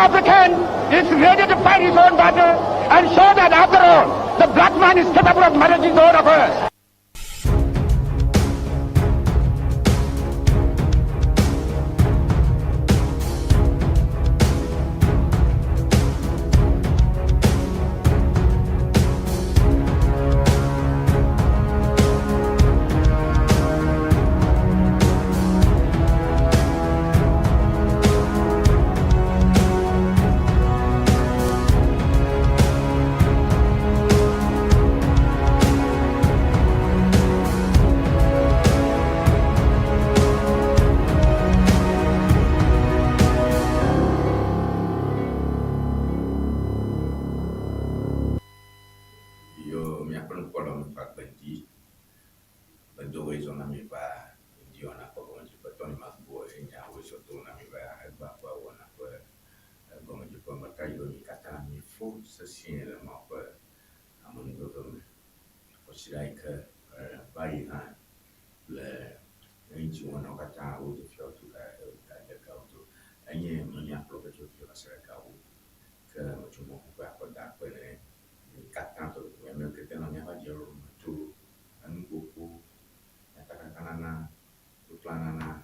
African is ready to fight his own battle and show that after all, the black man is capable of managing his own affairs. Yo míaƒe nukpɔlawo miƒe agbe ŋdi. Medo wòezɔ na mi va ŋdiwɔna ƒe gɔmedzeƒe Tony Magbo enya wòezɔ do na mi va egbea ƒe wɔna ƒe gɔmedzeƒe. Meka yi be mi katã mifo sesĩe le Mawu ƒe amenuveve me. Kɔsiɖa yi ke va yi hã le ŋutiwɔnawo katã woɖe fia woto ga woto. Enye menya kplɔ be tso fia va se ɖe gawo ke metso mɔ ƒe akɔ da akpe ne mi katã tɔ ame kete nɔ míaƒe adzɔlɔlɔ me tso enuƒoƒo, nyatakakanana, nukplanana,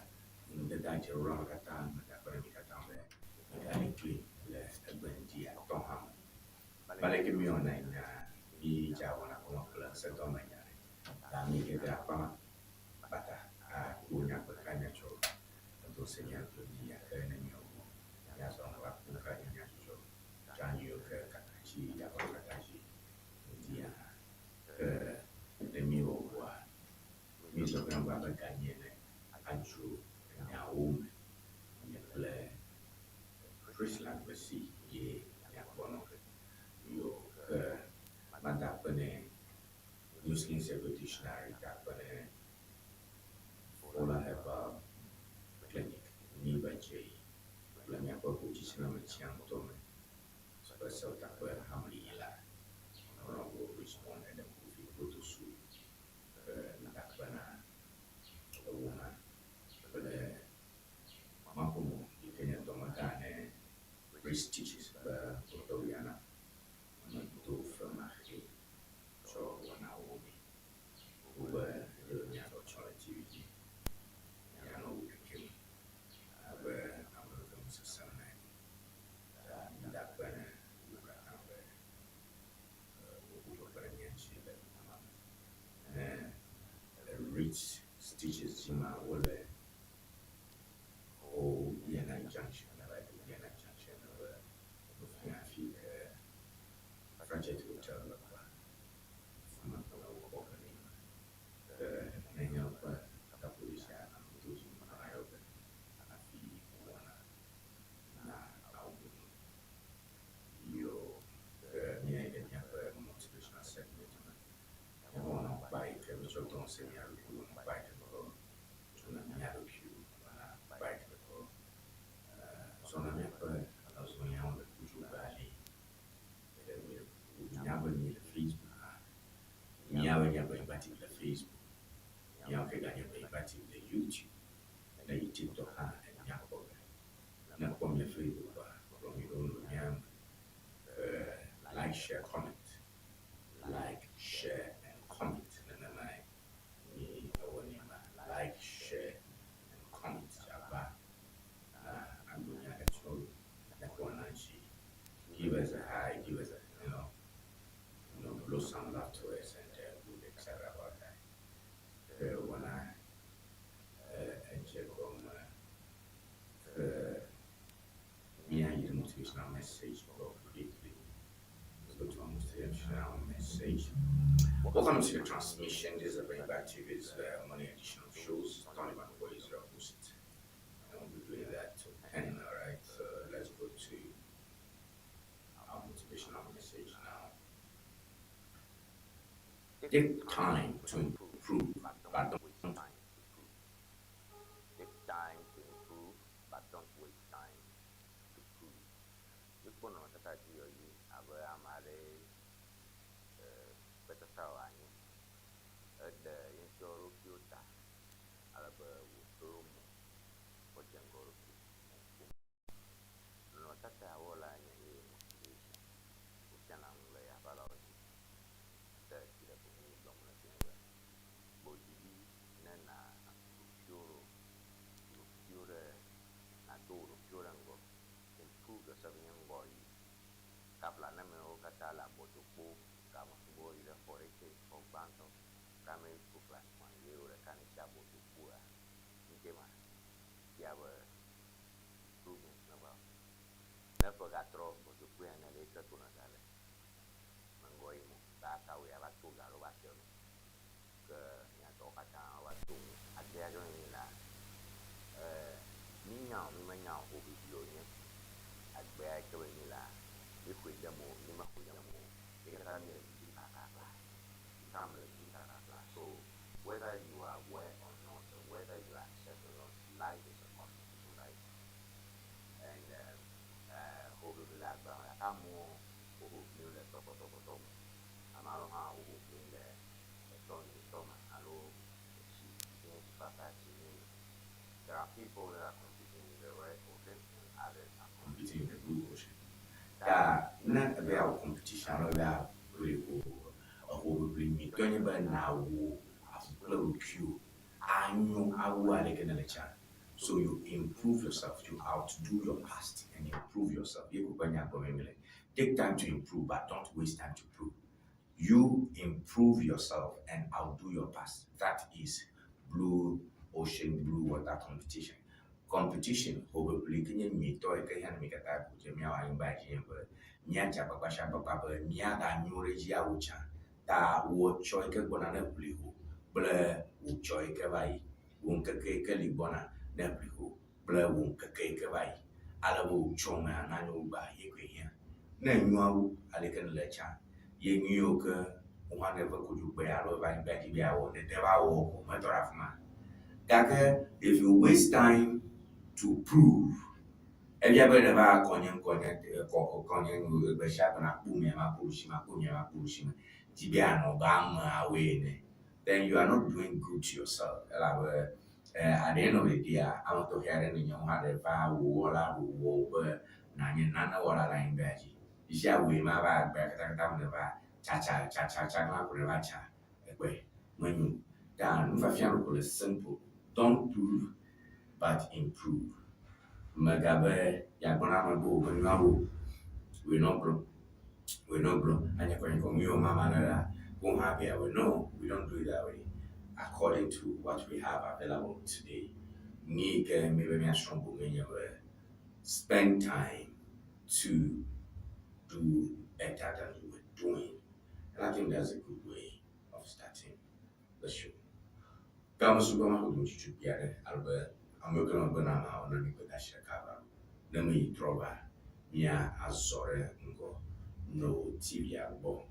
nudede adzɔlɔlɔ me katã meda akpe ne mi katã be migali kpli le egbe ŋdi atɔ hã me. Aleke míewɔna nya mi dza wɔna gɔme kple ŋusẽdɔme nya ɖe ta mi keke akpa kpata akpo nya kpeka nya tsɔ edo se mía ɖokui dzi gake ne míewɔ míazɔ va kpo ka nye nya dzudzɔ tsã yiwo ke kaka tsi yakɔ kaka dzi ŋdia ke ne míewɔ ŋua mízɔ ke ŋgɔ abe ganyi ene adzro enyawo me nye kple Priscilla Gbesi ye míakpɔ nɔ yo ke mada akpe ne Newslink Dictionary da akpe ne Fola Herbal Clinic míva dze yi kple míaƒe ʋutsitsinɔametsia ŋutɔ me ƒe sewotakpe hamli yi la Honorable Richmond Edem Kofi Kpotosu ke meda akpe na ewo hã kple Makomo yi ke nye dɔmegã ne Race Teachers ƒe Otɔwiana amedo femaxee tsɔ wɔnawo me. Wobe ɖe míaɖɔ tsɔ le TV dzi, míanɔ wo kekem abe ame eve nu sesẽm ene. Ta mída akpe ne wo katã be woƒo kpekpe ɖe mía ŋuti le ma me. Ne Rich Stitches dzi ma wole OBNI Junction, like OBNI Junction be wofia afi ke Franchise Hotel le kpɔa, afi ma ke wokpɔ ke ne ma. Ke nenye woƒe tapolisia ameto dzi me ayɔ be hafi wɔna na awu nu. Yo ke míayi ɖe míaƒe motivational segment me. Míaƒe wɔna kpa yi ke mítsɔ do ŋusẽ mía ɖokuiwo, wɔna kpa yi ke mekɔ tsona mía ɖokuiwo, wɔna kpa yi ke mekɔ zɔna míaƒe azɔliawo le kudzogbe ali. Nya be mi le Facebook hã. Míawoe nye Benyigba TV le Facebook. Míawo ke ganye Benyigba TV le YouTube. Ne yi TikTok hã enya kpɔ be. Ne kpɔ mi le Facebook a, kplɔ mi ɖo nɔ mía me. Like, share, comment. Like, share and comment. Nenemae mi ewɔnɛ ma. Like, share and comment. Ava na agbonya ɖe tso míaƒe wɔna dzi. Give us a hi, give us a, blow some love to us and we'll be excited about that. Ke wɔna edze gɔme ke míayi ɖe motivational message gbɔ quickly. Let's go to our motivational message. Welcome to the transmission. This is Benyigba TV's morning edition of shows. Tony Makubo is your host. And we'll be doing that till 10, all right? So let's go to our motivational message now. Take time to improve, but don't waste time to prove. Take time to improve, but don't waste time to prove. Míkpɔ nɔnɔmetata dzi yɔyi abe ame aɖee kpetata wɔ anyi. Eɖe ye ŋutɔ ɖokuiwo ta ale be wòtro mo kɔ dze ŋgɔ ɖokui le ŋkume. Nɔnɔmetata ya wɔ Gbɔ dzi ɖi ne na ɖokuiwò ɖo ɖokuiwò ɖe nàdo wò ɖokuiwò ɖe ŋgɔ. Improve yourself nye ŋgɔyiyi. Kabla ne amewo katã le abɔdokpo gamesubɔ yi ɖe xɔ ɖekɛ, xɔ gbãtɔ, primary school class one ye wo ɖeka ne tsi abɔdokpoa, ŋke ma fia be improvement meva o. Ne ƒe gatrɔ bɔdokpoea ne le yike to nèga le me ŋgɔ yim o, ba kawoe ava to ga alo va se nu ke mia tɔwo katã woava to ŋu. Agbea dzɔ nɛ la, mí nya o, mí menya o, hoʋiʋli wònye. Agbea yi ke be nyi la, mí xɔe de eme o, mí mexɔe de eme o, mí katã mí le dzi kakaka. Mí katã mí le dzi kakaka. So whether you are aware or not, or whether you accept or not, life is a competition, right? And hoʋiʋli le agbea me gake amewo wo ho ʋlim le tɔkpɔtɔkpɔtɔ me. Ame aɖewo hã wo ho ʋlim le etɔ nyuitɔ me alo etsi nye ŋutifafa tsi nyui me. There are people that are competing in the red ocean and others are competing in the blue ocean. Ta ne ebe yeawɔ competition alo ebe yeaʋli ho ehoʋiʋli nyuitɔe nye be nàwɔ avu kple ɖokuiwò anyo awu aleke nele tsã. So you improve yourself, you outdo your past and improve yourself. Ye ko ƒe nya gblɔm mi le. Take time to improve but don't waste time to prove. You improve yourself and outdo your past. That is blue ocean, blue water competition. Competition hoʋiʋli ke nye nyuitɔ yi ke hiã ne mi katã ko dze míawɔ anyigba dzi nye be míadze agbagba sia agbagba be míaganyo ɖe edzi awu tsã. Ta wò tsɔ yi ke gbɔna ne ʋli ho kple wò tsɔ yi ke va yi. Wò ŋkeke yi ke li gbɔna ne ʋli ho kple wò ŋkeke yi ke va yi. Ale be wò tsɔ mea nanyo wu gbea ye koe hiã. Ne enyoa wu aleke nèle tsã ye nu yiwo ke wò hã nève kodzogbe alo eva anyigba dzi be yeawɔ nète va wɔ ko metɔ ɖe afi ma. Gake if you waste time to prove, ebia be nèva kɔ nye ŋkɔ nye kɔ kɔ nye nu gbe sia gbe nakpɔ mia makpɔ ɖusi makpɔ mia makpɔ ɖusi me di be yeanɔ abe ameawoe ene then you are not doing good to yourself elabe at the end of the day ame tɔxɛ aɖe nènye wò hã ɖe va wò wɔla wò wɔ wò be nànye nanewɔla le anyigba dzi. Fifia wòe ma va agbea katakata me nèva tsatsa tsatsa tsaglã ko nèva tsa ekpɔe menyo. Ta nufiafia ɖeko le simple. Don't prove but improve. Mègabe yeagblɔ na ame be wò menyoa wo wòe nɔ gblɔ wòe nɔ gblɔ anye kɔnyikɔ nu yiwo mama ne la wo hã be yeawɔe. No, we don't do it that way. According to what we have available today. Nu yi ke míbe míasrɔ̃ boŋue nye be spend time to do better than you were doing. And I think that's a good way of starting the show. Game sugbɔ ma ƒo dzi tukui aɖe alo be amewo ke megbe na ameawo na mi gbedeasi ɖeka va. Ne meyi trɔ va, mía azɔ ɖe ŋgɔ no TV-a gbɔ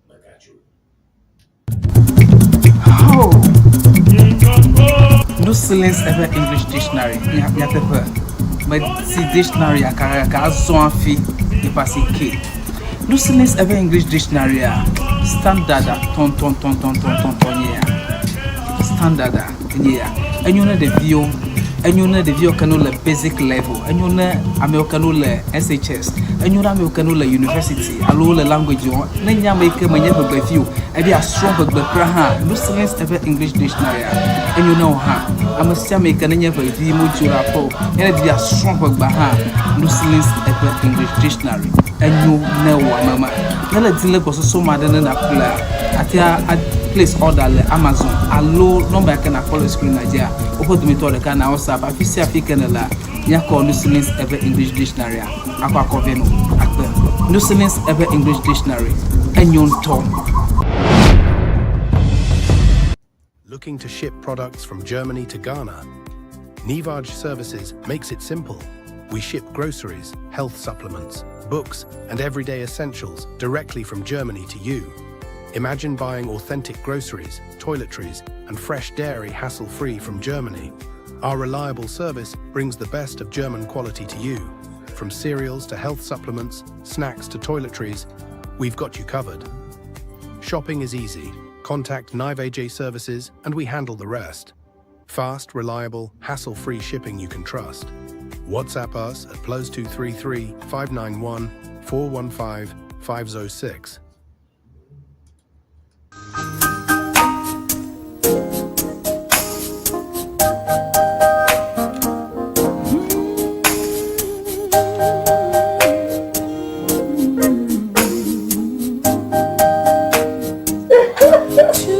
megadzo. Oh. No silence ever English dictionary. Nyateƒe. Meti dictionary akakaka azɔ hafi nipa si ke. No silence ever English dictionary a standard a tɔntɔntɔntɔntɔntɔntɔ nye ya. Standard a nye ya. Enyo ne ɖeviwo, enyo ne ɖeviwo ke no le basic level, enyo ne amewo ke no le SHS, enyo ne amewo ke no le university alo le language wɔm. Ne nye ame yi ke menye ʋegbevi o, ebe yeasrɔ̃ ʋegbe kura hã, no silence ever English dictionary a enyo ne wò hã. Ame sia ame yi ke nenye ʋevi modzo ɖe aƒe o, ye ne di be yeasrɔ̃ ʋegbea hã, no silence ever English dictionary enyo ne wò ame ma. Ne le di le gbɔsɔsɔ me aɖe ne nàƒlea, àte a place order le Amazon alo nɔmba yi ke nàkpɔ le screen dzia, woƒe dometɔ ɖeka na WhatsApp. Afi sia afi ke nèlea, míakɔ no silence ever English dictionary a akɔ akɔ vɛ nɔ akpe. No silence ever English dictionary enyo ŋutɔ. Looking to ship products from Germany to Ghana? Nivaj Services makes it simple. We ship groceries, health supplements, books, and everyday essentials directly from Germany to you. Imagine buying authentic groceries, toiletries, and fresh dairy hassle-free from Germany. Our reliable service brings the best of German quality to you. From cereals to health supplements, snacks to toiletries, we've got you covered. Shopping is easy. Contact Nive AJ Services and we handle the rest. Fast, reliable, hassle-free shipping you can trust. WhatsApp us at +233 591 415 506.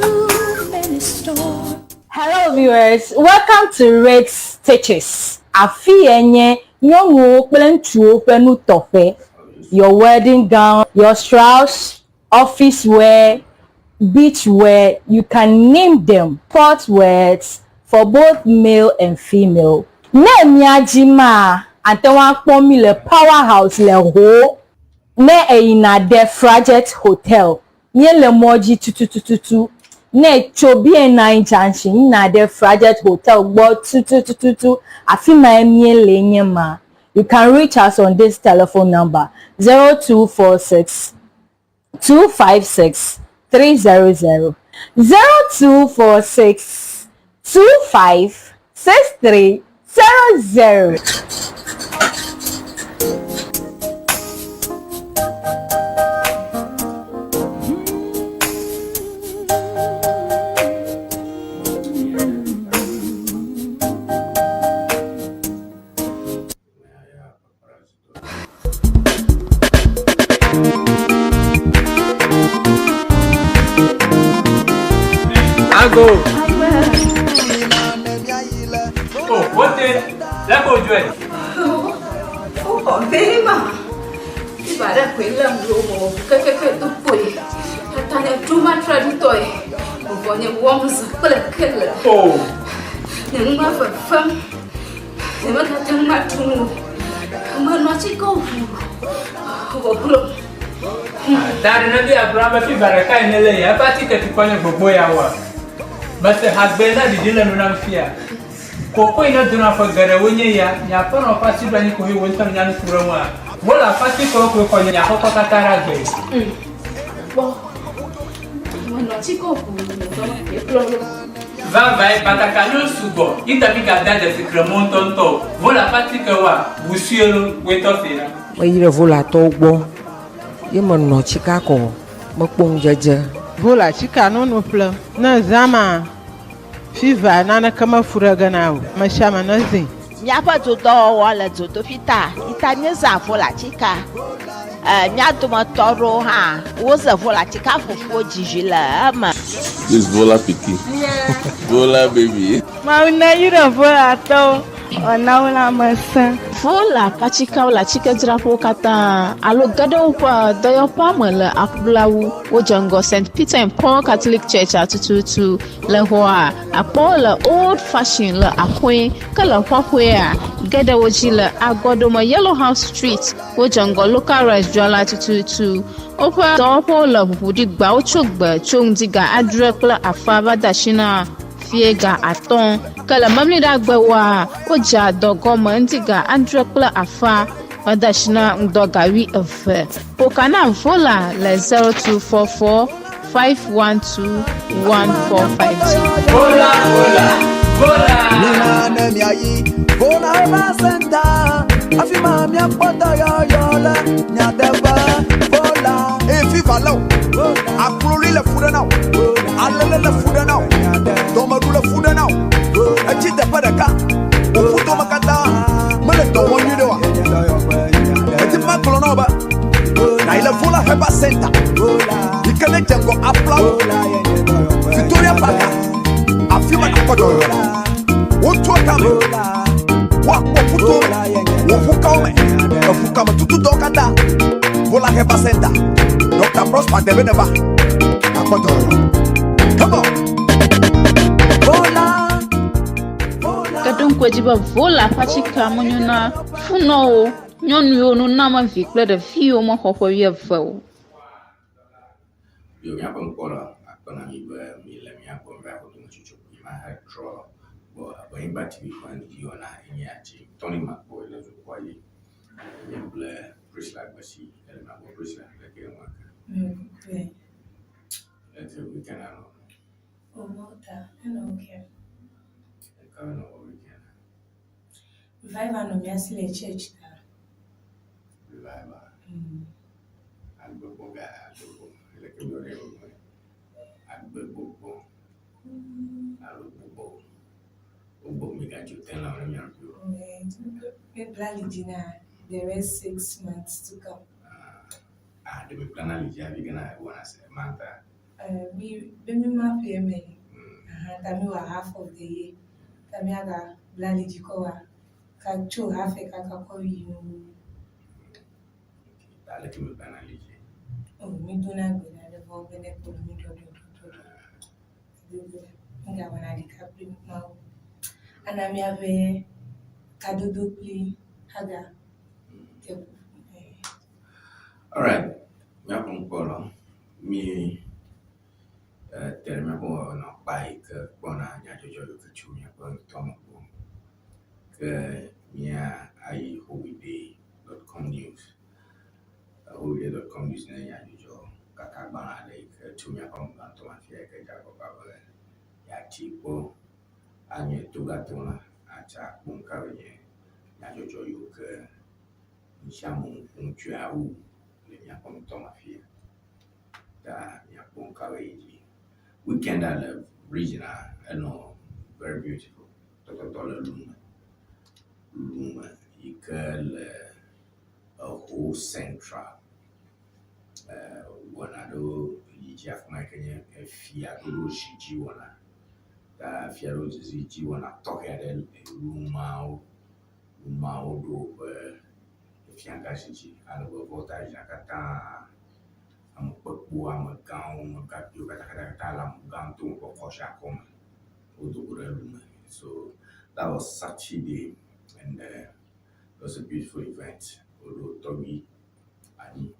Too many storms. Hello viewers, welcome to Red Stitches. Afi ye nye nyɔnuwo kple ŋutsuwo ƒe nutɔƒe. Your wedding gown, your shrouds, office wear, beach wear, you can name them. Sport wears for both male and female. Ne mía dzi maa, ate ŋu akpɔ mí le Power House le Ho. Ne èyina ɖe Frajet Hotel, míele mɔ dzi tutututu. Ne ètso BNI Junction yina ɖe Frajet Hotel gbɔ tutututu, afi mae míele nye ma. You can reach us on this telephone number 0246 256 300 0246 25 63 00. Ago. Oh, wote, lɛ ko dzɔe. Wokɔ vee ma. Iba ɖe koe lém ɖo mɔ kekeke do kpoe. Tata nye ɖo matre ŋutɔe. Vɔvɔ nye wɔm zã kple kele. Oh. Nye nu ma fefem. Nyemegate ŋu aɖu nu o. Menɔ atike ʋu vɔ glo. Da ɖe ne be agblɔ ame fiva ɖeka yi ne le ya eƒe atike tukɔ nye gbogbo ya wa. Mese hagbe na ɖiɖi le nu nam fia. Koko yi ne dona ƒe geɖewo nye ya, nye aƒenɔ ƒe asi ɖo anyi koe wò ŋutɔ nya nu ku ɖe ŋua. Wole aƒe atikewo koe xɔ nye aƒekɔ katã ɖe agbe. Kpɔ. Menɔ atike ʋu kplɔ ɖo. Vavãe, batakaliwo sugbɔ yi ta migada dzesi kremɔ ŋutɔŋutɔ o. Vola ƒe atikewoa, ʋu sue lo, woe tɔ see ɖa. Meyi ɖe Volatɔwo gbɔ ye menɔ tsika kɔ mekpɔ ŋudzedze. Vola tsika nono ƒlem. Ne zã ma, fiva naneke mefu ɖe ge na o. Ame sia ame nezĩ. Míaƒe dodɔwɔwɔ le dzodoƒi ta yi ta míezã Vola tsika. E, mía dometɔ aɖewo hã woze Vola tsika ƒoƒu dzi vi le eme. This Vola pikin. Vola baby. Mawu neyra Volatɔwo wòana wo lãmesẽ. Vola ƒe atsikewo le atsikedzraƒewo katã alo ge ɖe woƒe dɔyɔƒea me le aƒlawu. Wodze ŋgɔ St. Peter and Paul Catholic Church tututu le xɔa akpɔwo le Old Fashion le Axoe ke le xɔxɔea ge ɖe wo dzi le Agɔdome Yellow House Street. Wodze ŋgɔ Local Rice dzrala tututu. Woƒe dɔwɔƒewo le ʋuʋu ɖi gbawo tso gbe tso ŋdi ga adre kple afã va de asi na fie ga atɔ̃. Ke le memleɖagbewoa, wodzea dɔ gɔme ŋdi ga adre kple afã va de asi na ŋdɔ ga wuieve. Ƒoka na Vola le 0244 512 145 dzi. Vola, vola, vola. Mina ne miayi Vola Herbal Center afi ma miakpɔ dɔyɔyɔ le miateƒe Vola. Eye fiva lé o, akloli le fu ɖe na o, alele le fu ɖe na o, dɔmeɖu le fu ɖe na o, etsi teƒe ɖeka, wò ƒudome katã mele dɔ wɔm nyuie ɖe oa? Edi be magblɔ na wò be nàyi le Vola Herbal Center yi ke ne dze ŋgɔ aƒlawo Victoria Park afi ma nàkpɔ dɔyɔyɔ le. Wotua tame, woakpɔ ƒuto me, wò ʋukawo me, eʋukame tututɔwo katã. Vola Herbal Center, Dr. Prosper Debe neva, nàkpɔ dɔyɔyɔ. Come on. Vola. Ke ɖo ŋku edzi be Vola ƒe atikea menyo na funɔwo, nyɔnu yiwo nona me vi kple ɖevi yiwo mexɔ ƒe wuieve o. Yo míaƒe ŋkɔ la akpe na mi be mi le mía gbɔ mi va xɔ dometsotso mi ma he trɔ gbɔ abe anyigba TV ƒe nudziwɔna enye atsi Tony Makpɔ le dukɔa dzi. Nye kple Priscilla Gbesi ele mía gbɔ. Priscilla leke ŋua ke? Mm, Leke weekend anɔ? Oh, Malta, ɛna okay. Eka nɔ wɔ weekend? Revival nɔ mía si le church ta. Revival. Agbegbɔ ga agbegbɔ. Leke mi wɔ ɖe gbɔgbɔ? Agbegbɔgbɔ alo gbɔgbɔ. Wogbɔ mi gadzo te la ne mía ɖokuiwo. Me plan dzi na the rest 6 months to come. Ah, ɖe mi plan ali dzi hafi gena wɔna se manta. Eh, mi be mi ma ƒe me. Aha, ta mi wɔ half of the year. Ta mi aga bla ali dzi kɔ wa ka tso hafi kaka kɔ yi nuwuwu. Ta aleke mi blana ali dzi? Oh, mi dona gbe ɖa ɖe vɔ be ne kplɔ mi ɖɔɖɔɖɔɖɔ. Do gbe ɖa. Mi gawɔna ɖeka kple Mawu. Ana míaƒe kadodo kpli Hagar te ƒoƒu. Eh. Alright, míaƒe nukpɔla, mi eh, te ɖe míaƒe wɔna kpa yi ke kpɔna nyadzɔdzɔ yiwo ke tso míaƒe ŋutɔ me gbɔ. Ke mía ayi howide.com news. Howide.com news nye nyadzɔdzɔ kaka gbalẽ aɖe yi ke tso míaƒe anyigba ŋutɔ me afia yi ke dze agbagba be yeatsi kpɔ anye togatolã atsa akpɔ nu kawoe nye nyadzɔdzɔ yiwo ke nusiame ŋu tsoe awu le míaƒe ŋutɔ me afia. Ta míakpɔ nu kawoe yi dzi. Weekend a le region a enɔ very beautiful. Tɔtɔtɔ le Lume. Lume yi ke le Eho Central. Eh, wɔna ɖewo yi dzi afi ma yi ke nye efiaɖoɖo zi dzi wɔna. Ta fiaɖoɖo zi dzi wɔna tɔxɛ aɖe le Lumeawo Lumeawo ɖo woƒe fiagã zi dzi. Ale be Volta region katã amekpekpewo, amegãwo, amegãkpuiwo katãkatã le amegã ŋutɔ ƒe kɔsia kɔme. Wodo go ɖe Lume. So that was Saturday and it was a beautiful event. Woɖo tɔgbi anyi.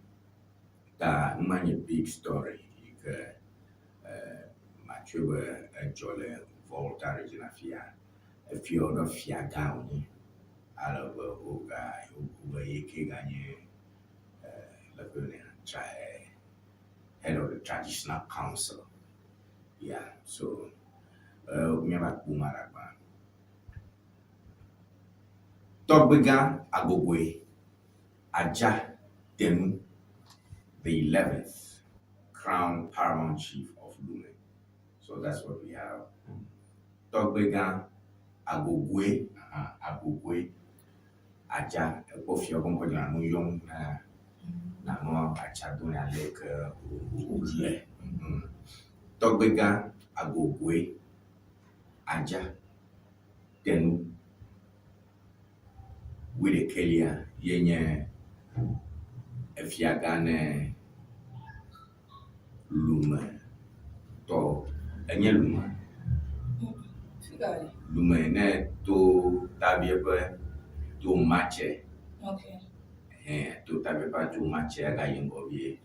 Ta nu ma nye big story yi ke eh, matsɔe be edzɔ le Volta region afia. Efia ɖe fiagã wònye. Ale be woga wobe ye ke ganye eh, le ƒe ne tra eh, head of the traditional council. Yeah, so eh, míava kpɔ ma ɖe gbã. Tɔgbigã Agogoe Adza Tenu, the 11th Crown Paramount Chief of Lume. So that's what we have. Tɔgbigã Agogoe, aha, Agogoe Adza, ekpɔ fia ƒe ŋkɔ dzi nu yɔm na nanɔ atsa dom ne ale ke wòle. Tɔgbigã Agogoe Adza Tenu wuiɖekɛlia ye nye efiagã ne Lume tɔ. Enye Lume. Fika le? Lume ne to Tabieƒe to Matse. Okay. Ɛhɛn, to Tabieƒe to Matse agayi ŋgɔ vie.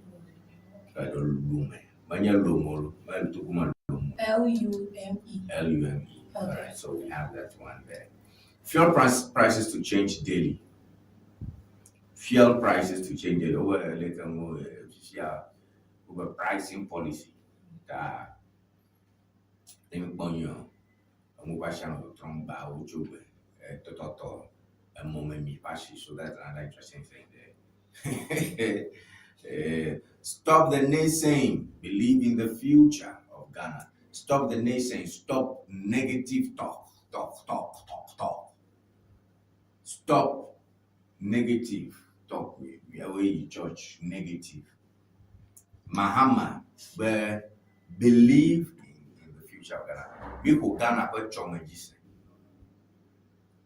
Eɖo Lume. Menye Lomo lo, menye Togo me Lomo. L-U-M-E. L-U-M-E. Okay. All right, so we have that one there. Fuel prices to change daily. Fuel prices to change daily. Over later more over pricing policy. Ta ne mi kpɔ nyuie emu ƒe asi anɔ tɔtrɔm gbawo tso gbe tɔtɔtɔ emɔmemi ƒe asi. So that's another interesting thing there. Stop the naysaying. Believe in the future of Ghana. Stop the naysaying. Stop negative talk. Talk, talk, talk, talk. Stop negative talk. We are in church. Negative. Mahama, but believe in the future of Ghana. Mi xɔ Ghana ƒe tsɔme dzi se.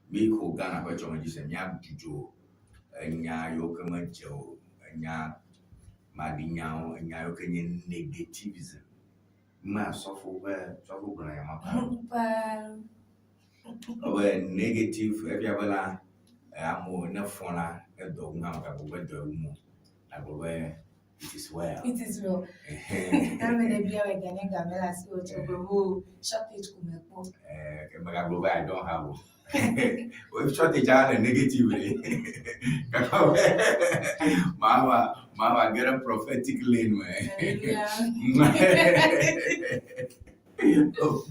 Mi xɔ Ghana ƒe tsɔme dzi se. Míadzudzɔ enya yiwo ke medze o, enya maɖinyawo, enya yiwo ke nye negativism. Ma sɔfo ƒe sɔfo gblɔ nya ma paa. Paa. Ebe negative efia be la amewo ne fɔ la ne dɔ wum hã megagblɔ be dɔ wum o. Agblɔ be it is well. It is well. Ame ɖe bia be ganye game le asiwò tsɔ gblɔ be o shortage ko mekpɔ. Eh, ke megagblɔ be I don't have o. O shortage a le negative ɖe. Gake be mava mava ge ɖe prophetic lane me.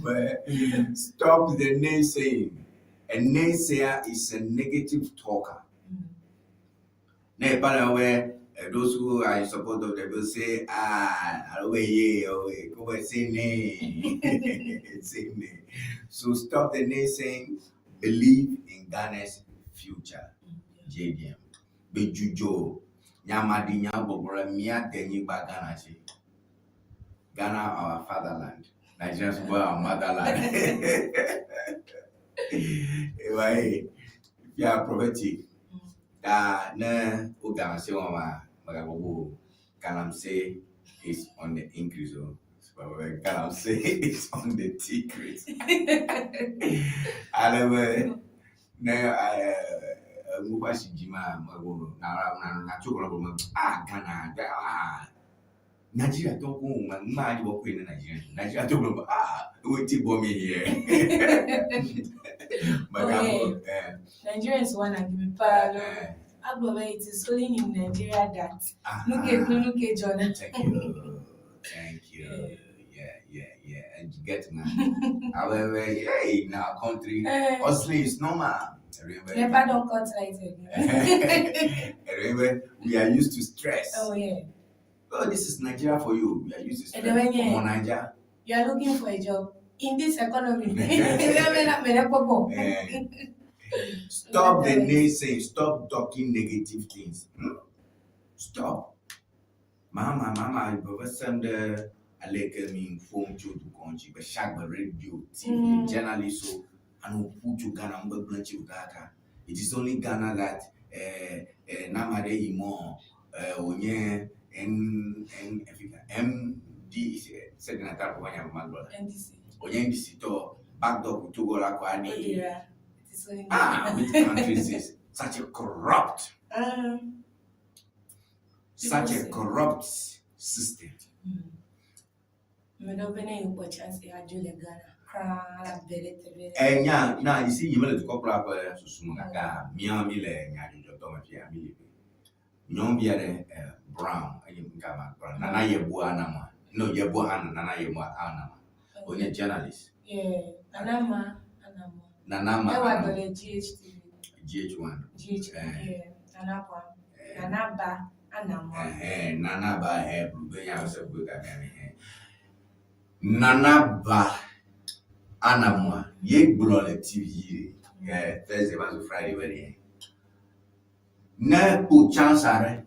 But stop the naysaying. A naysayer is a negative talker. Ne epale where those who are in support of the bill say, ah, I yeah, oh, go and say nay. Say nay. So stop the naysaying. Believe in Ghana's future. JDM. Be jujo. Nyamadi nyagbɔgblɔ mía denyigba Ghana dzi. Ghana our fatherland, Nigerians were our motherland. Ewa ye, fia prophetic. Ta ne wo galamsey wɔm ma, mègagbɔ o. Galamsey is on the increase o. Galamsey is on the decrease. Ale be ne enu ƒe asi dzi ma, mègblɔ na na natso gblɔ be ah Ghana ah Nigeria tɔ ko ma ma dzi bɔkɔe ne Nigeria. Nigeria tɔ gblɔ be ah wetin born me here. Mègagblɔ eh. Nigerians wanna give me power. Agblɔ be it is only in Nigeria that nu ke kple nu ke dzɔna. Thank you. Thank you. Yeah. And you get now. However, yeah, in our country, hustling is normal. Remember, Nepa don cut light again. remember, we are used to stress. Oh yeah. Oh, this is Nigeria for you. We are used to stress. And then when you- Come on, Nigeria. You are looking for a job in this economy. Mene popo. Eh, Stop the naysaying. Stop talking negative things. Stop. Mama, mama, baba send aleke mi phone to the country, but shag radio, TV, journalist, so and put to Ghana, mbegblẽ kaka. It is only Ghana that namade imo onye N N Africa M D said na ta ko nya magbola. NDC. Onye NDC to backdoor kutogo la kwa ni. Odira. It is only Ah, which country is this? Such a corrupt, such a corrupt system. Mene bene yikpɔ chance adzo le Ghana. Kraa la bere te bere. Eh, nya, na, you see, nyemele dukɔkplɔla ƒe susu me gake mía mi le nyadzɔdzɔdɔ me fia mi le be. Nyɔnuvi aɖe eh, Brown, eye ŋka ma Brown, Nana Yeboah Anama. No, Yeboah Anna, Nana Yeboah Anama. Wònye journalist. Yeah. Nana ma Anama. Nana ma Ewa Anama. dɔ le GHTV. GH1. GH. Eh. Yeah. Nana kwa. Nana ba Anama. Eh, Nana ba eh, blube nya se blube ka mi eh. Nana ba Anama. Ye gblɔ le TV dzi. Eh, Thursday va zu Friday be ɖe. Ne kpo chance aɖe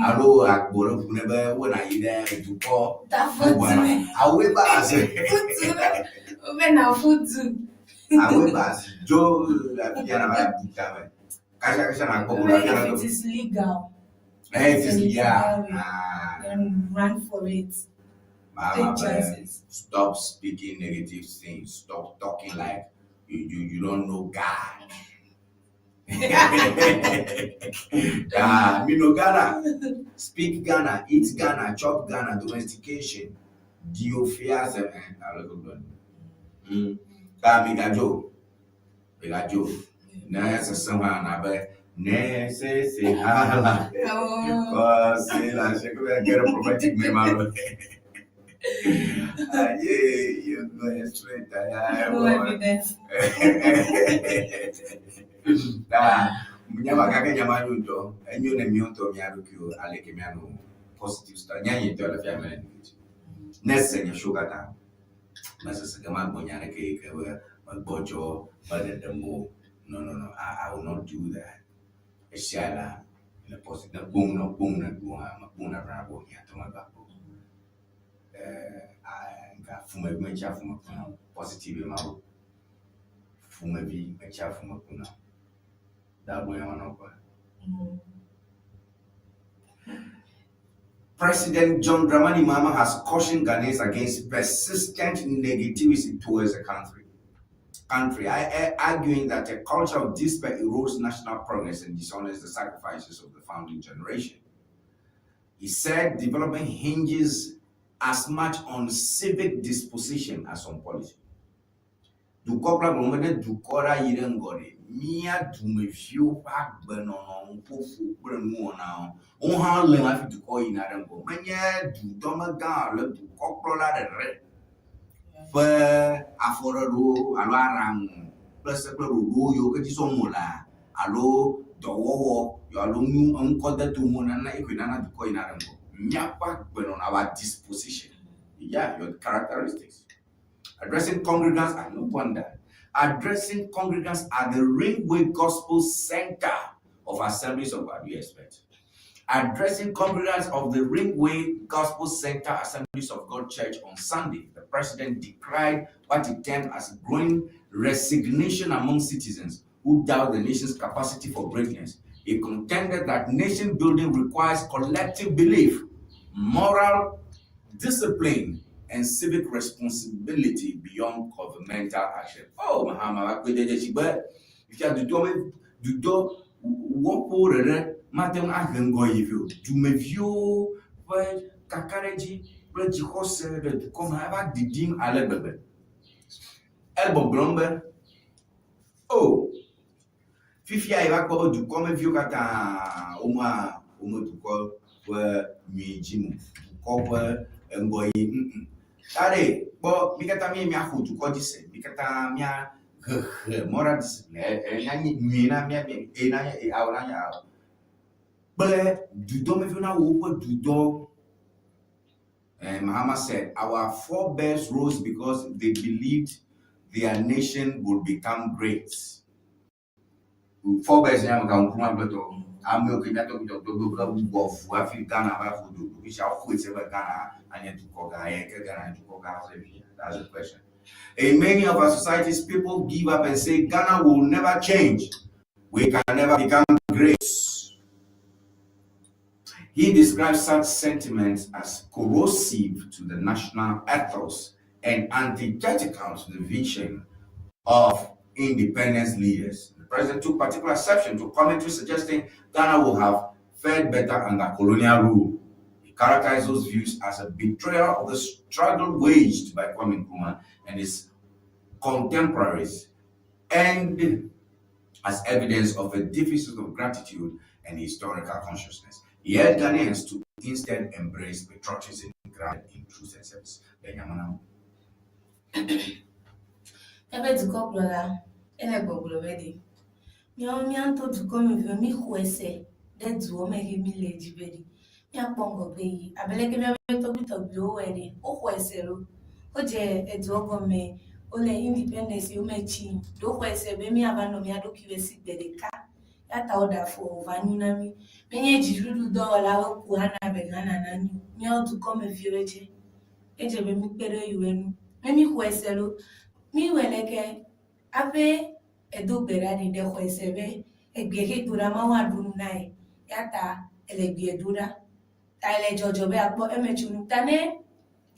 alo agbo ɖe ʋu ne be wona yi ɖe dukɔ Tafutu. bubu me, awoe ba ase. Futu. Wobe na futu. Awoe ba ase. Dzo le afia na va bu tame. Kasia kasia na gbɔ Wobe la afia na if do. it is legal. Eh, it is It's a yeah. legal way. Ah. Then run for it. Mama, Take man, chances. stop speaking negative things. Stop talking like you don't know God. Ah, me no Ghana. Speak Ghana, eat Ghana, chop Ghana, domestication. Diofia se eh, na look good. Ka mi gajo. Mi gajo. Na se sama na be ne se se hala. Oh. Oh, se la se ko get a prophetic me malo. Ah, yeah, you go straight. Ah, No evidence. Ta nyama kake nyama nyuto enyo ne mionto miaɖokuiwo aleke mianɔ positive star nya nyitɔ le fia mele negative ne se nye show katã mesese ke magbɔ nya ɖeke yi ke be megbɔdzɔ meɖeɖem o. No, no, no, I will not do that. Esia la le positive ne kpom ne kpom ne ɖu hã mekpom na ɖuna gbɔ hiã tɔ megba kpɔ nka fumevi metsia fume kuna o. Positive ma o fumevi metsia fume kuna o. Dagbo ya wana kwa. President John Dramani Mahama has cautioned Ghanaians against persistent negativity towards the country. Country, arguing that a culture of despair erodes national progress and dishonors the sacrifices of the founding generation. He said development hinges as much on civic disposition as on policy. Dukɔkplɔ gblɔ be ne dukɔ ɖe yi ɖe ŋgɔ ɖe, mía dumeviwo ƒe agbenɔnɔ, nuƒoƒo kple nuwɔnawo, wo hã le hafi dukɔ yina ɖe ŋgɔ. Menye dudɔmegã alo dukɔkplɔla ɖeɖe ƒe afɔɖeɖewo alo aɖaŋu kple se kple ɖoɖowo yiwo ke dzi zɔm wòlea alo dɔwɔwɔ alo nu eŋkɔdetomo nana ekoe nana dukɔ yina ɖe ŋgɔ. Míaƒe agbenɔnɔ, our disposition, yeah, your characteristics. Addressing congregants, I no wonder. Addressing congregants at the Ringway Gospel Center of Assemblies of God, you expect. Addressing congregants of the Ringway Gospel Center Assemblies of God Church on Sunday, the president decried what he termed as growing resignation among citizens who doubt the nation's capacity for greatness. He contended that nation building requires collective belief, moral discipline, and civic responsibility beyond governmental action. Oh, Mahama, fifia dudɔ me dudɔ wɔƒewo ɖeɖe mate ŋu ahe ŋgɔyiyi vɛ o. Dumeviwo ƒe kakaɖedzi kple dzixɔse ɖe dukɔ me eva ɖiɖim ale gbegbe. Egbɔgblɔm be, O, fifia yeva kpɔ be dukɔmeviwo katã womea wome dukɔ ƒe nyui dzim o, dukɔ ƒe ŋgɔyiyi ŋŋ. Ta ɖe kpɔ mí katã mí míaxɔ dukɔ dzi se, mí katã mía hehe moral discipline e e nanye nyui na mía mí e nanye e ao nanye ao kple dudɔmeviwo nawɔ woƒe dudɔ. And Mahama said, Our forebears rose because they believed their nation would become great. Forebears nye ame ka Nkrumah kple tɔwo. Amewo ke mía tɔgbui tɔgbuiwo ke wɔ fu hafi Ghana va ƒo do ɖokuisi woxɔe se be Ghana anye dukɔ gã eye ke Ghana nye dukɔ gã hafi fifia. That's the question. In many of our societies, people give up and say Ghana will never change. We can never become great. He describes such sentiments as corrosive to the national ethos and antithetical to the vision of independence leaders. The president took particular exception to commentary suggesting Ghana will have fared better under colonial rule. He characterized those views as a betrayal of the struggle waged by Kwame Nkrumah and his contemporaries and as evidence of a deficit of gratitude and historical consciousness. He urged Ghanaians to instead embrace patriotism grounded in truth and service. Le nya me na wo. Míaƒe dukɔkplɔla, ele gbɔgblɔ be ɖe, míawo mía ŋutɔ dukɔmeviwo míxɔe se ɖe dua me xe míle dzi be ɖe, míakpɔ ŋgɔgbe yi abe leke míaƒe tɔgbuitɔgbuiwo wɔe ɖe, woxɔe se loo. Wodze edua gɔme, wole independence yome tsim, ɖe woxɔe se be míava nɔ mía ɖokuiwo si gbe ɖeka. Eya ta woɖe afɔ wòva nyo na mí. Menye dziɖuɖudɔwɔlawo ko ana be Ghana nanyo o, míawo dukɔmeviwoe tsɛ. Edze be míkpe ɖe yewo ŋu. Ne míxɔe se loo, míwɔe leke hafi edo gbe ɖa ɖi ɖe xɔe se be egbe xe do ɖa Mawu aɖo nu na ye. Eya ta ele gbea do ɖa. Ta ele dzɔdzɔ be yeakpɔ emetsonu. Ta ne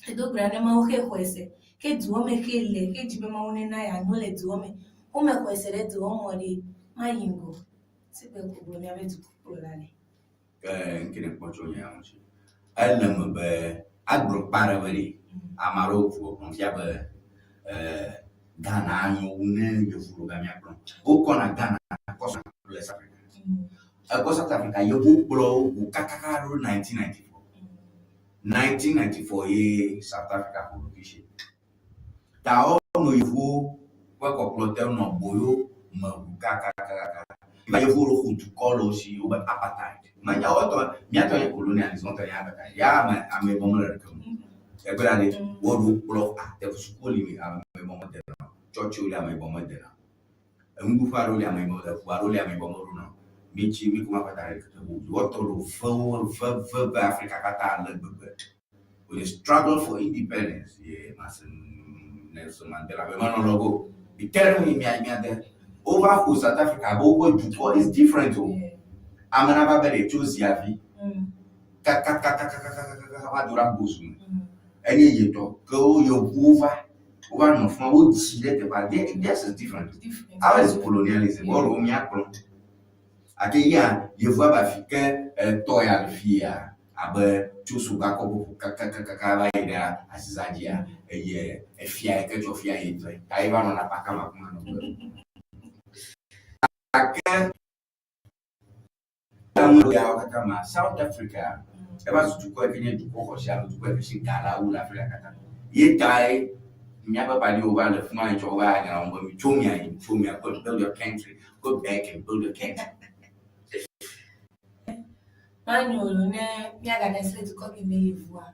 edo gbe ɖa ne Mawu xe xɔe se, ke dua me xe le, xe dzi be Mawu nena yeanyo le dua me, wome xɔe se ɖe dua me o ɖe, mayi ŋgɔ o. Sigbe ko gblɔ míaƒe dukɔkplɔla le. Ke ŋke ne kpɔ tso nya ŋuti. Ele me be agblɔ kpa ɖe be ɖe ame aɖewo ʋu gbɔgblɔm fia be Ghana anyo wu ne yevu ɖo ga míakplɔ. Wokɔna Ghana kɔ sɔna kple South Africa. Ekpɔ South Africa yevu kplɔ wo ʋu kakaka ɖo 1994. 1994 ye South Africa ƒo ɖokuisi. Ta wonɔ yevuwo ƒe kɔkplɔ te nɔ boyo me ʋu kakakaka. Va yevuwo ɖo xo dukɔ le wo si wobe apartheid. Menye wotɔ míatɔ nye colonialism wotɔ nye apartheid. Ya ame ameyibɔ mele ɖeke me o. Egbe ɖa ɖe woɖo kplɔ a teƒe sukuwo li ameyibɔ medena o. Tsɔtsiwo li ameyibɔ medena o. Enuɖuƒe aɖewo li ameyibɔ mede ʋu aɖewo li ameyibɔ meɖona o. Mitsi mi ko ma kpata ɖe keke bubu. Wotɔ ɖo vewo ve ve ve Afrika katã ale gbegbe. With the struggle for independence, ye Nelson Nelson Mandela be menɔ lɔgo. Be tell me mia mia de. Wova ƒo South Africa be woƒe dukɔ is different o. Ame nava be ɖe tso ziavi. Kakakakakakakaka va do ɖe agbozu me. Enye yetɔ ke wo yevuwo va wova nɔ fima wodzi ɖe teƒea. This is different. How is colonialism? Wɔɖo míakplɔ. Ake ya yevua ba fi ke etɔ ya le fia abe tso soga kɔ ƒoƒo kakakakaka va yi ɖe aziza dzia eye efia yi ke tsɔ fia ye tɔe ta ye va nɔna kpaka ma kuma nɔ gbe. Gake ame yawo katã ma South Africa eva zu dukɔ yi ke nye dukɔ xɔasi alo dukɔ yi ke si ga la wu le Afrika katã. Ye tae míaƒe paliwo va le fi ma yi tsɔ wova anya wɔm be mitso mia yi mitso mia go and build your country go back and build your country. Manyo lo ne míagade asi ɖe dukɔ ke me yevua.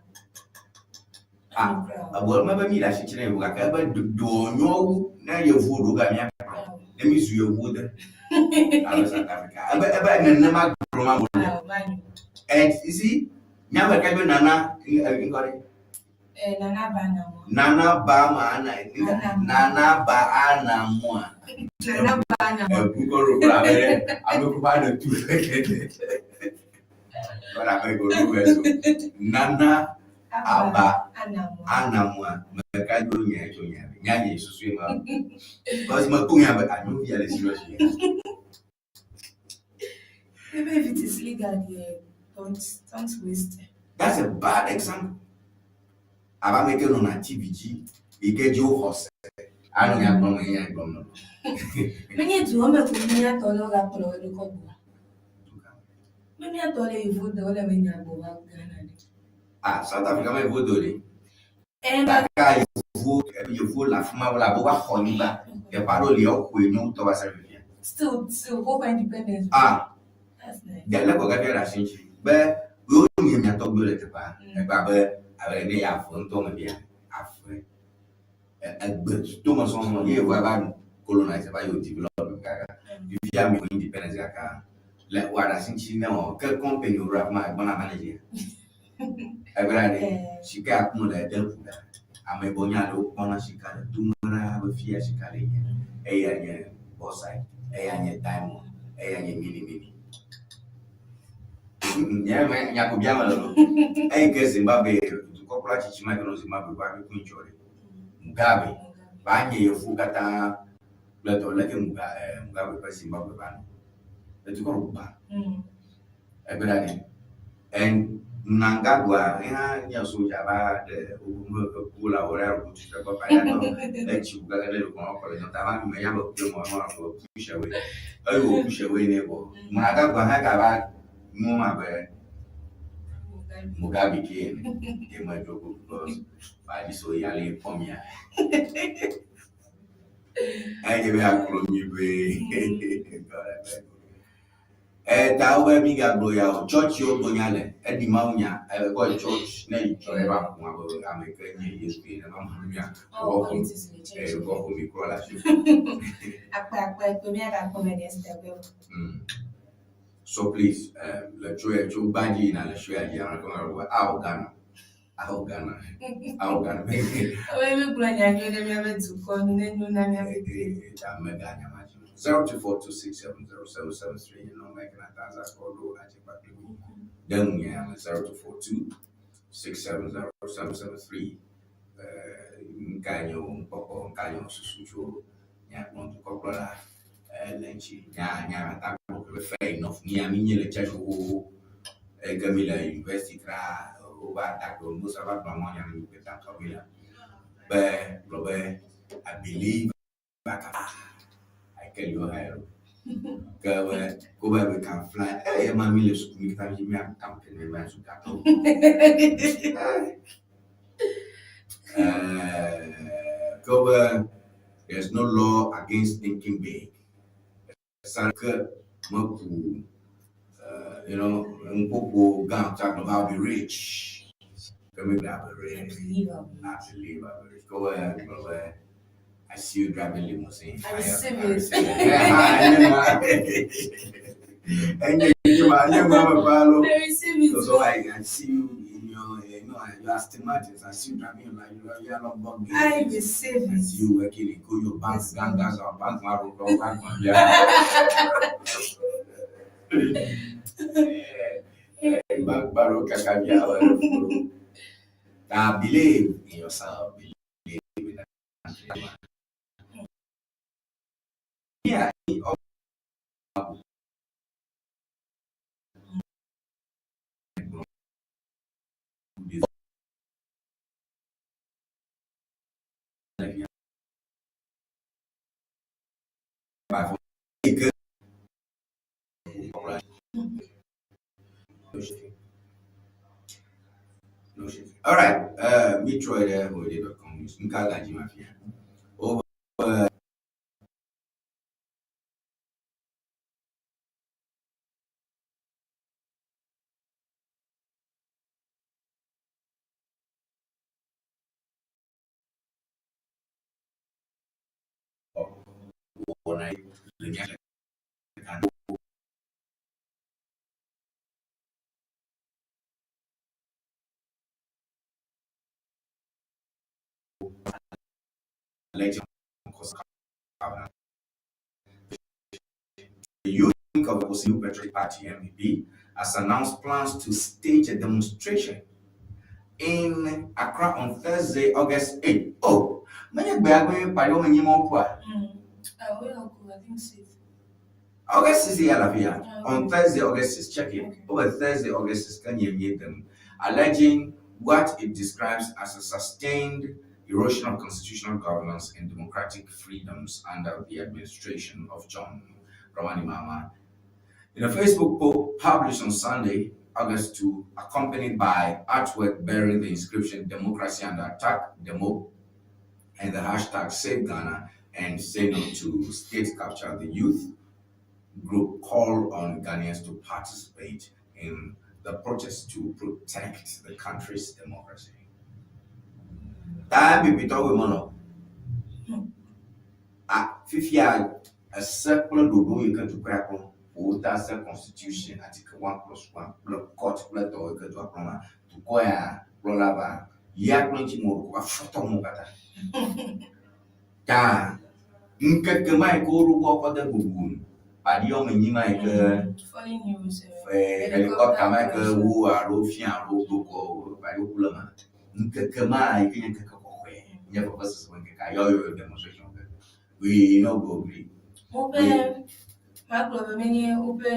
Ah, ewɔ eme be mi le asi tsi na yevu gake ebe ɖoɔ nyɔ wu ne yevuwo ɖo ga míakplɔ ne mi zu yevuwo de abe South Africa. Ebe ebe nenema gblɔm amewo le. Manyo. And you see, nya me ka be Nana ŋkɔ ɖe. Eh, Nana ba Anamoah. Nana ba ma ana Nana ba Anamoah. Nana ba Anamoah. Ebu kɔ ɖo kura be ame ko va ɖe tu keke. Kɔɖa be ko ɖo be so. Nana aba Anamoah. Me ka do nya tso nya nya nye susu ma. Because me ko nya be anyo via le serious. Even if it is legal, yeah, don't waste. That's a bad example. Abe ame ke nɔna TV dzi yi ke dzi woxɔ se. Anɔ nya gblɔm nya gblɔm nɔ. Menye du me ko míatɔ ne wogakplɔ wo ɖo kɔ gbɔa. Me míatɔ le yevu de wole me nya gbɔ va Ghana ɖe. Ah, South Africa me yevu do ɖe. Eh, Gake yevuwo yevuwo le afi ma wole abe woaxɔ anyigba. Teƒe aɖewo li woxɔe ne wotɔ va se ɖe fifia. Still woƒe independence. Ah. That's nice. Ɖe le kɔgafia ɖe asi ŋuti be yewo nye mia tɔgbuiwo le teƒea. Egba be abe ne ya ave ŋutɔ me bia ave. Egbe tome sɔsɔ ye yevua va colonize va yi develop kaka. Fifia mi independence kaka le wɔ ɖe asi ŋuti ne wɔ ke company wo ɖo afi ma egbɔna manage. Egbe ɖe sika akum le ede ƒu ɖa. Ame yibɔ nya le wokpɔna sika le tome ɖaa be fia sika le nye. Eya nye bauxite, eya nye diamond, eya nye minimini. Nye me nya ko bia me le lo. Eyi ke Zimbabwe dukɔkplɔla tsitsi ma ke nɔ Zimbabwe va fi ku ŋtsɔ ɖe. Mugabe va nye yevu katã kple tɔ leke Mugabe, Mugabe ƒe Zimbabwe va nɔ. Edukɔ ɖo gbã. Egbe ɖa ɖe. And Mnangagwa hã nye soja va ɖe woƒe eku la wɔ ɖe aɖo tu teƒe pa ya nɔ etsi ʋu gake ɖe ɖe kɔn kɔ le nyɔta va me ya be ku mɔ mɔ be push away. Eyi wo push away ne bɔ. Mnangagwa hã gava nu ma be Mugabe ke ene. Ye me do go because ba dzi so ya le kpɔ mia. Enye be akplɔ mi be Eta wobe mi gagblɔ ya o. Tsɔtsiwo gbɔ nya le. Eɖi Mawu nya. Ekɔ church ne yi tsɔ eva ƒo abe ame ke nye Yesu ene va ma mia. All politics in the church. Eh, kɔ ƒo mi kura le asi. Akpe akpe kpe mia gakpɔ me next step. So please, le tso ya tso gbadzi yina le show ya dzi ame ke ma be awo Ghana. Awo Ghana. Awo Ghana. Oye mi gblɔ nya nyui ɖe míaƒe dukɔ nu ne nyo na míaƒe te. Ame ga nya ma dzi. 0242670773 nye nɔma yi ke na ta za kɔ ɖo adze kpakple mi. Ɖe ŋu nye ame 0242670773. Nuka nye wò nukpɔkpɔ, nuka nye wò susu tso nyagblɔ dukɔkplɔla le ŋuti. Nya nya ta gblɔ ke be fair enough. Mía mi nye le church xoxoxo. Eye ke mi le university kra wova ta gblɔ Musa va gblɔ mɔ nya mi kpe ta tɔ mi le be gblɔ be I believe I can I tell you how. Ke be ko be we can fly. Eh ma mi le suku mi kata mi mi campaign mi ma su gato. Ke be there's no law against thinking big. Sake meku ŋkpokpo gã tsa gblɔ be I'll be rich. Ke mi gblɔ I'll be rich. I believe I'll be I believe I'll be rich. Ke be gblɔ be I see you driving limousine. I receive it. I receive it. So I see you in your, you are stigmatized. I see you driving like you are, you are not bugging. I receive I it. see you working in go your bank, gang, gang, gang, bank, bank, bank, bank, bank. Yeah. Bank, bank, bank, Now believe in yourself. Believe in that. Yeah. All right. Me try there holiday.com news. Nka gaji mafia. Oh, Alleging The Youth of the New Patriotic Party (NPP) has announced plans to stage a demonstration in Accra on Thursday, August 8. Oh, menye gbe agbe pari wo menyi mo kwa. Ah, we are good. I think 6. August 6 ya la fia. On Thursday, August 6, check it. Over Thursday, August 6, can you meet them? Alleging what it describes as a sustained erosion of constitutional governance and democratic freedoms under the administration of John Dramani Mahama. In a Facebook post published on Sunday, August 2, accompanied by artwork bearing the inscription Democracy Under Attack, Demo, and the hashtag Save Ghana and Say No to State Capture, the youth group called on Ghanaians to participate in the protest to protect the country's democracy. Ta NPP tɔwoe menɔ. A fifia ese kple ɖoɖo yi ke dukɔa kplɔ ƒo ta se constitution article 1+1 kple court kple tɔwo yi ke dua kplɔ ma dukɔ ya kplɔla va ya kple ŋuti mo va fɔtɔ mo katã. Ta ŋkeke ma yi ke woɖo kɔ kɔ de bubu nu kpaɖi wɔme enyi ma yi ke Funny news. Helicopter ma yi ke wo alo fia alo do kɔ kpaɖi woku le ma ŋkeke ma yi ke nye ŋkeke kɔkɔe nye vevesese ƒe ŋkeke yɔ yɔ demonstration ke we no go gree. Woƒe magblɔ be menye woƒe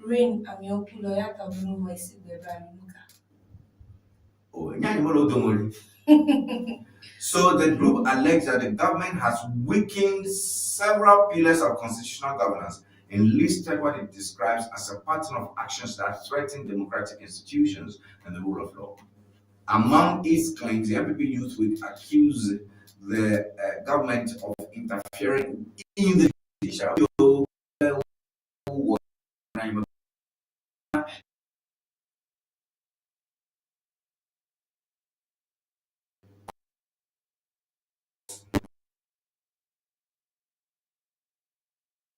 rain amewo ku le ya ta woƒe nu wɔ esi gbe be alo nu ka. Oh, nya nye mele wo dome ɖi. So the group alleged that the government has weakened several pillars of constitutional governance and listed what it describes as a pattern of actions that threaten democratic institutions and the rule of law. Among its claims, the NPP Youth Week accused the government of interfering in the judiciary.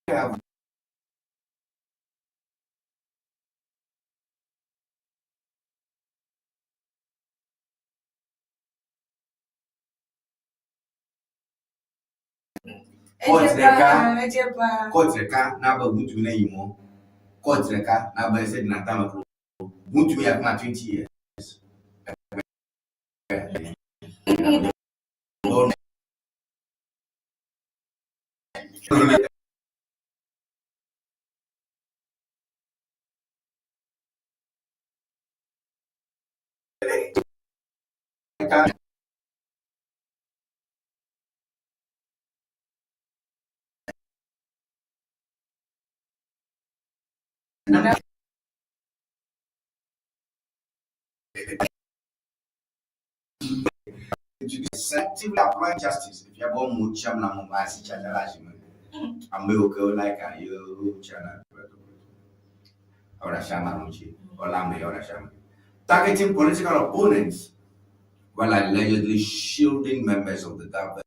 Have court ɖeka Edze ba. Court ɖeka na be ŋutsu ne yi mɔ court ɖeka na be se ɖina tame klo ŋutsu ya kuma 20 years. Selectively applying justice. If you have one more cham na mo ma si cha cha la shi me. Ame wo ke wo like a yo cha na. Ora shama nunchi. Ola me ora shama. Targeting political opponents while allegedly shielding members of the government.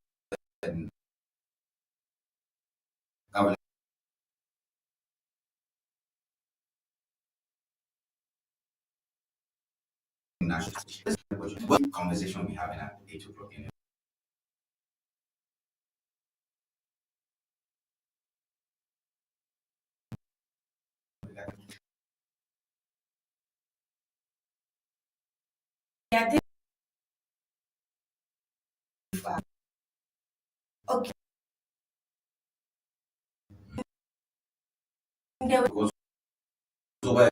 Government national conversation we're having at 8 o'clock in the Okay. Because over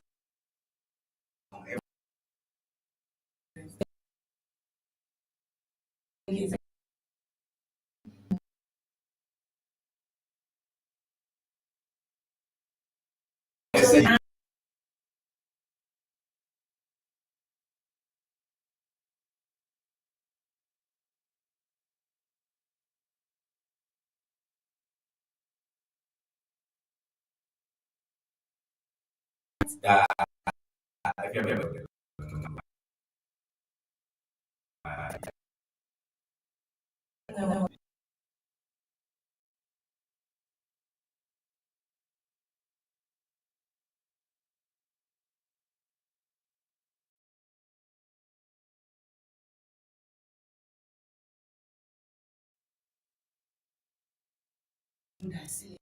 No. ɖe asi le.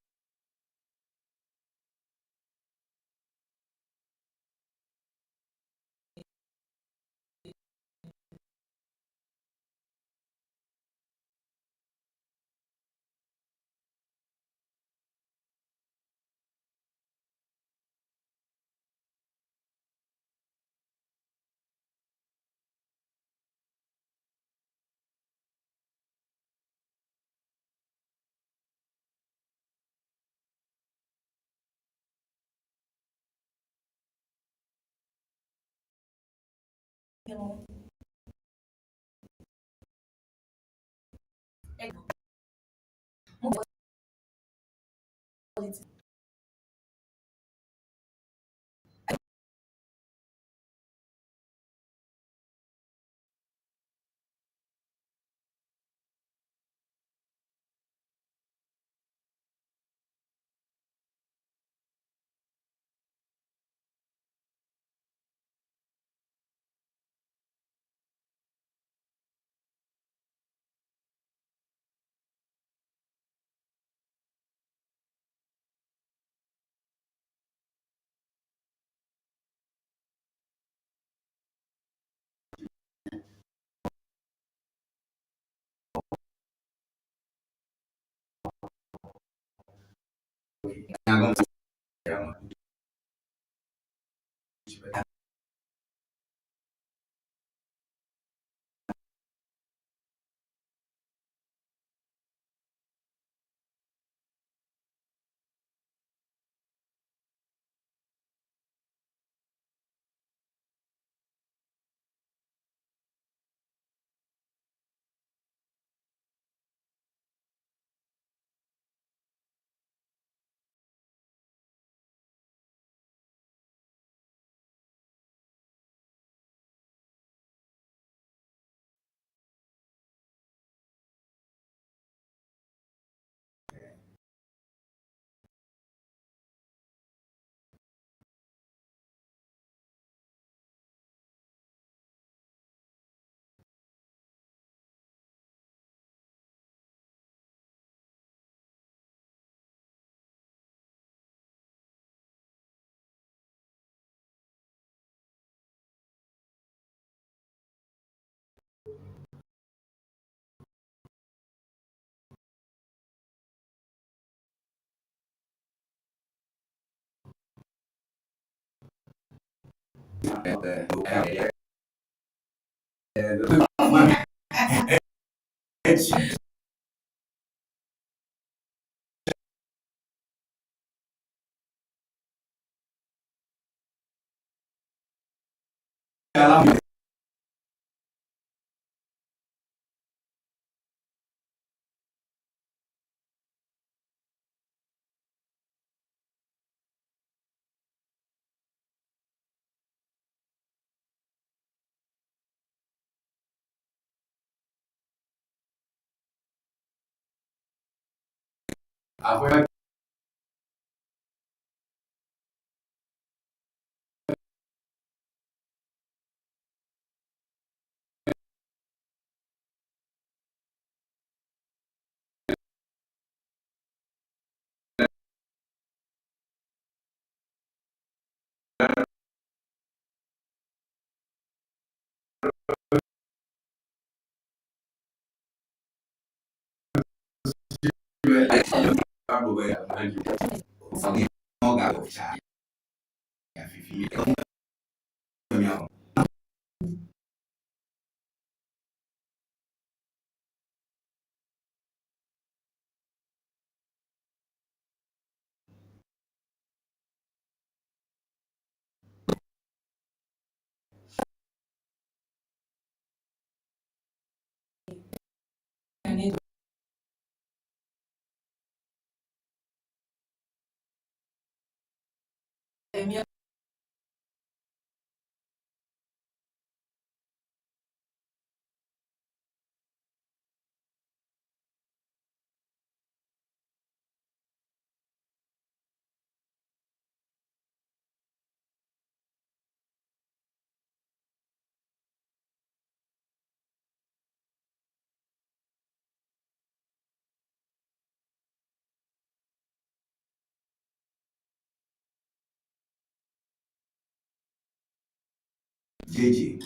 Dzedze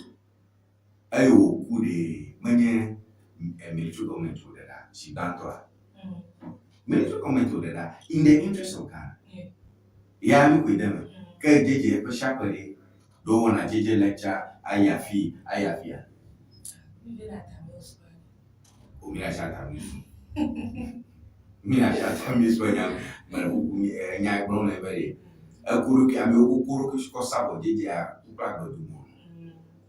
eye wòku ɖee menye military government wòɖe ɖa zi gbãtɔa? Military government wòɖe ɖa in the interest of Ghana. Ya mi koe de eme. Ke dzedze ƒe sia ƒe ɖe, ɖe wowɔna dzedze lecture ayi afii ayi afia? O mi asia ta mi su. Mi asia ta mi su enya me kuku mi enya gblɔm le be ɖe. Eku ɖokui amewo kuku ɖokui kɔ sa vɔ dzedzea kukla gbedu mo.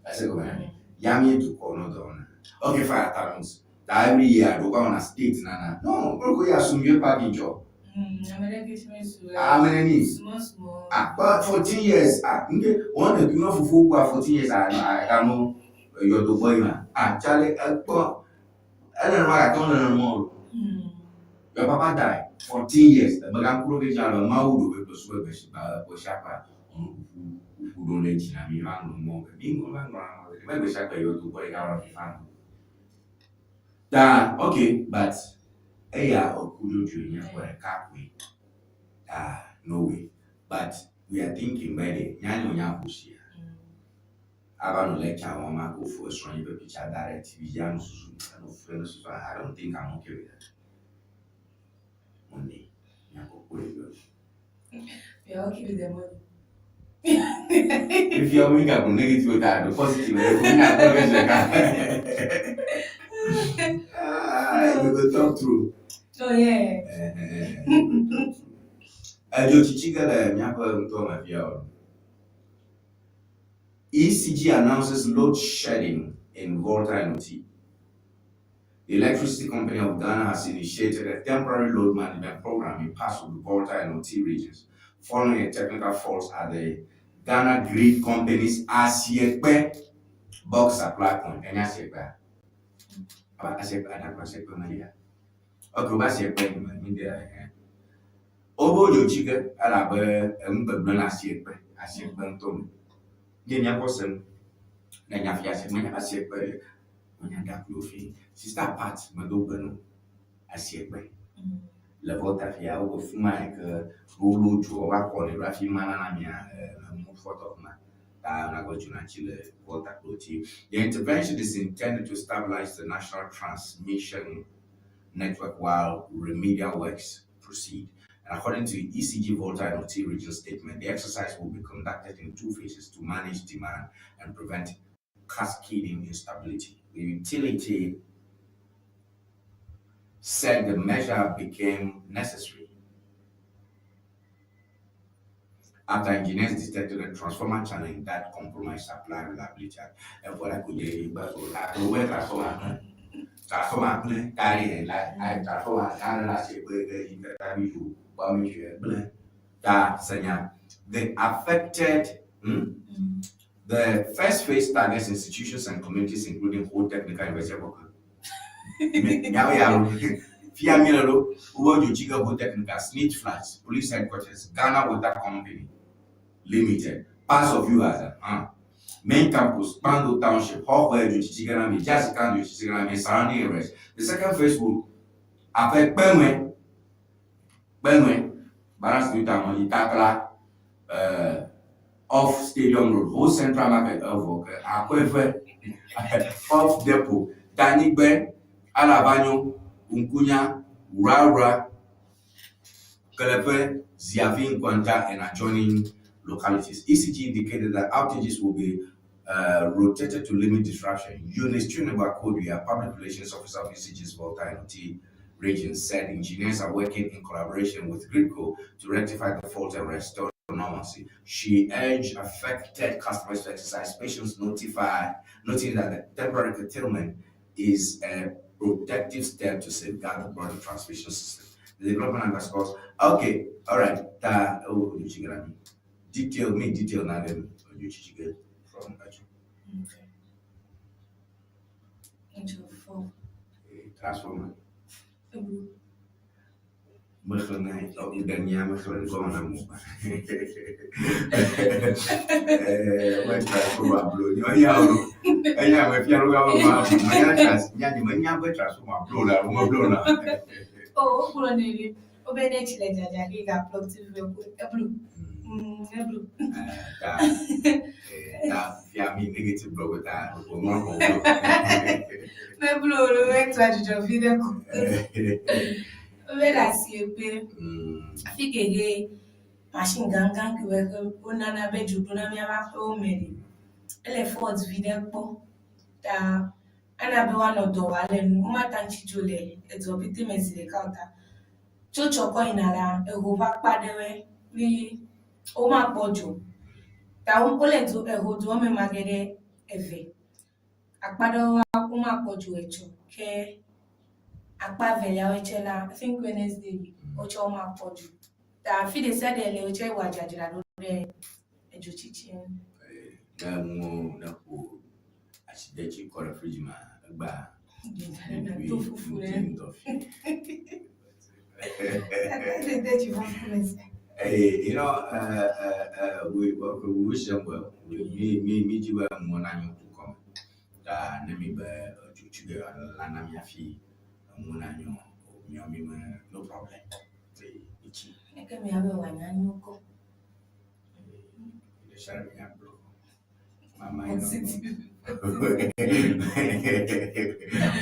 Ese gɔme na mi. Ya mi dukɔ nɔ dɔ wɔna. Okay fine ata mi su. Ta every year ɖo va wɔna state nana. No, kpɔ ko ya sumie party dzɔ. Ame neni? Ah, but 14 years. Ah, nke wɔn ɖe kui fufu kua 14 years ah, agano yɔdo gbɔ yi ma. Ah, chale ekpɔ ele nɔ gake wole nɔ o. Your papa die 14 years. Emegã ku ɖo ke dzi alo Mawu ɖo be kple sube gbe si gba ƒe sia ƒe ɔnu ƒuƒu ƒuƒu ɖo ɖe dzi na mi va ŋlɔ mɔ be mi ŋlɔ va ŋlɔ na mɔ be gbe sia gbe yɔdo gbɔ ɖeka wɔ fifa nɔ. Ta okay but eya eku dzodzoe nye ƒe ɖeka koe. Ta no way but we are thinking be ɖe nyanya nya ƒo sia. Ava nɔ lecture wɔm ako fo esrɔ̃ nye ƒe picture da ɖe TV dzi anɔ susu anɔ fu ɖe susu I don't think I'm okay with that. Money. Nyakpɔkpɔ ɖeviwo. You are okay with the money. If you are we got negative ta the positive we got go get Ah, we go talk through. Oh yeah. Edzo tsitsi ge le míaƒe ŋutɔ me fia o. ECG announces load shedding in Volta and Oti. The Electricity Company of Ghana has initiated a temporary load management program in parts of the Volta and Oti regions following a technical fault at the Ghana Grid Company's Asiekpe bulk supply point. Enya Asiekpe? Aba Asiekpe, adakɔ Asiekpe melia. Okay, wobe Asiekpe me mi de eh. Wobe dzo tsi ge elabe enu gbegblẽ le Asiekpe, Asiekpe ŋutɔ me. Nye míakpɔ se nu. Ne nya fia Asiekpe, menya be Asiekpe ɖe. Menya ɖaklo fi. Sister Pat medo gbe no Asiekpe. Le Volta fia wobe fuma yi ke wolo dzo wova kɔ nɛ ɖo hafi mana na mia enu fɔtɔ fuma. Ta nagbe dzo na tsi le Volta kple Oti. The intervention is intended to stabilize the national transmission network while remedial works proceed. And according to ECG Volta and Oti region statement, the exercise will be conducted in two phases to manage demand and prevent cascading instability. The utility said the measure became necessary after engineers detected a transformer challenge that compromised supply reliability. And for that, could they transformer transformer carry like transformer the affected the first phase targets institutions and communities including Ho Technical University of Fia mi le ɖo wobe dzotsi ke Ho Technical, Smith Flats, Police Headquarters, Ghana Water Company Limited, parts of you as a main campus, Kpando Township, Hohoe dzotsitsi ke na mi, Jasikan dzotsitsi ke na mi, surrounding areas. The second phase will affect Kpenwe, Kpenwe, Balance New Town, Itakla, off Stadium Road, Ho Central Market, Evo, Akwefe, off Depot, Danigbe, Alavanyo, Nkunya, Wuraura, Kelefe, Ziavi, Nkwanta, and adjoining localities. ECG indicated that outages will be rotated to limit disruption. Eunice Chuniba Kodia, public relations officer of ECG's Volta and Oti region, said engineers are working in collaboration with Gridco to rectify the fault and restore normalcy. She urged affected customers to exercise patience, noting that the temporary curtailment is a protective step to safeguard the broader transmission system. The development underscores. Okay, all right. Ta oh, detail me detail now then from Okay. Into four. Transformer. Mexlẽ ŋdenia mexlẽ ŋkɔ na mo. When transformer blow, nya o. Enya me fia lo ga ma ma trans nya ni menya be transformer blow la, mo blow la. Oh, o gblɔ nɛ ɖe wobe ne tsi le dzadza ge ga plug TV ko eblu. Eblo. Ta ta fia mi negative gblɔ be ta wòŋlɔ xɔ wo. Meblo o, metu adzudzɔ vi ɖe ko. Wobe le asie kpe. Fi ke he machine gãgã ke be wonana be dzo ɖona míaƒe aƒewo me ɖe. Ele fault vi ɖe kpɔ. Ta ana be woanɔ dɔ wɔa le nu. Womate ŋu tsi dzo le edua pɛtɛ me zi ɖeka o ta. Tso tsɔ kɔ yina la, eho ƒe akpa ɖewoe kple womakpɔ dzo. Ta wole du eho dua me ma ge ɖe eve. Akpa ɖewoa womakpɔ dzo etsɔ ke akpa eveliawoe tsɛ la, I think Wednesday wotsɛ womakpɔ dzo. Ta afi ɖe sia ɖe le wotsɛ wɔ dzadzraɖo ɖe edzotsitsi ŋu. Ne nuwo ne ƒo asidetsi kɔ ɖe fridge mea, egbea To fufu ɖe. ŋdɔ fi. Detsi fufu ɖe sia. Hey, we wish them well. We, mi, mi, mi dzi be nuwo nanyo dukɔ me. Ta ne mi be dzotsi ge la na mía fi enuwo nanyo, míawo mi me no problem. Hey, mi tsi. Eke miabe wòanya nyo kɔ. Ɖe sia ɖe mi agblɔ. Mama yɔ.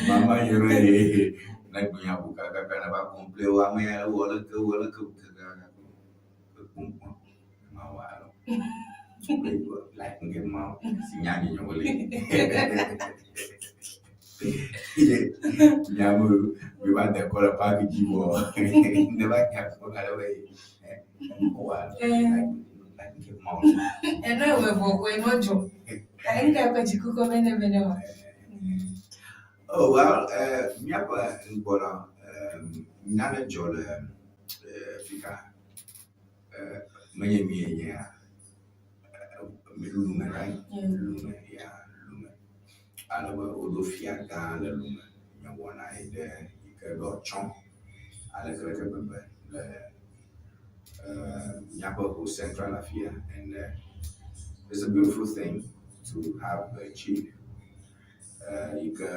Mama yɔ ye ne gbe bu kakaka ne va complain wo ame ya wɔ leke wɔ leke kakaka ekpɔm kpɔm ma wɔ alo. Like nke ma si nya nye nyɔ wole. Nyamu mi va de kɔ le park dzi vɔ ne va nya kpɔ ale be wɔ like nke ma wɔ. Eno ewe vɔ ko eno dzo. Ŋka ƒe dzikuko bene bene wa. Oh well, míaƒe ŋgbɔ la, nane dzɔ le fika. Menye mie nyea, Lume, right? Lume, yeah, Lume. Ale be woɖo fia gã le Lume. Nye wɔna yi ɖe yi ke ɖo atsyɔ̃ ale ke leke gbegbe le míaƒe Ho Central afia and it's a beautiful thing to have a chief yi ke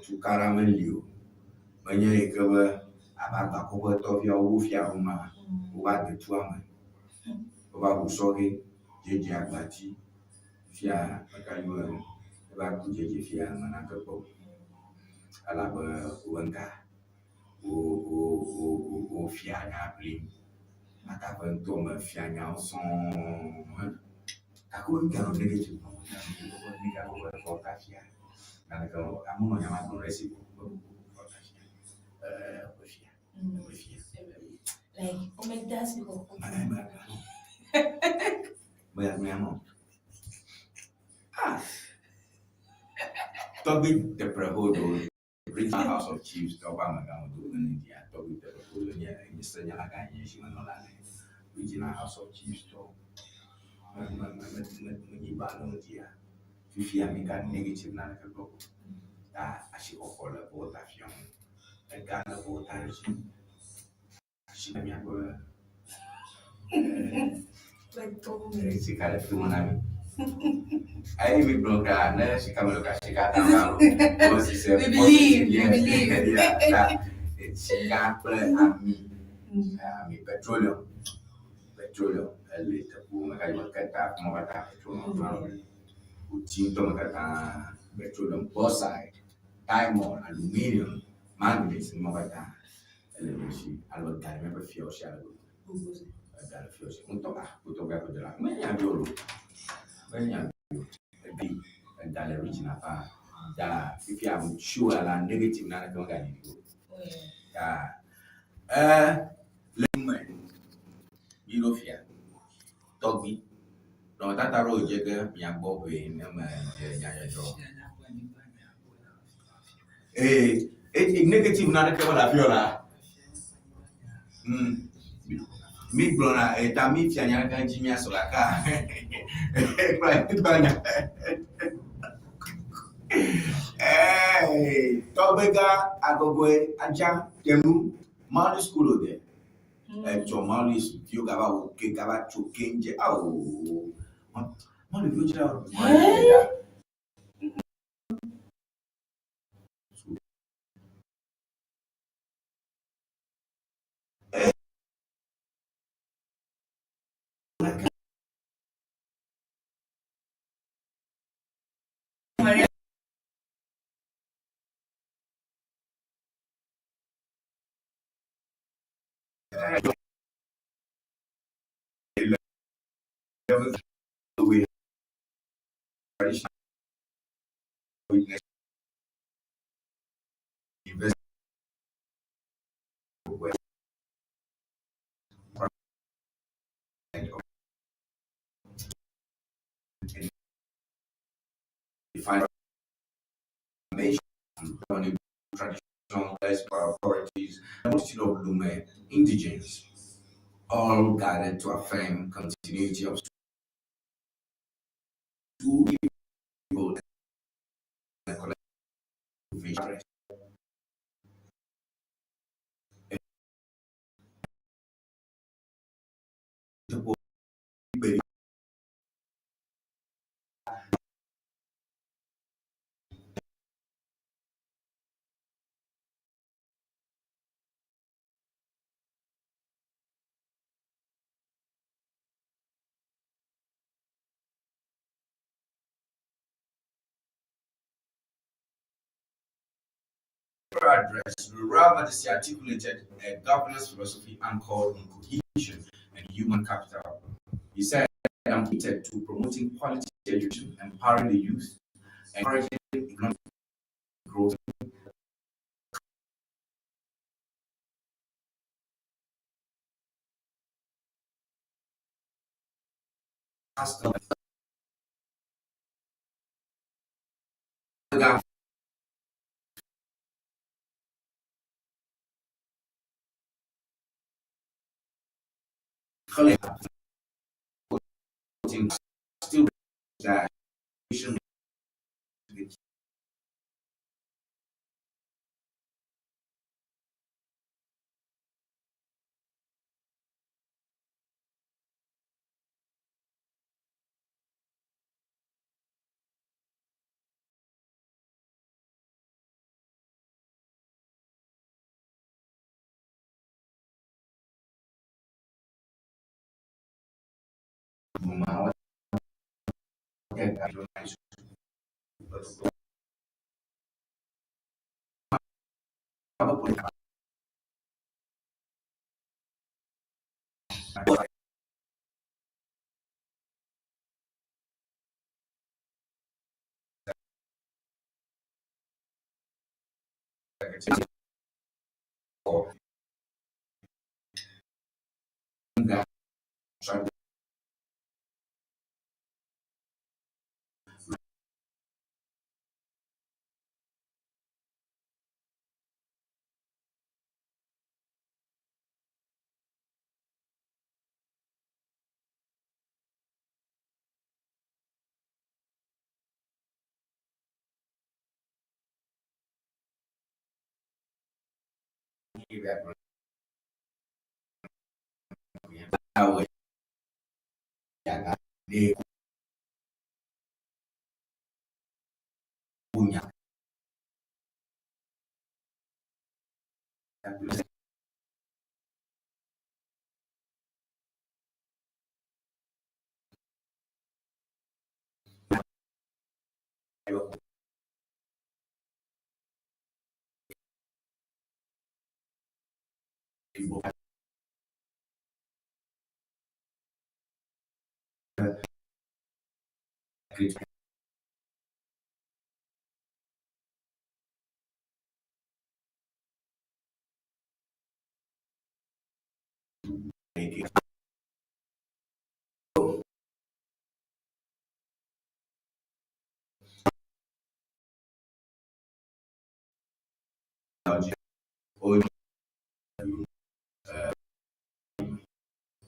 tukaɖa meli o. Menye yi ke be abe agbakɔƒetɔviawo wo fia ɖo ma, wova de tua me. Wova ʋu sɔhɛ dzedze agbati fia meka nyo ene. Eva ku dzedze fia menake kpɔ o. Elabe wobe ŋka wo wo wo wo fia nya ʋlim. Makaƒe ŋutɔ me fia nyawo sɔŋ. Gake wo ŋka nɔ negative nɔ ŋka wobe kɔ ta fia. Naneke mewɔ amewo nɔ nya ma gblɔm ɖe esi ko be kɔ ta fia. Ƒe fia. Ƒe fia. Like, womede asi kɔkɔ. Mea mɔ. Ah. Tɔgbi Teprehodo, Regional House of Chiefs, tɔgba amegãwo do ne dia Tɔgbi Teprehodo nye nye senyalagã nye zimenɔla le Regional House of Chiefs tɔ. Me me me me me menyi ba le ŋutia. Fifia mi ga negative naneke gblɔ o. Ta asixɔxɔ le Volta fia ŋu. Ega le Volta dzi. Asi le miaƒe sika le tome na mi. Eye mi gblɔ ka ne sika mele ka sika ta va lo. We believe, we believe. Sika kple ami, ami petroleum, petroleum ele teƒewo me ka me keta mɔ katã petroleum. Wòtsi ŋutɔ me katã petroleum, bauxite, diamond, aluminium, manganese numɔ katã. Ele mía si alo ega le míaƒe fiawo si ale gbegbe. Ega le fiawo si. Ŋutɔ ah wotɔ gã ƒe dela. Menya bi o lo. Menya bi o. Ebi ega le region paa. Ta fifia show la negative naneke megaɖi o. Ta eh le me mi ɖo fia tɔgbi. Nɔnɔmetata ɖewo dze ge mia gbɔ ʋee ne me dze nyadzɔdzɔ. Ee, e negative naneke mele afi o la. Mi gblɔna eta mi fia nya ɖeka dzi mia sɔ gaka. Kple kple nya. Ee, tɔgbegã agɔgɔe adza tenu Mali school o de. Etsɔ Mali viwo gava wo ke gava tso keŋdze awo. Mali viwo dzra. 11th we traditional witness invest traditional authorities, a multitude of Lume indigenes, all gathered to affirm continuity of two people and collective vision. Address, the Royal Majesty articulated a governance philosophy anchored on cohesion and human capital. He said, I'm committed to promoting quality education, empowering the youth, encouraging economic growth, customer still that that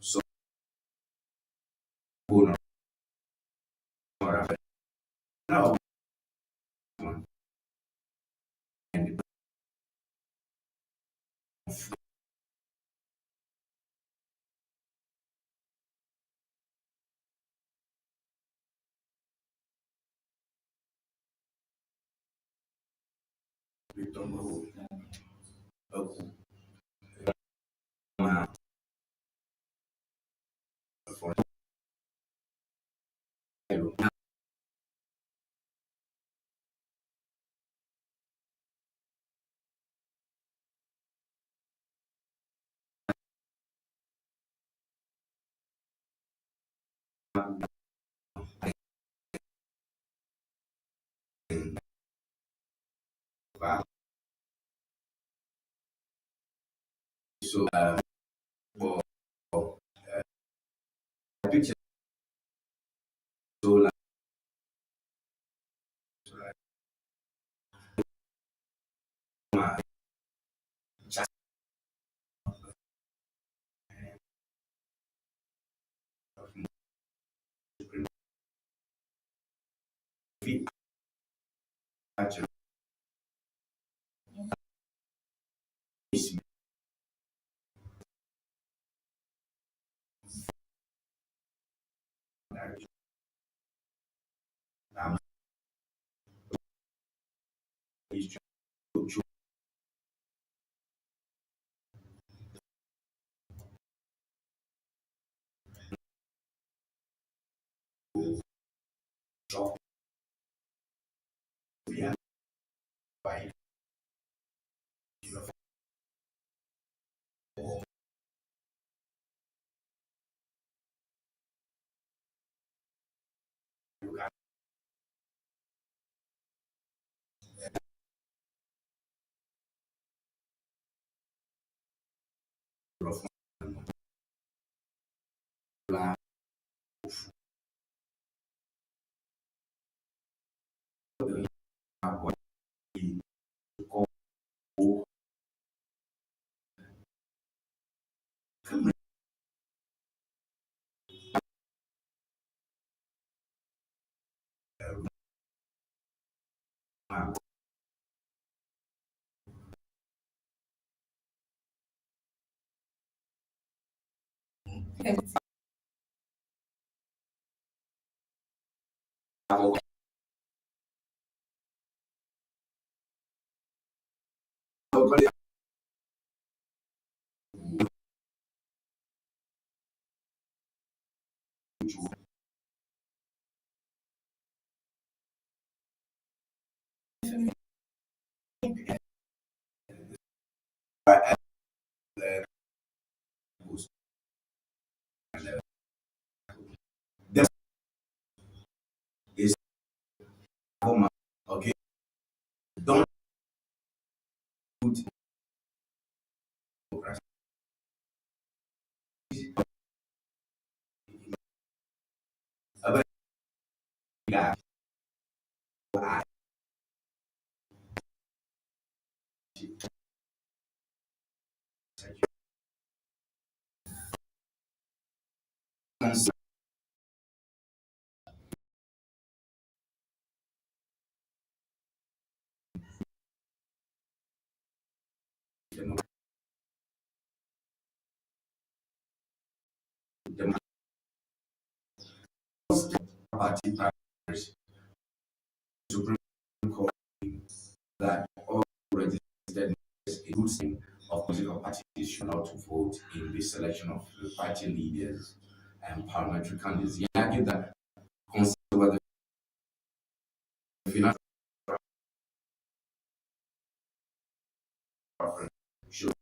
so and So for picture so Is okay. Don't put Party primaries, Supreme Court that all registered members in good standing of political parties should not vote in the selection of the party leaders and parliamentary candidates. He argued that consider the financial should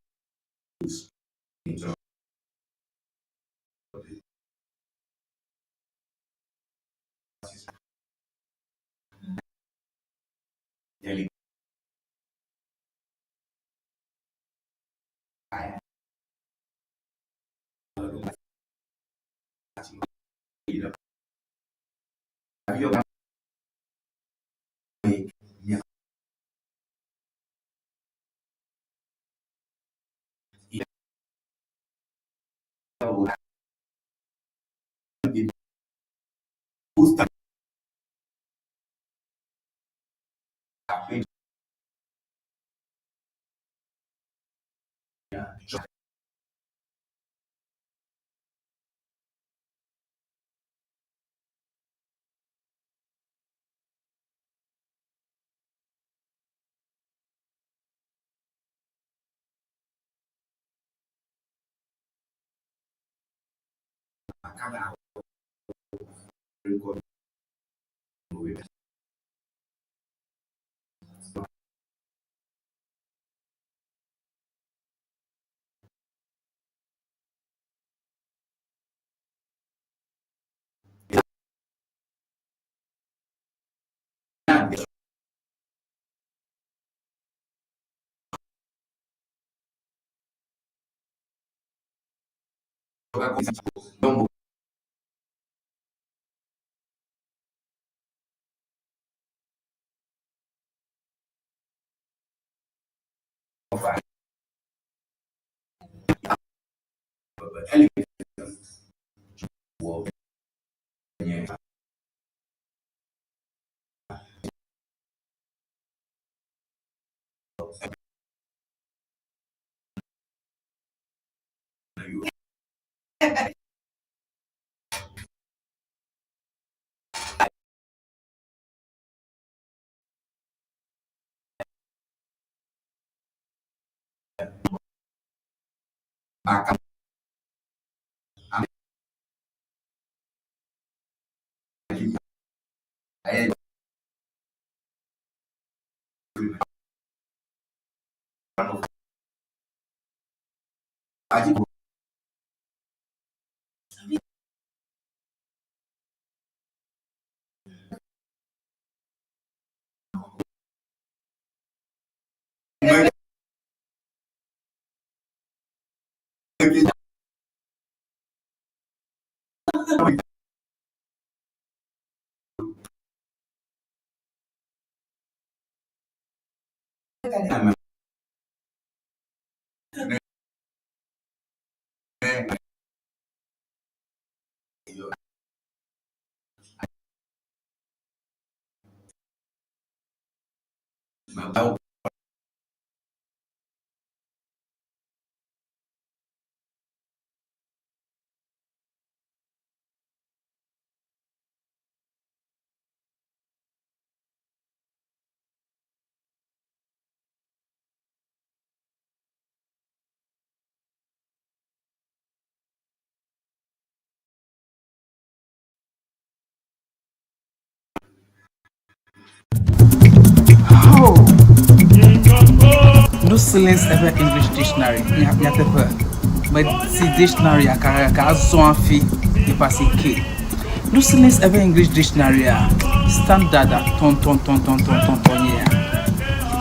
Oh. No silence ever English dictionary. Nyateƒe. Medi dictionary gake azɔ hafi yeƒe asi ke. No silence ever English dictionary a standard a tɔntɔntɔntɔntɔntɔn nye ya.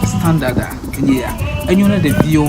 Standard a enye ya. Enyo ne ɖeviwo,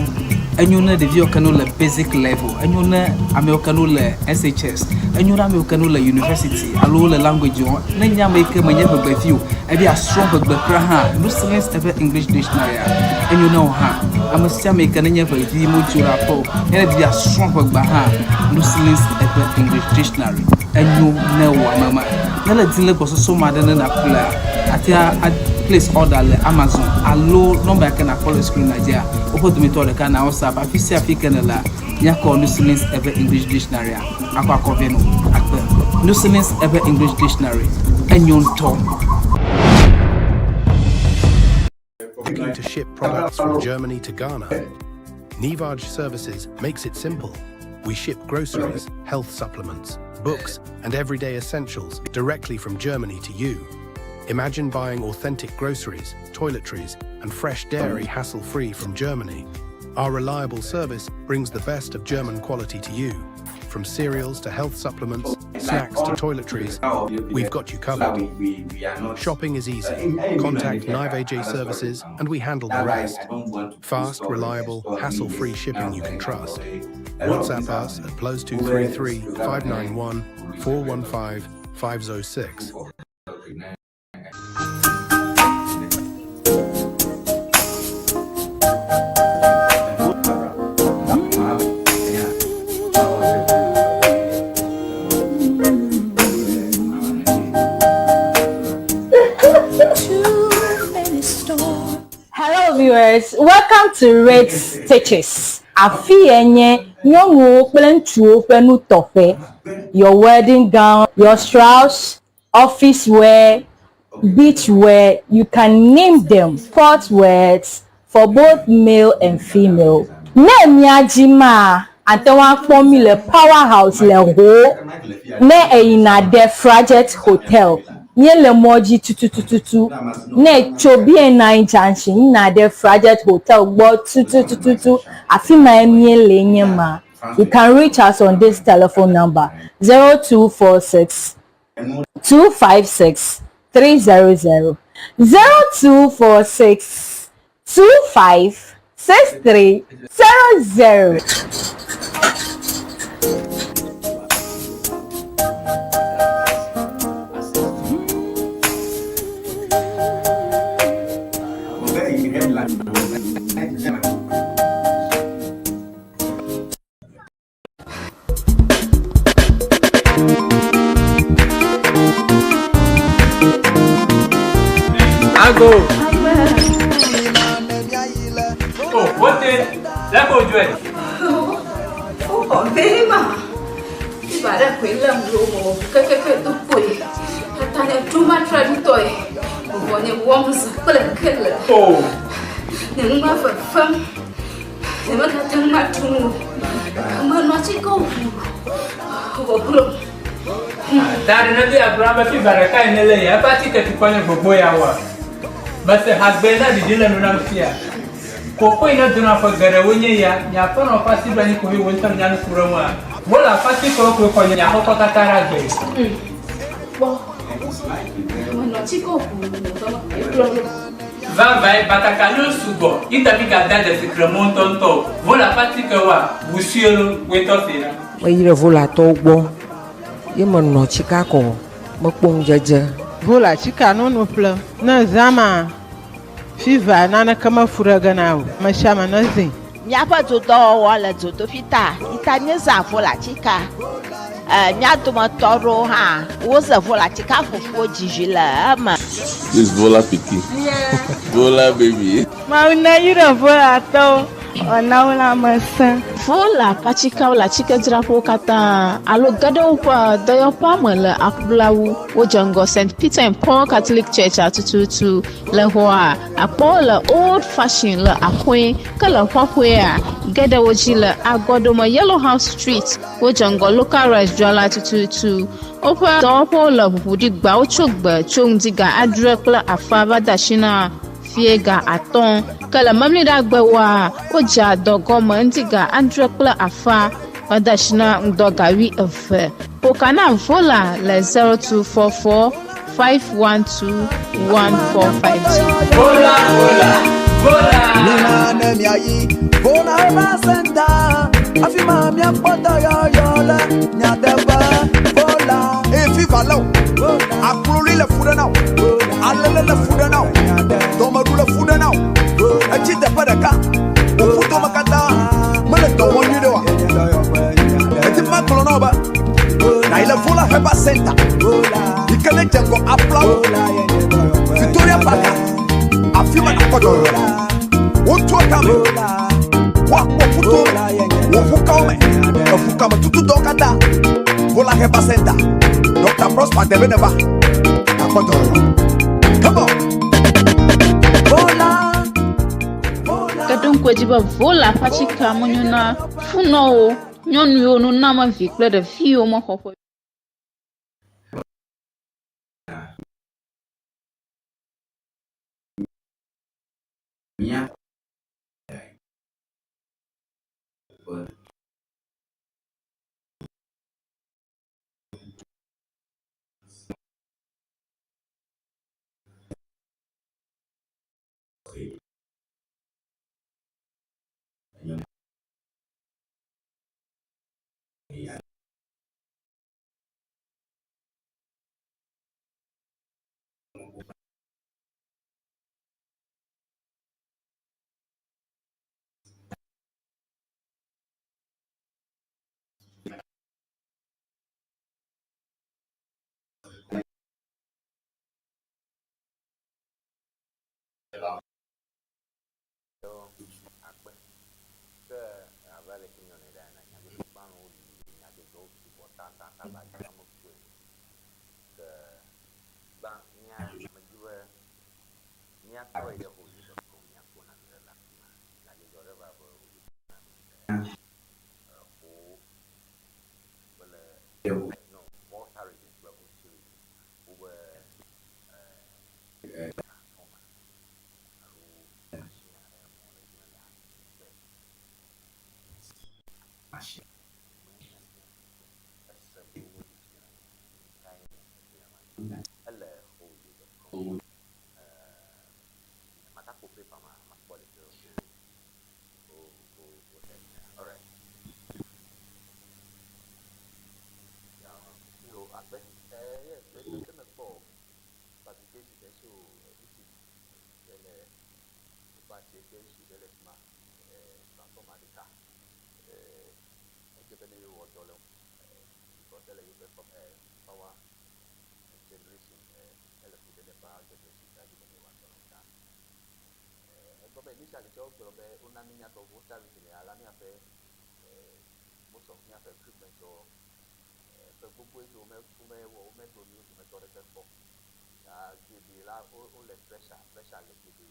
enyo ne ɖeviwo ke no le basic level, enyo ne amewo ke no le SHS, enyo ne amewo ke no le university alo wole language wɔm. Ne nye ame yi ke menye ʋegbevi o, ebe yeasrɔ̃ ʋegbe kura hã, no silence eƒe English dictionary a, enyo ne wò hã. Ame sia ame yi ke nenye ʋevi medzo ɖe aƒe o, ne edi be yeasrɔ̃ ʋegbea hã, no silence eƒe English dictionary enyo ne wò ame ma. Ne le di le gbɔsɔsɔ me aɖe ne nàƒlea, àte ŋu a place order le Amazon alo nɔmba yi ke nàkpɔ le screen dzia, woƒe dometɔ ɖeka na WhatsApp. Afi sia afi ke nèlea, míakɔ Nusilis eƒe English Dictionary-a akɔ akɔ vɛ nɔ akpe. Nusilis eƒe English Dictionary enyo ŋutɔ. Looking to ship products from Germany to Ghana? Nivaj Services makes it simple. We ship groceries, health supplements, books, and everyday essentials directly from Germany to you. Imagine buying authentic groceries, toiletries, and fresh dairy hassle-free from Germany. Our reliable service brings the best of German quality to you. From cereals to health supplements, snacks to toiletries, we've got you covered. Shopping is easy. Contact Nive AJ Services and we handle the rest. Fast, reliable, hassle-free shipping you can trust. WhatsApp us at +233 591 415 506. Hello viewers, welcome to Red Stitches. Afi ye nye nyɔnuwo kple ŋutsuwo ƒe nutɔƒe. Your wedding gown, your shrouds, office wear, beach wear, you can name them, sport wears for both male and female. Ne mía dzi maa, ate ŋu akpɔ mí le Power House le Ho ne èyina ɖe Frajet Hotel. Míele mɔ dzi tututututu ne ètso BNI Junction yina ɖe Frajet Hotel gbɔ tututututu, afi mae míele nye ma. You can reach us on this telephone number 0246 256 300 0246 25 63 00. Go. Oh, wote, lɛ ko dzɔe. Woxɔ vɛ ma. Fiva ɖe koe lém ɖo mewɔ ʋu kekeke do kpoe. Tata nye ɖo matre ŋutɔe. Vɔvɔ nye wɔm zã kple kele. Oh. Nye nu ma fefem. Nye megate ŋu aɖu nu o. Menɔ atikewo ʋu vɔ glo. Ta ɖe ne do ya gblɔ be fiva ɖeka yi ne lé ya eƒe atike tukɔ nye gbogbo ya wɔa. Mese hagbe na ɖiɖi le nu nam fia. Koko yi ne dona ƒe geɖewo nye ya, nye aƒenɔ ƒe asi ɖo anyi ko he wò ŋutɔ nya nu ku ɖe ŋua. Wole aƒe atikewo koe xɔ nye aƒekɔ katã ɖe agbe. Kpɔ. Menɔ atikewo ʋu nye ƒe me kplɔ ɖo. Vavae, batakaliwo sugbɔ, yi ta mi gada dzesi kremɔ ŋutɔŋutɔ o. Vole aƒe atikewoa, ʋu sue lo, woe tɔ se ɖa. Meyi ɖe Volatɔwo gbɔ ye menɔ tsika kɔ mekpɔ ŋudzedze. Vola tsika nono ƒle ne zã ma fiva naneke mefu ɖe ge na o. Ame sia ame ne zĩ. Míaƒe dodɔwɔwɔ le dzodoƒi ta yi ta míezã volatika. E, mía dometɔ aɖewo hã woze volatika fufuwo dzizi le eme. This Vola pikin. Vola baby. Mawu ne yra Volatɔwo wòana wo lãmesẽ. Vola ƒe atikewo le atikedzraƒewo katã alo ge ɖe woƒe dɔyɔƒea me le Aƒulawu. Wodze ŋgɔ St. Peter and Paul Catholic Church tututu le xɔa akpɔwo le Old Fashion le Akoe ke le Ƒaƒoea ge ɖe wo dzi le Agɔdome Yellow House Street. Wodze ŋgɔ Local Rice dzrala tututu. Woƒe dɔwɔƒewo le ʋuʋu ɖi gbawo tso gbe tso ŋdi ga adre kple afa va de asi na fie ga atɔ̃ ke le memleɖagbewoa wodzea dɔ gɔme ŋdi ga adre kple afa va de asi na ŋdɔ ga wuieve. Ƒoka na Vola le 0244 512 1452. Vola, vola, vola. Mina ne miayi Vola Herbal Center afi ma miakpɔ dɔyɔyɔ le nyateƒe Vola. Eye fiva lé o, akloli le fu ɖe na o, alele le fu ɖe na o, dɔmeɖu le fu ɖe na o, etsi teƒe ɖeka, wò ƒudome katã mele dɔ wɔm nyuie ɖe oa. Eti ma gblɔ na wo be na yi le Vola Herbal Center yi ke ne dze ŋgɔ Aflawo, Victoria Park, afi ma nakpɔ dɔyɔyɔ le. Wotua kame, woakpɔ ƒuto me, wò ƒukawo me, eƒukame tutudɔwo katã. Vola Herbal Center, Dr. Prosper Debeneba, nakpɔ dɔyɔyɔ. Come on. Vola. Ke ɖo ŋku edzi be Vola ƒe atikea menyo na funɔwo, nyɔnuwo, nunɔamevi kple ɖeviwo mexɔ ƒe Mía ƒe enye ya Akpe. Ke abe ale si nyɔnu ɖe ene, nyadzɔdzɔgbalẽwo li, nyadzɔdzɔwo sugbɔ tatata va dzi ame kpɔe. Ke gbã mía medi be míatrɔ yi ɖe hoʋiʋli míakpɔ nane ɖe le afi ma. Nyadzɔdzɔ ɖe va be ho kple no Volta region kple Oti region wobe transformer alo machine aɖe mɔ ɖe dzi le machine. Ele makakpɔ paper ma makpɔ ɖe o o o alright. Yo, akpe. Yes, ke mekpɔ publication ɖe so ECG ɖe le woƒe ati ƒe issue ɖe le fi ma. Transformer ɖeka. Edze be ne yewɔ dɔ le because ele yewoƒe power generation ele fu ɖe ne power generation ta edze be ne yewɔ dɔ le ta. Mekpɔ be initially tse wogblɔ be wona mí míatɔ volta region ya la míaƒe most of míaƒe equipment wo ƒe gbogbo yi wome womewɔ womeɖo mí dometɔ ɖeke kpɔ. Ya geɖe la wo wole pressure pressure le geɖe dzi.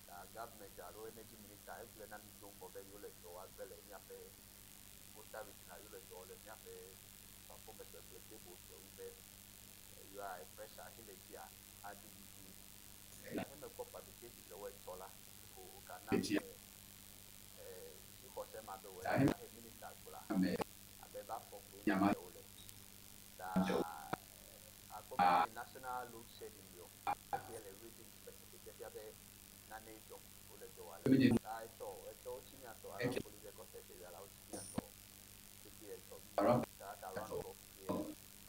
Ta government alo energy minister egblɔe na mí do ŋgɔ be yewole dɔ wa gbe le míaƒe volta region yewole dɔ le míaƒe transformers kple cables ŋu be yewoa pressure ke le dzia aɖiɖi dzi. Ne mekpɔ fabricated le wo etsɔ la, ko woka na be dzixɔse ma be wòe he minister gblɔa abe va fɔ koe nye be wole. Ta akpɔ be national load shedding yɔ efia le region specific efia be nane dzɔ wole dɔ wa le. Ta etsɔ etsɔ wotsi miatɔ around police headquarters area la wotsi miatɔ pete etsɔ bi ta around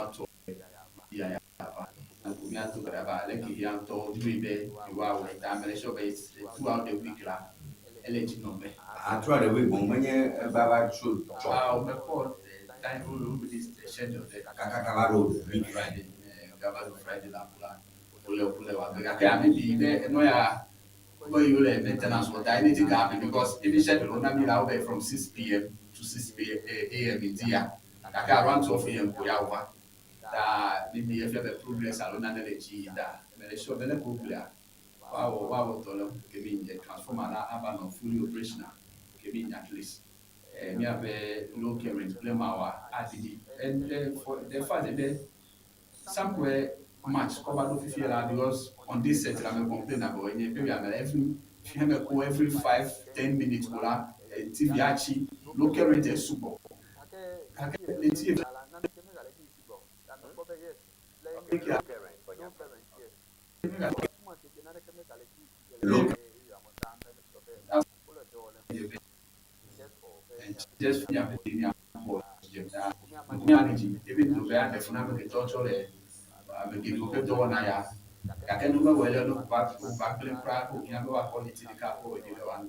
12 pm ya ya va. Míado gbe ɖa be aleke ya ŋutɔ woɖoe be yewoawɔe ta mele sure be throughout the week la ele dzi nɔ me. Ah, throughout the week boŋ menye eva va tso tsɔ. Ah, mekpɔ time wo release the schedule ɖe. Kakaka va ɖo week. Friday, gava ɖo Friday la ko la wole wole wɔ gake maybe be enɔ ya be yewo le maintenance wɔ ta anything can happen because even schedule wona mi la wo be from 6 pm to 6 am ŋdi ya gake around 12 am ko ya wova. Ta maybe efia be progress alo nane le dzi yi ta mele sure be ne ko gblɔa woawɔ woawɔ dɔ le ŋu kemi nye transformer la ava nɔ fully operational kemi at least míaƒe low current kple mawoa aɖiɖi. And for the fact be somewhere March kɔ va ɖo fifia la because on this set la me complain about enye area me every fia me ko every 5-10 minutes ko la TV atsi low current sugbɔ gake le TV Just even though be funa be ketɔ tsɔ le ame geɖewo ƒe dɔwɔna ya gake nu mewɔe le no va va gblẽ kura ko hiã be woakɔ liti ɖeka akɔ wɔ ɖe wa nu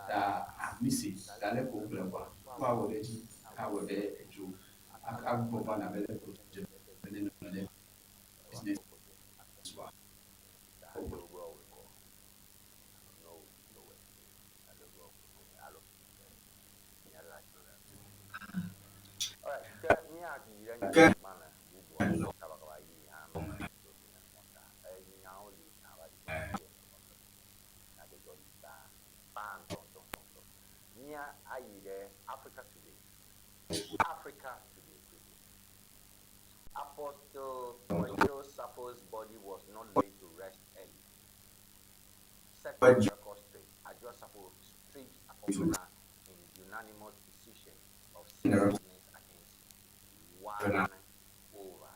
ta amisi ta le ko gblẽ kɔa woawɔ ɖe edzi awɔ ɖe edzo agbɔ va na be le ko dze be ne nɔ ɖe business wa. Ke Africa Today quickly. Apostle Kojo Safo's body was not laid to rest early. Set the record straight. Adwoa Safo stripped Akofena in unanimous decision of 6 signings against 1 over.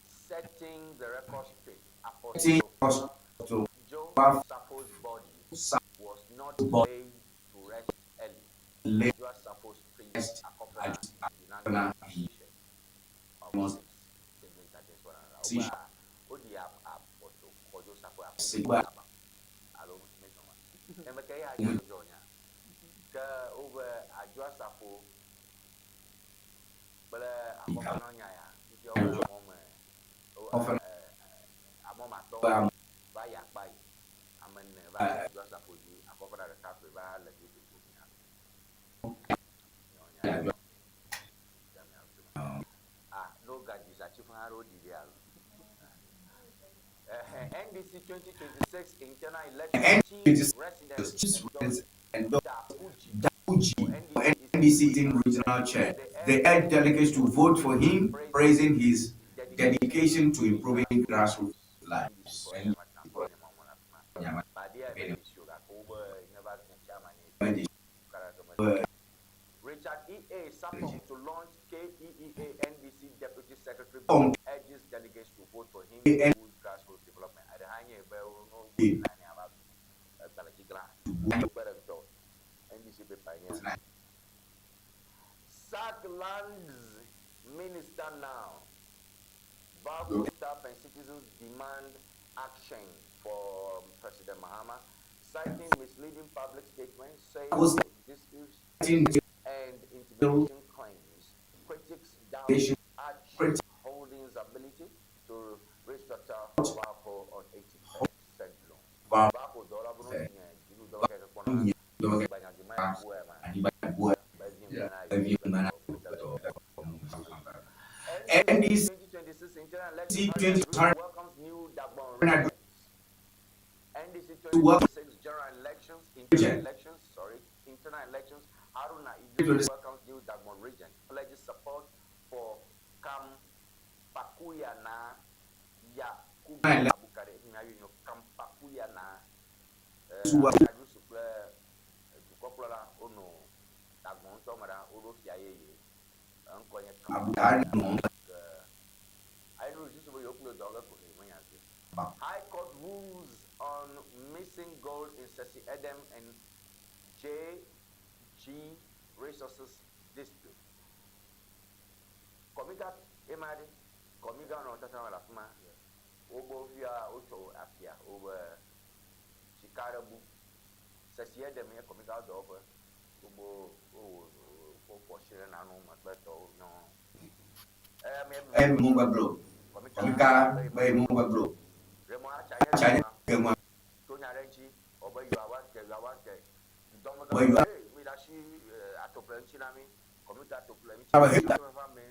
Setting the record straight, Apostle Joe Safo's body was not laid to rest early. Adwoa Safo stripped Akofena in unanimous decision of 6 signings against 1 another. Odi Apostle Kojo Safo Akofena alo mesɔn emeke ya dzɔ nya ke wobe Adwoa Safo kple Akofena nya ya fifia wobe amɔ me amɔ matɔwo va yi akpa yi ame ene va le Adwoa Safo dzi Akofena ɖeka koe va le dodo mia nya ah no gadzi atsiƒe hã ɖewo ɖi ɖe alo. NDC 2026 internal election chief resident and Dakuji, NDC regional chair. They urged delegates to vote for him, praising his dedication to improving grassroots lives. Richard E.A. Sapong to launch KEEA NDC Deputy Secretary urges delegates to vote for him to boost grassroots development. Sack lands minister now. VALCO staff and citizens demand action from President Mahama, citing misleading public statements, saying disputes and intimidation claims. Critics doubt Arch Holdings' ability to restructure VALCO on 81st. anyigba NDC 20 NDC 2026 general elections, internal elections, sorry, internal elections. Haruna Idris welcomes new Dagbon region, pledges support for Kampakuyana Yakubu Abukare. Kampakuyana. Adusu kple dukɔkplɔla wonɔ Dagbon ŋutɔ me ɖa, woɖo fia yeye. Eŋkɔ nye Kampakuyana. Ayi susu be yewo kple dɔ ge ko menya se. High Court rules on missing gold in Sessi Edem and JG Resources dispute. Kɔmiga ema ɖe kɔmiga nɔ tata me le afi ma. Wogbɔ fia wotsɔ afia wobe sika ɖe bu. Sessi Edem nye kɔmiga dɔwɔƒe. Wogbo wowɔ wofɔ si ɖe nanewo me kple tɔwo nyɔ. Eya mu gbagblɔ kɔmika be mu gbagblɔ tsa nye gema To nya ɖe ŋuti wɔ be yewoava ke yewoava ke dɔmegã Be yewoa- ee mi ɖe asi atoƒle ŋuti na mi kɔmita atoƒle ŋuti Abe heta- ƒe ame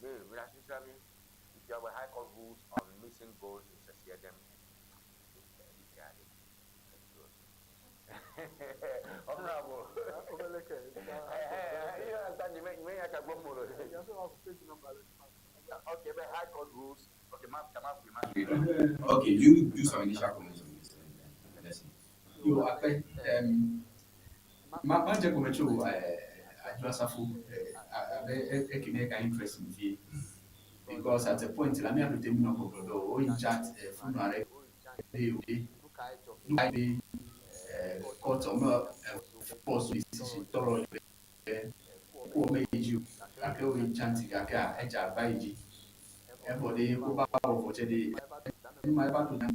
mi mi ɖe asi na mi fia be High Court rules on missing gold in Sessi Edem. Honorable. You understand? You may have to go more. Okay, but High Court rules. Okay, ma'am, come up, ma'am. Okay, you do some initial comments on this. And then let's see. Yo, akpɛ ma dze gɔme tso Adwoa Safo abe eke ne ka interest mi vie because at a point la mi aƒete mi nɔ gbɔgblɔ be o in chat funu aɖe be o de nu ka be court ɔmɛ force decision tɔrɔ be ko ɔmɛ yi dzi o gake o in chat gake a edze agba yi dzi evɔ ɖe ko ba wɔ vɔ tse ɖe enu ma eva to nya.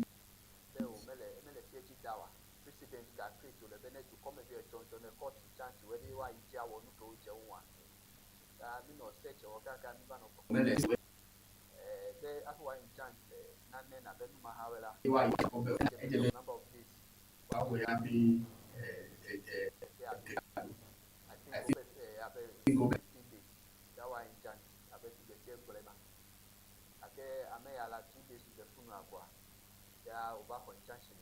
Be o mele mele fie dzi da wa president ga create o le be ne dukɔmevi etsɔ ŋutɔ ne court chance wɔ ɖe woayi dzi awɔ nu ke wodze ŋua ta mi nɔ search wɔ kaka mi va nɔ kpɔ mele be hafi woayi chance le nane na be numahawe la woayi kɔ be edze be number of days woawɔ ya be ɛ ɛ be I think I wobe abe think wobe 15 days ya woayi chance abe tugbetie gblɔe ma gake ame ya la 2 days to the funeral kɔa ya wòva xɔ injunction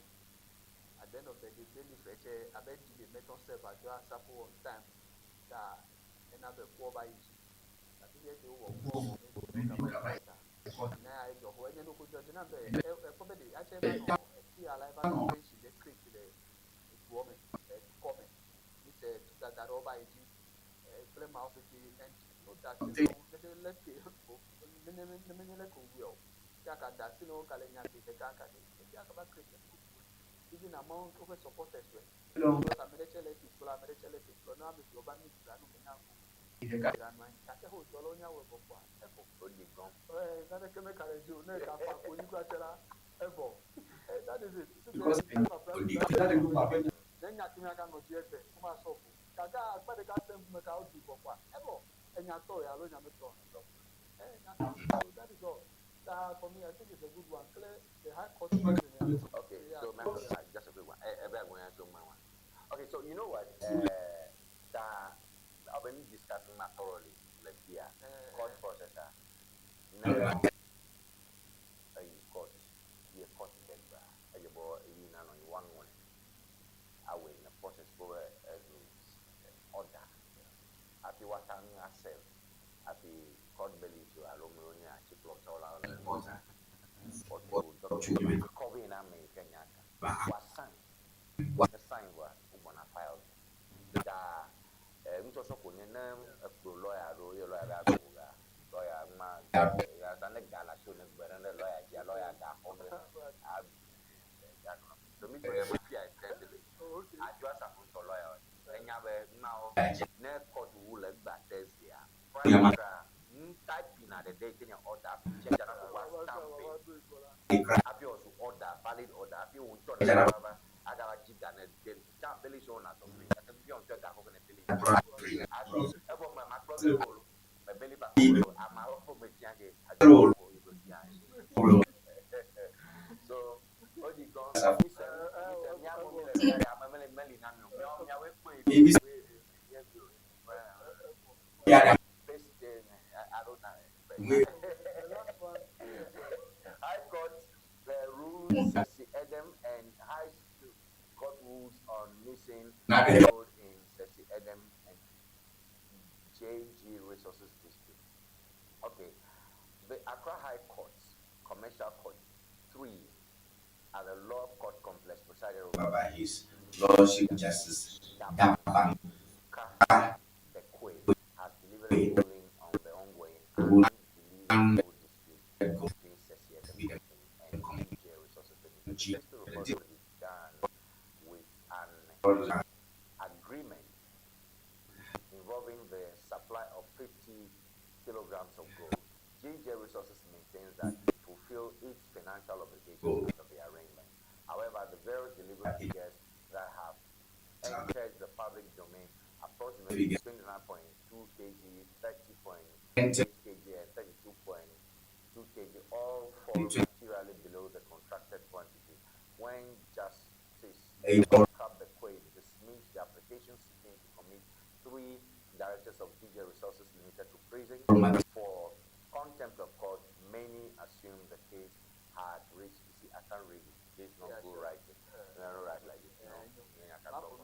at the end of the day bailiff tse abe delay metɔ serve Adwoa Safo on time ta ena be kua va yi dzi gake ye ke wowɔ ne ya edzɔ xɔ enye nuko dzɔ dzi na be ekpɔ be ɖe atse va nɔ esi ala eva nɔ tension ɖe create le dua me dukɔ me mi se tudada ɖewo va yi dzi kple mawo pete and no da asi ne leke ne ne ne menye leke wòwɔe o ya ka da asi ne wo ka le nya ke ɖeka ka ɖe ya ka va create even among woƒe supporters wɛ because ame ɖe tse le esi kplɔ ame ɖe tse le esi kplɔ ne ame siwo va meet la nu menya ko ɖeka dzra nɔ anyi gake ho dzɔ la wonya wɔ bɔkɔa evɔ Odi gɔn. Naneke meka ɖe dzi o ne eka fa konyi kura tse la evɔ that is it. Because Ne nya ti mi aka nɔ dzi egbe wo ma sɔ o gake akpa ɖeka se ŋkume ka woɖi bɔkɔa evɔ enyatɔ ya alo nyametɔ nya so that is all ta for me I think it's a good one clear the High Court ruling. Okay, so man, just a quick one. Eh, going to my one. Okay, so you know what? That I've been discussing that thoroughly. Like yeah, court processor. Now, a court, yeah, court deadba. A boy, you know, one one. I will in the process go as order. Afi watan yourself. Afi court bailiff to alomunia chief of all cover na me Kenya. Wa sign. Wa sign wa ugbɔna file. Da ŋutɔsɔ ko nye ne ekplɔ lawyer ɖo ye lawyer be ago ga lawyer ma ya ta ne ga le asi wo ne gbe ɖe ne lawyer dzia lawyer ga xɔ ge a ya nɔ. So mi gblɔ ne ma fia extensively. Adwoa Safo ŋutɔ lawyer enya be mawo ne court wu le egba Thursday a Friday typing na the day ke nye order check na ko wa stamp hafi wòzu order valid order hafi wò ŋutɔ ne va agava dzi ga ne de tsa beli so na tɔ fri gake fifia wò ŋutɔ ga xɔ ke ne beli hafi evɔ me ma kplɔ ge o me beli ba o ameawo ƒe me tia ke adzɔ ko yi do tia so odi gɔn mi se mi se miawo mi le fia ame mele meli na mi o miawo miawoe kpɔe. High Court rules Sesi Edem and High Court rules on missing gold in Sesi Edem and JG Resources Dispute. Okay, the Accra High Court, Commercial Court 3 at the Law Court Complex presided over by His Lordship Justice Dabang Bekwe has delivered a ruling on the ongoing unbelievable dispute between Sesi Edem Company and JJ Resources Limited. The dispute reportedly began with an agreement involving the supply of 50 kilograms of gold. GJ Resources maintains that it fulfilled its financial obligations under the arrangement. However, the various delivery figures that have entered the public domain, approximately 29.2 kg, 30.8 kg, and 32.2 kg, all fall materially below the contracted quantity. When Justice Kabekwe dismissed the application seeking to commit three directors of DJ Resources Limited to prison for contempt of court, many assumed the case had reached. You see, I can't read it. This not go writing. I don't write like this. You know. Yeah, I can't talk.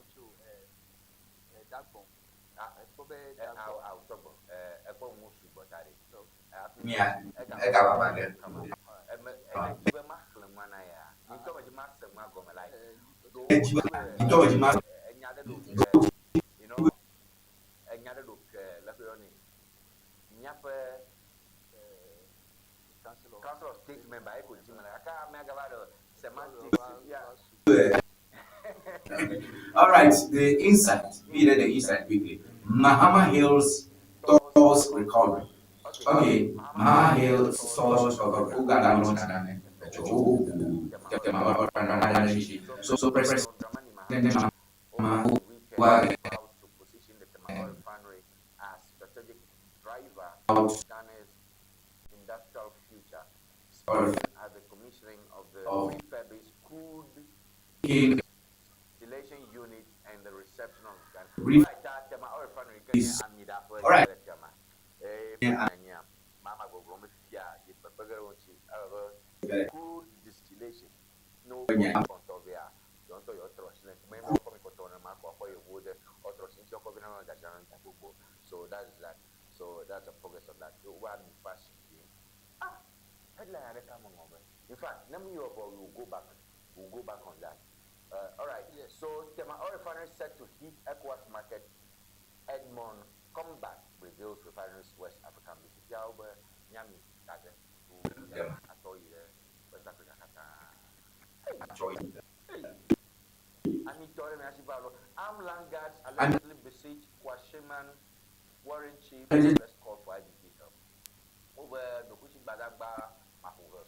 Council of State member, semantics. All right, the insight. Me read the insight quickly. Mahama Hills Tours recovery. Okay, Mahama Hills Tours recovery. So, so President Mahama to position the Tema refinery as strategic driver of Ghana's industrial future. Speaking at the commissioning of the refurbished crude distillation unit and the reception of Ghana. All right. Crude distillation. No So that's that. So that's a progress on that. Ah, headline In fact, we will go back. We'll go back on that. All right. Yes. So Tema Oil Refinery set to hit ECOWAS market. Edmond comeback reveals refineries West African. West Africa. Armed land guards allegedly besiege Kwashiman Warren Chief. Let's call for IGP help. Over Dokuchi Badagba, Over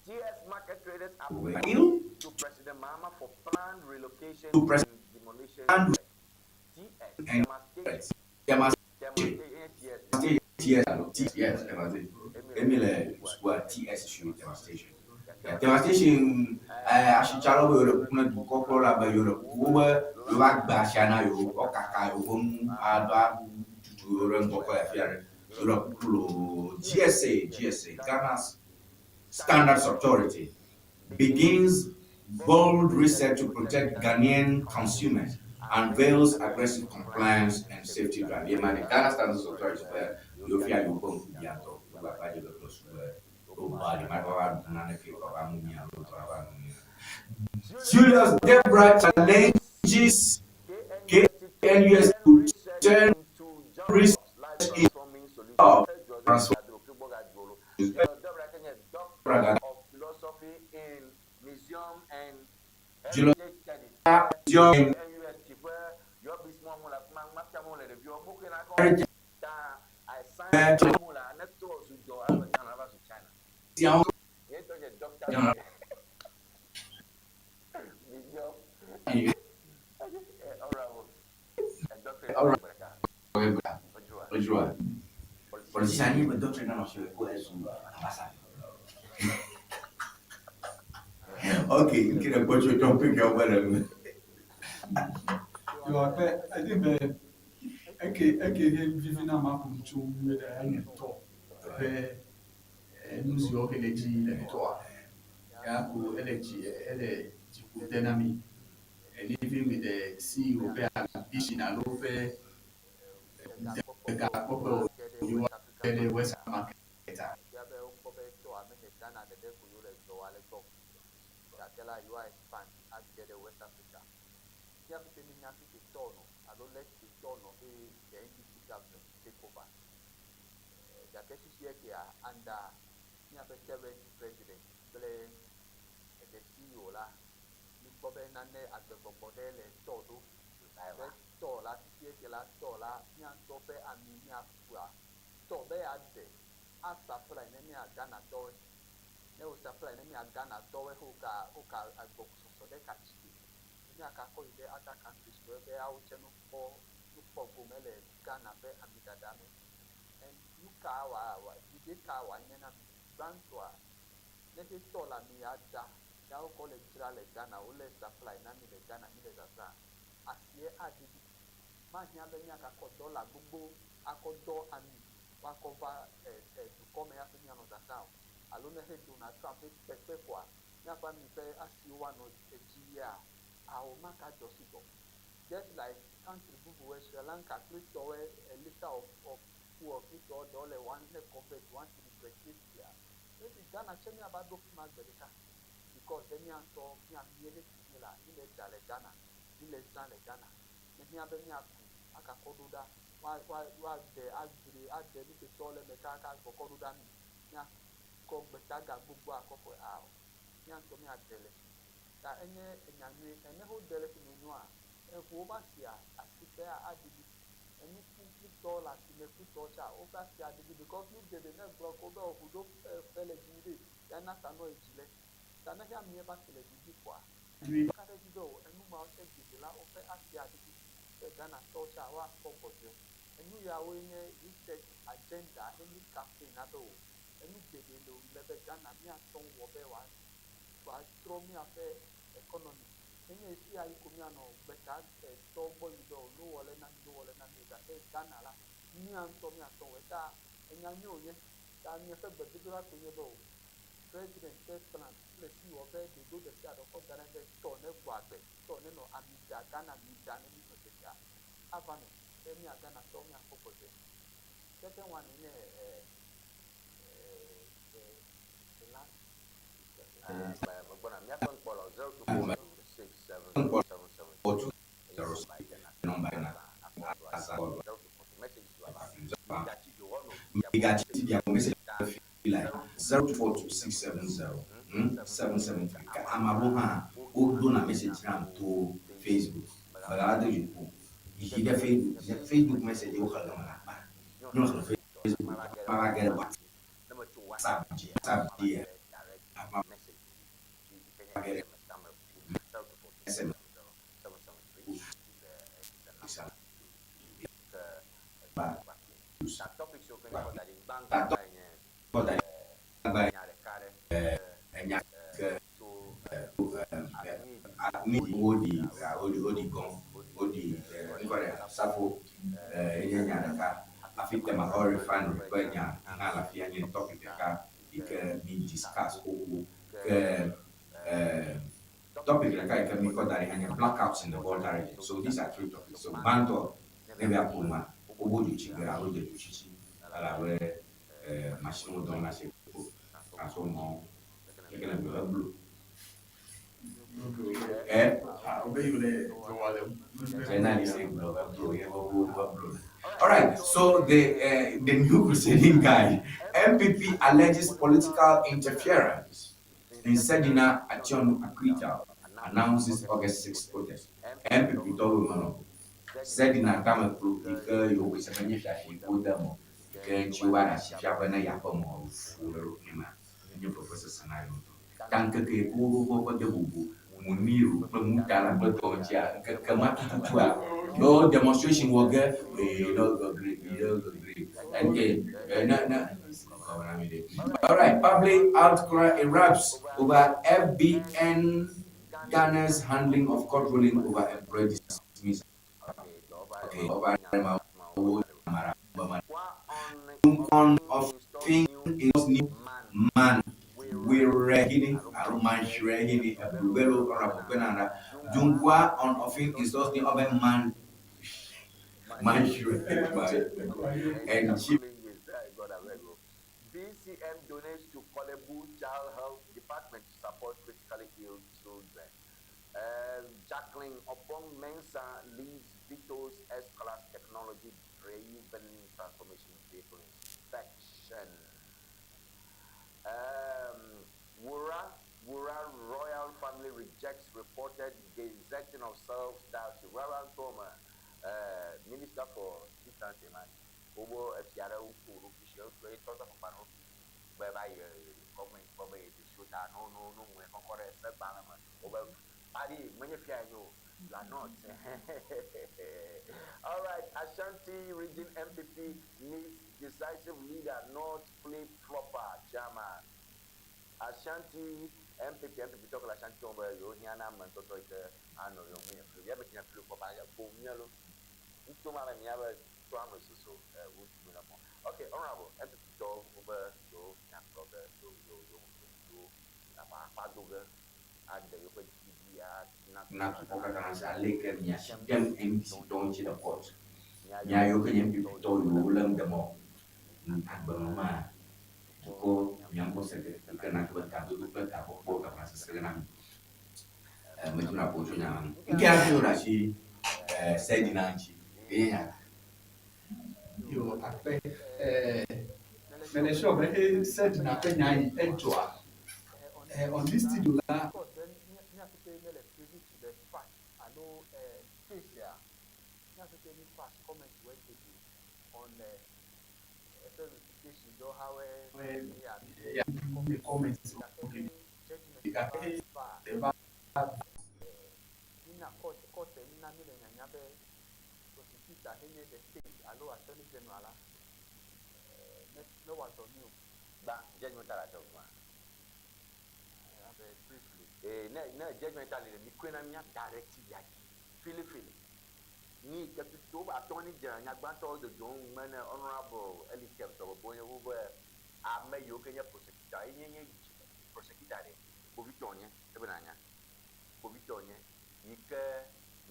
GS market traders appeal to President Mahama for planned relocation and demolition. TS Station. Devastation asitsalawo be yewo le kuku ne dukɔkplɔla be yewo le kuku wo be yewo va gbe asia na yewo woakaka yewo ƒe nu ava tutu yewo ɖe ŋgɔ kɔ yi afi aɖe. Yewo le kuku loo. GSA, GSA, Ghana Standards Authority begins bold reset to protect Ghanaian consumers, unveils aggressive compliance and safety drive. Ye ma ɖe Ghana Standards Authority be yewo fia yewo ƒe ŋku biãtɔ yewo gba dze be kple su be Julius Debrah challenges KNUST to turn research into Edzroa? Politician ye be dɔ tsɛ nanɔ si ko ezu ambassador. Ok, ŋke ɖe kpɔ tso topic ya wo le me. Yo akpe edi be eke eke he vivi na ma ƒo nu tso nyuie ɖe enye tɔ be enu siwo ke le dzi le tɔa ya ko ele dzi ele dziƒo de na mi and even with the CEO ƒe ambition alo ƒe ŋutega kpɔkpɔ wònye woage ɖe West Market a. Fia be wokpɔ be tɔa menye Ghana ɖeɖe ko yewo le dɔ wɔa le gbɔ o, gake la yewoa expand age ɖe West Africa. Fia fifie minya fike tɔ nɔ alo leke tɔ nɔ eye the NDC government take over. Gake fifiɛ kea under miaƒe current president kple the CEO la, mikpɔ be nane agbegbɔgbɔ ɖe le tɔ ɖo. Be tɔ la fifiɛ ke la tɔ la mia ŋutɔ ƒe ami miakua tɔ be yeaɖe a supply ne mia Ghana tɔwoe. Ne wo supply ne mia Ghana tɔwoe ho ka ho ka agbɔsɔsɔ ɖe ka tsi ɖe. Miaka kɔ yi ɖe other countries tɔwoe be awo tse no kpɔ no kpɔ gome le Ghana ƒe amiɖaɖa me. And nu ka wa wa viɖe ka wòanye na mi? Gbãtɔa, ne xe tɔ le ami ya ɖa ya wokɔ le dzra le Ghana wole supply na mi le Ghana mi le zazã asie aɖiɖi. Mahiã be miagakɔ dɔla gbogbo akɔ dɔ ami woakɔ va e e dukɔ me hafi mianɔ zazã o. Alo ne xe Donald Trump ƒe kpekpe koa, míaƒe ami ƒe asiwo woanɔ edzi yia, ao maka dzɔ si gbɔ. Just like country bubuwoe Sri Lanka kple tɔwoe a litre of of fuel kple tɔwo ɖewo le one ne convert one cedi 28 ya. Maybe Ghana tse míava ɖo fi ma gbe ɖeka because be mía ŋutɔ mía mie ɖe si mi la mi le ɖa le Ghana, mi le zã le Ghana. Mehiã be míaku akakɔ ɖo ɖa woa woa woaɖe adzre aɖe nu ke tɔwo le eme kaka gbɔkɔ ɖo ɖa mi. Míakɔ gbetaga gbogbo akɔ xɔe ao. Mía ŋutɔ míaɖe le fi. Ta enye enya nyui. Ene ho ɖe le fi me nyoa, eŋuwo va sia asiƒea aɖiɖi. Enuku kutɔ le asime kutɔ tsa woƒe asi aɖiɖi because nu geɖe ne egblɔ ko be eŋu ɖo fe le dzi ɖe ya na ta nɔ edzi le. Ta ne xea mie va si le didi kpoa, ka ɖe edzi be o enu mawo tse geɖe la woƒe asi aɖiɖi be Ghana tɔwo tsa woakpɔ gbɔdzɔe. Enu yawoe nye research agenda hemi campaign na be o enu geɖe le le be Ghana míatɔ ŋu wɔ be wòa wòatrɔ míaƒe economy. Menye ɣesia ɣi ko míanɔ gbeta tɔwo gbɔ yi be o no wɔ le na mi, no wɔ le na mi o gake Ghana la, mía ŋutɔ míatɔ wɔe. Ta enya nyui wònye. Ta miaƒe gbedodoɖa koe nye be o president ƒe plan kple CEO ƒe ɖoɖo ɖe sia ɖe kɔ da ɖe be tɔ ne gbɔ agbe, tɔ ne nɔ ami ɖa, Ghana mi ɖa ne mi nɔ dzedzea ava me be mía Ghana tɔwo míakpɔ gbɔdzɔe. Second one nye the the last Megbɔna míaƒe ŋkpɔlɔ 02426777 eye nɔmba yi ke na azã Migatsi miaƒe message fi like 02426707 773. Ke ame aɖewo hã woɖona message nam to Facebook. Megava do dziku yi ɖe Facebook Facebook message woxlẽ me le akpa. Ne mexlẽ Facebook mava ge ɖe WhatsApp dzi WhatsApp dzia ava ge ɖe SMS Wodi wodi gɔn wodi ŋkɔ ɖe safo enye nya ɖeka hafi Tema Oil Refinery ƒe nya hã le afia nye topic ɖeka yi ke mi discuss xoxo ke topic ɖeka yi ke mi kɔ da ɖi hã nye blackouts in the Volta region. So these are three topics. So gbãtɔ ne be aƒo nua wobo dzotsi ge alo de dzotsitsi elabe machine wo dɔm la si ko transformer leke ne gblɔ eblu. Eh? Journalist gblɔ be blo ye be wo be blo. All right, so the new crusading guy, NPP alleges political interference in Sedina Attionu acquittal, announces August 6 protest. NPP tɔwo menɔ Sedina Tameklo yi ke yewo wòe se menye fiafi wode mɔ yi ke ŋuti wova ɖe asi fia be ne yeaƒe mɔ fu le eɖokui mea, enye vevesese na yewo ŋutɔ. Ta ŋkeke yi ke woɖo woƒe de bubu Muniru kple Mutala kple tɔwo ŋutia, ŋkeke ma tututua, yewo demonstration wɔ ge, ee, no go gree, no go gree. Okay, ne, ne, all right, public outcry erupts over FBN Ghana's handling of court ruling over employee dismissal. Okay, over on of thing is new man wirehini alo manshirehini ebubelo ɔrabukpenara dunkwa on offin installs new urban man manshire and chief. BCM donates to Korle Bu Child Health Department to support critically ill children. Jacqueline Oppong Mensah leads Vito's S-Class technology-driven transformation vehicle inspection. Wura Royal Family rejects reported gazetting of self-styled Reverend Toma, Minister for Chieftaincy, man. Obo efiara ukuru kishio kwe toto kopano bye bye government bye shoot no no no mwe kokore se bana ma obo pari mwenye fia yo you are not. All right, Ashanti Region NPP needs decisive leader, not flip-flopper, chairman. Ashanti NPP, NPP talk like Ashanti tombe yo hiana man toto ike ano yo mwenye flip. Ya betinya flip-flopper ya bo mialo. Ntoma la miaba to amo soso wo tumi na mo. Okay, honorable NPP talk over yo nyakrobe yo yo yo yo na pa pa doge ade yo pe na dukɔ katã se aleke miasi dem NDC tɔwo ŋuti le court. Nya yiwo ke nye NPP tɔwo yiwo lé ŋu dem agbenɔ ma dukɔ miaŋkɔ se ge yi ke na be kadodo kple gakpɔkpɔ gava sese ge na mi. Medzona ƒo tso nya ma ŋu. Ŋke hafi woɖe asi Sedina ŋuti ye nya. Yo akpe mele sure be he Sedina ƒe nya yi edzɔa on this studio la. Míaƒete mele privy to the fact alo case ya míaƒete mi pass comment wɔ geɖe on eƒe reputation dɔ hawɛ ya comment gake eva mina court court nina mi le nyanya be prosecutor henye the state alo attorney general la mewɔ dɔ mi o. Ba judgment ala tɔ kuma. Abe briefly. Ne judgment ale le mi koe na mía directive ya dzi filifili. Ni ke tutu wo attorney general nyagbãtɔwo dodom ŋume ne honorable Elikem tɔ bɔbɔ nye wo be ame yiwo ke nye prosecutor ye nye prosecutor ɖe kpovitɔ nye ebe na nya kpovitɔ nye yi ke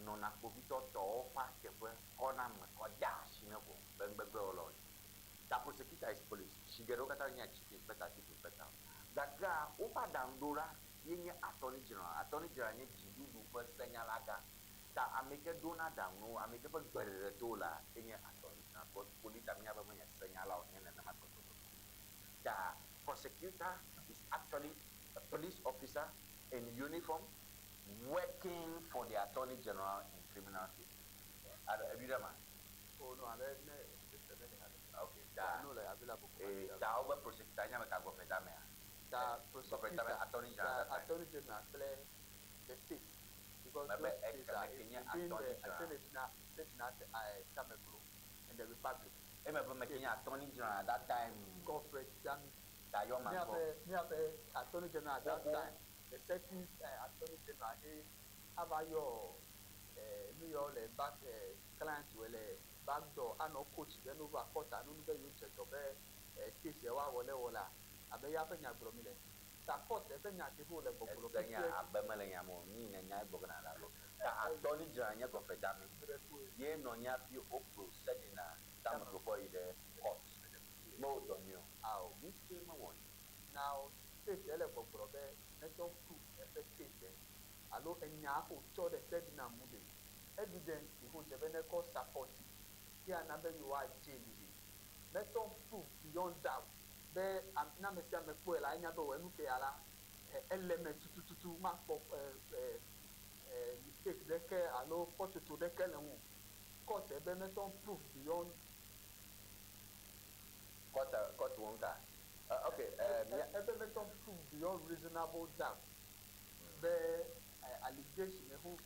nɔna kpovitɔ tɔwo ƒe ateƒe kɔna me kɔ da asi ne ko be ŋgbegble wɔlawo ta prosecutor is police si geɖewo katã nye chief inspector chief inspector gakea woƒe aɖaŋuɖola ye nye attorney general. Attorney general nye dziɖuɖu ƒe senyalagã ta ame ke ɖona aɖaŋu ame ke ƒe gbeɖeɖe to la enye attorney general because police amenya be menye senyala o nye nenema tɔtɔtɔ ta prosecutor is actually a police officer in uniform working for the attorney general in criminal cases. Ebi ɖe ma? Oh no, abe ne Okay, ta no le available. Ta wobe prosecutor nye ame ka gbɔ fedamea? Ta prosecutor, attorney general. Ta attorney general kple the state because Maybe those states are eke nye between the attorney general. Attorney general Sedina Tamakloe and the republic. Eme be me ke nye attorney general at that time. Godfred Dame. Ta yɔ ma gbɔ. Miaƒe attorney general at that Oho. time, the second attorney general he ava yɔ nu yawo le back client wɔ le back door anɔ coach be no va court anu be yewo dze dɔ be case ya woawɔ le wɔ la abe ya ƒe nya gblɔ mi le ta court eƒe nya ke wo le gbɔgblɔ. Ese nya abe mele nya mo ni ne nya gbɔ na la lo. Ta attorney general nye Godfred Dame. Ye nɔ nya fi wokplɔ Sedina Tamakloe kɔ yi ɖe court. Mewɔ dɔ nyui o. Awo. Ŋutsu mewɔ nyui. Now state ele gbɔgblɔ be ne prove eƒe case alo enya ko tsɔ ɖe Sedina mu ɖe evidence yi ko dze be ne kɔ support ye ana be yewoa jail ɖe metɔ prove beyond doubt be ne ame sia ame kpɔe la enya be wɔ enu ke ya la ele me tutututu makpɔ ɛ ɛ ɛ mistake ɖeke alo kpɔtsotso ɖeke le ŋu court ebe metɔ prove beyond. Court court wɔn ka. Okay. Ebe metɔ prove beyond reasonable doubt be allegation ho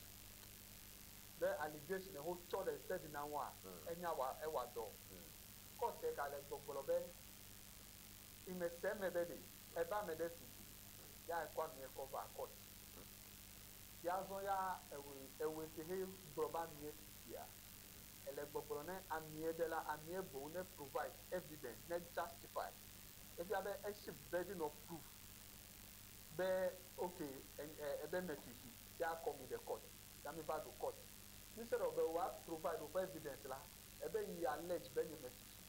be allegation ho tsɔ ɖe Sedina ŋua, enya wa ewa dɔ. Court ga le gbɔgblɔ be ime se me be ɖe ebe ame ɖe fifi ya ekɔ amea kɔ va court. Ya zɔ ya ewe ewe ke he gblɔ be amea fifia ele gbɔgblɔ ne amea ɖe la amea boŋ ne provide evidence ne justify. Efia be esi burden of proof be okay ebe me fifi ya kɔ mi ɖe court ya mi va ɖo court. Instead of be wa provide woƒe evidence la ebe yi allege be nye me fifi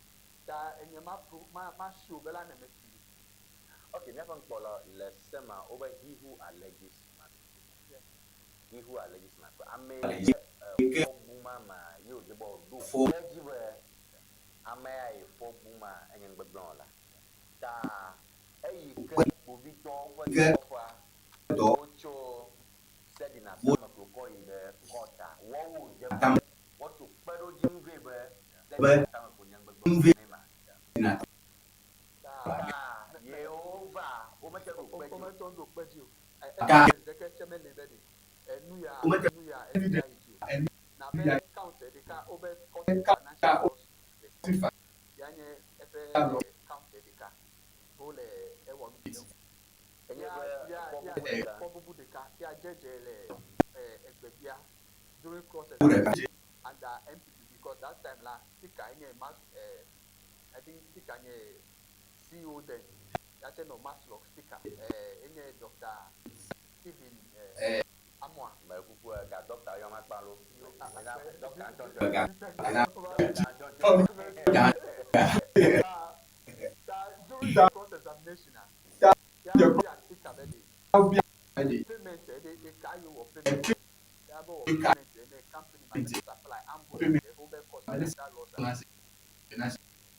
ta enye ma pro ma ma show be la ne me fifi. Ok, míaƒe ŋkpɔlɔ le sema wobe he who alleges must Yes. He who alleges must ame yi ke fɔ bum amea ye wòdze be wòɖo kpe edzi be ame ya yi fɔ bum ma enye nugbegblẽ wɔla. Ta eyi ke kpovitɔwo ƒe dɔwɔƒea wotso Sedina Sameklo kɔ yi ɖe kɔta woawo dze be woatso kpeɖodzi ŋu vɛ be Sedina Sameklo nye nugbegblẽ wɔla nɛ ma. Ta Ta yewo va womete ɖo kpe dzi o. Womete ɖo kpe dzi o. Evidence ɖeke tse meli be ɖe enu ya enu ya enu ya yi dzi o. Na be count ɖeka wobe court financial loss le court ya nye eƒe count ɖeka wole ewɔ nu dzi o. Enye Ya be ya ya fɔbubu ɖeka. fɔbubu ɖeka ya dzedze le egbebia during cross examination under NPP because that time la Sika enye mass I think Sika nye CEO then ya tse nɔ MASLOC Sika enye Dr. Stephen Amoah. Me kuku ga doctor yɔ ma kpa lo. Ena doctor ŋutɔ ŋutɔ. Doctor ŋutɔ ŋutɔ. Ta during the cross examination a ya bia Sika be ɖe payment ɖe eka yi wɔ payment ya be wɔ payment ne company ma ne supply ambulance wo be cost financial loss a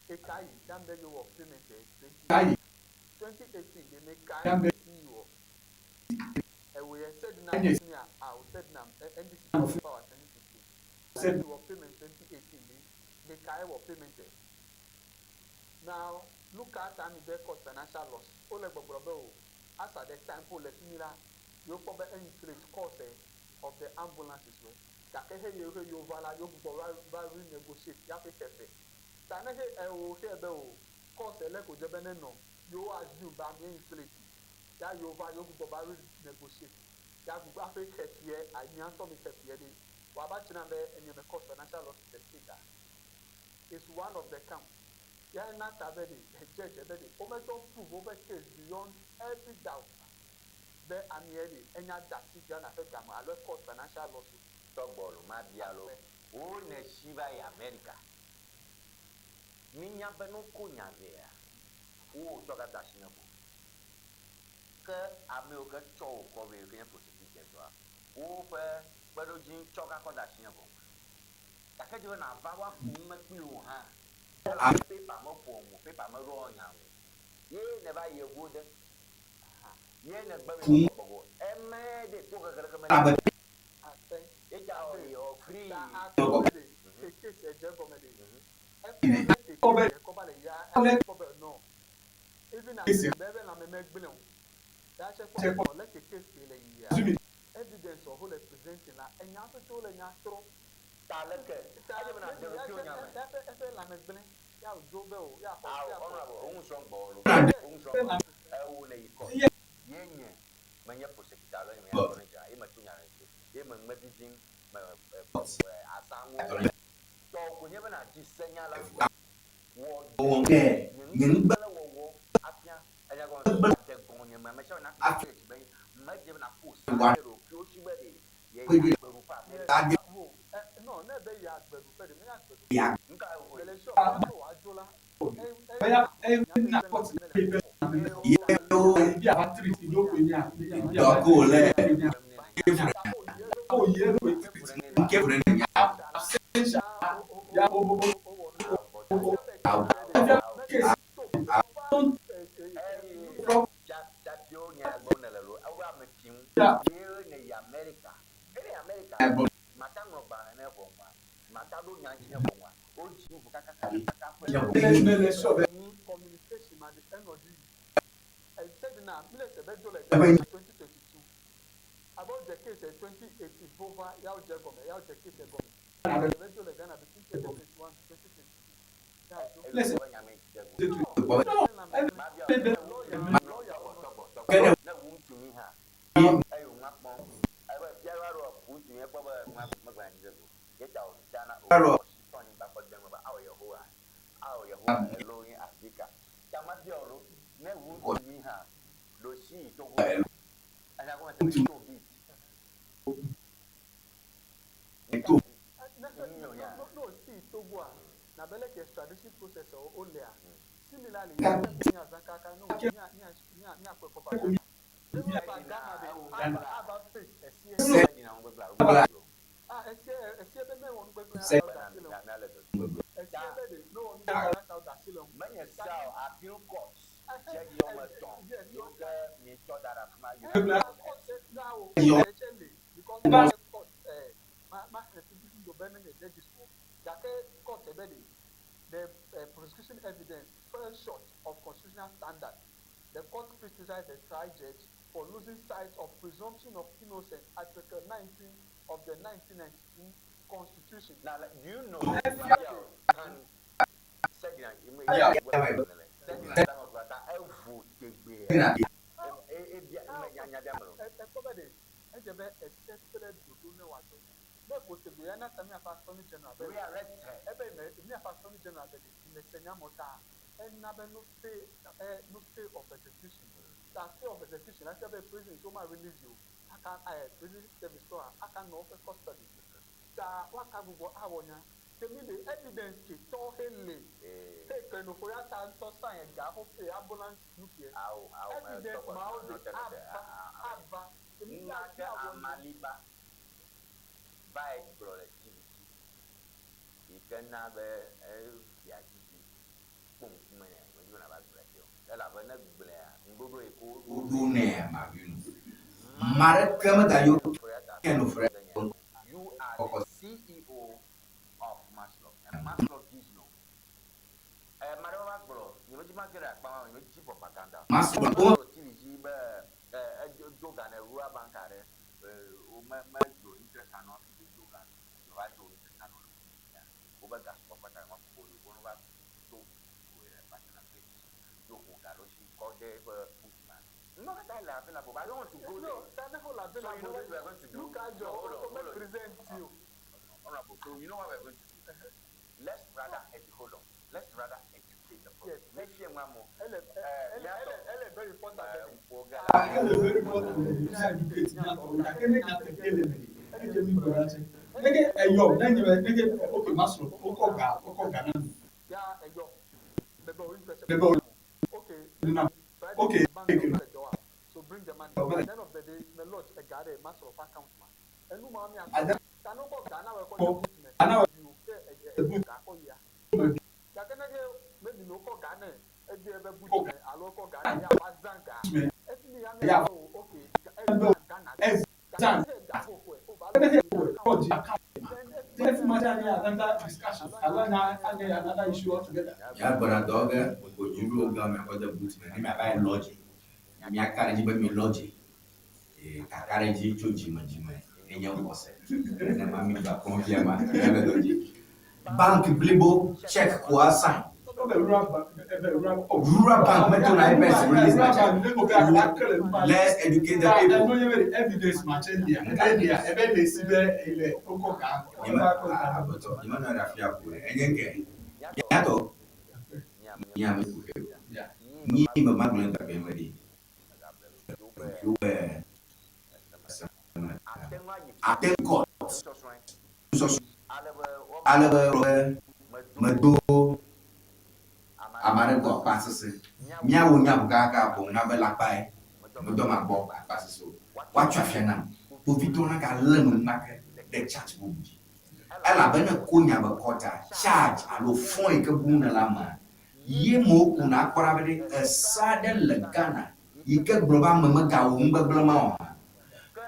eka yi dan be wɔ payment 2018 de me ka yi wɔ ewe yɛ Sedina senior a o Sedina NDC power 2016 yi wɔ payment 2018 de me ka wɔ payment. Now look at ami be cause financial loss wole gbɔgblɔ be o as at the time po le fi mi la yewo kpɔ be inflate cost of the ambulances wɛ gake he yewo he yewo va la yewo gbugbɔ va va renegotiate yaƒe xefe ta ne he ewo he be o cost le ko dze be ne nɔ yewo assume be ami inflate ya yewo va yewo gbugbɔ va renegotiate ya gbugbɔ aƒe xefie amia ŋutɔ mi xefie ɖe wòava tsina be enye me cause financial loss to the state ah is one of the count ya ena ta be ɖe judge be ɖe wometɔ prove woƒe case beyond every doubt be amia ɖe enya da asi Ghana ƒe game alo cause financial loss o. Tɔgbɔ lo ma bia lo wo ne si va yi America. Minya be no ko nya vea wo tsɔ ga da asi ne ko. Ke amewo ke tsɔ wo kɔ vɛ ke nye prosecutor tɔa woƒe kpeɖodzi tsɔ ga kɔ da asi ne ko. Gake dzi be nava woaku nume kpli wo hã. Elabe paper meƒo o, paper meɖo nya o. Ye ne va yevuwo de. Ye ne gbe be gbɔgbɔ. Eme ɖe to hehe ɖeke mele. Akpe. Ye tsa wɔ free. Ta akpɔ be ɖe ke case edze gɔme ɖe. Ekpɔ be ke case ekɔ va le ya ekpɔ be no. Even as be be lãme megblẽ o. Ya tse kpɔ be le ke case ke le yia. Evidence wo le presenting la enya ƒete wo le nya trɔ. Ta leke. Ta Edze be na de ɖokuiwò nya me. Eƒe eƒe lãme gblẽ. Ya wòdzo be o ya xɔ Awo ya xɔ. honorable ohun sɔ gbɔ lo. Ohun sɔ gbɔ. Ewo le yi kɔ. Ye nye menye prosecutor alo nye menye attorney general. Ye me to nya le ŋuti. Ye me ŋme vivim me asaŋu. Tɔ ko nye be na dzi senya la. Wɔ de nye ŋugbe wɔwɔ afia. Enya gɔme de gɔn nye me ame sia ame na kpɔ ɖe dzi be me dze be na ko sa ɖe ɖokuiwo si be ɖe ye ya gbeɖuƒe Amerika. Wo no ne be ya gbeɖuƒe ɖe me ya gbeɖuƒe. Nuka wo Mele sure be ne wòadzo la Tsatsiwo nya gbɔ ne le lo ewo ame tsim ye ne yi Amerika. Ene Amerika mata ŋlɔ gbalẽ ne ʋɔnua mata ɖo nya dzi ne ʋɔnua wodzi ʋu kakakakaka ƒe. Communication ma ɖe enɔ dzi yi. Said na mi le se be dzo le 2022. About Listen. Woɖo nɛ mavi nu. Ame aɖeke megayɔ Ken Ofori kɔkɔ Ele very important be mía educate mía tɔwo gake ne nyateƒe le eme ɖe, edze mí gblɔ ɖa tse. Nege eyɔ ne nye be nege ok masrɔ̃ wokɔ ga wokɔ ga na mi. Mebe wo na ok ke ade kpɔ ana Míagbɔna dɔ ge godziɖo gã míakɔ de boot me ne míava yi lodge. Míaka ɖe edzi be mi lodge. Ee, kakaɖedzi tso dzime dzime enye xɔse. Nenema mi gba kpɔm fia ma, míabe dɔ dzi. Bank blibo check koa sign. Rural bank metona eƒe release na check. Let's educate the people. Nyeme, aƒetɔ, nyemenɔ ɖe afia ko ɖe. Enye ŋke. Míatɔ, míame kuxi o. Nyi be magblɔe gagbe me ɖi. Ate court nusɔsrɔ̃ ale be medo ame aɖe gbɔ akpa sese. Míawɔ nya ŋu kaka boŋ na be lakpae medɔ magbɔ akpa sese o. Woatsɔ afia nam. Kpovitɔwo nagalé enumake ɖe charge bubu dzi. Elabe ne ko nya be court-a, charge alo fɔ yi ke bum nèle amea, Ye me wokuna akpɔ ɖa be ɖe ese aɖe le Ghana yi ke gblɔ be ame megawɔ nugbegblẽ ma o hã.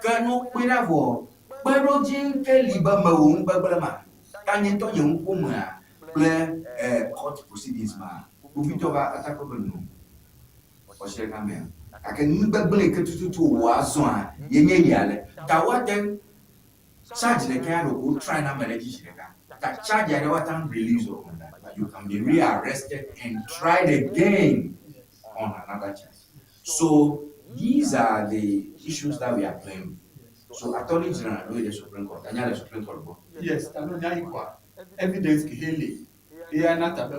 Ke ne wokpɔe ɖa vɔ, kpeɖodzi ke li be mewɔ nugbegblẽ ma. Ta nye ŋutɔ nye ŋkumea kple court proceedings ma, kpovitɔ va eta kpɔ be no, kɔsiɖeka mea, Gake nu gbegblẽ yi ke tututu wòwɔ azɔa ye nye eya le. Ta woate ŋu charge ɖeka ya ɖeko wo try na ame ɖe dzi zi ɖeka. Ta charge ya ɖe woate ŋu release wò on that but you can be re-arrested and tried again on another charge. So these are the issues that we are playing with. So attorney general ɖo yi ɖe Supreme Court, enya le Supreme Court gbɔ. Yes, ta no nya yi kɔa, evidence ke he le eya na ta be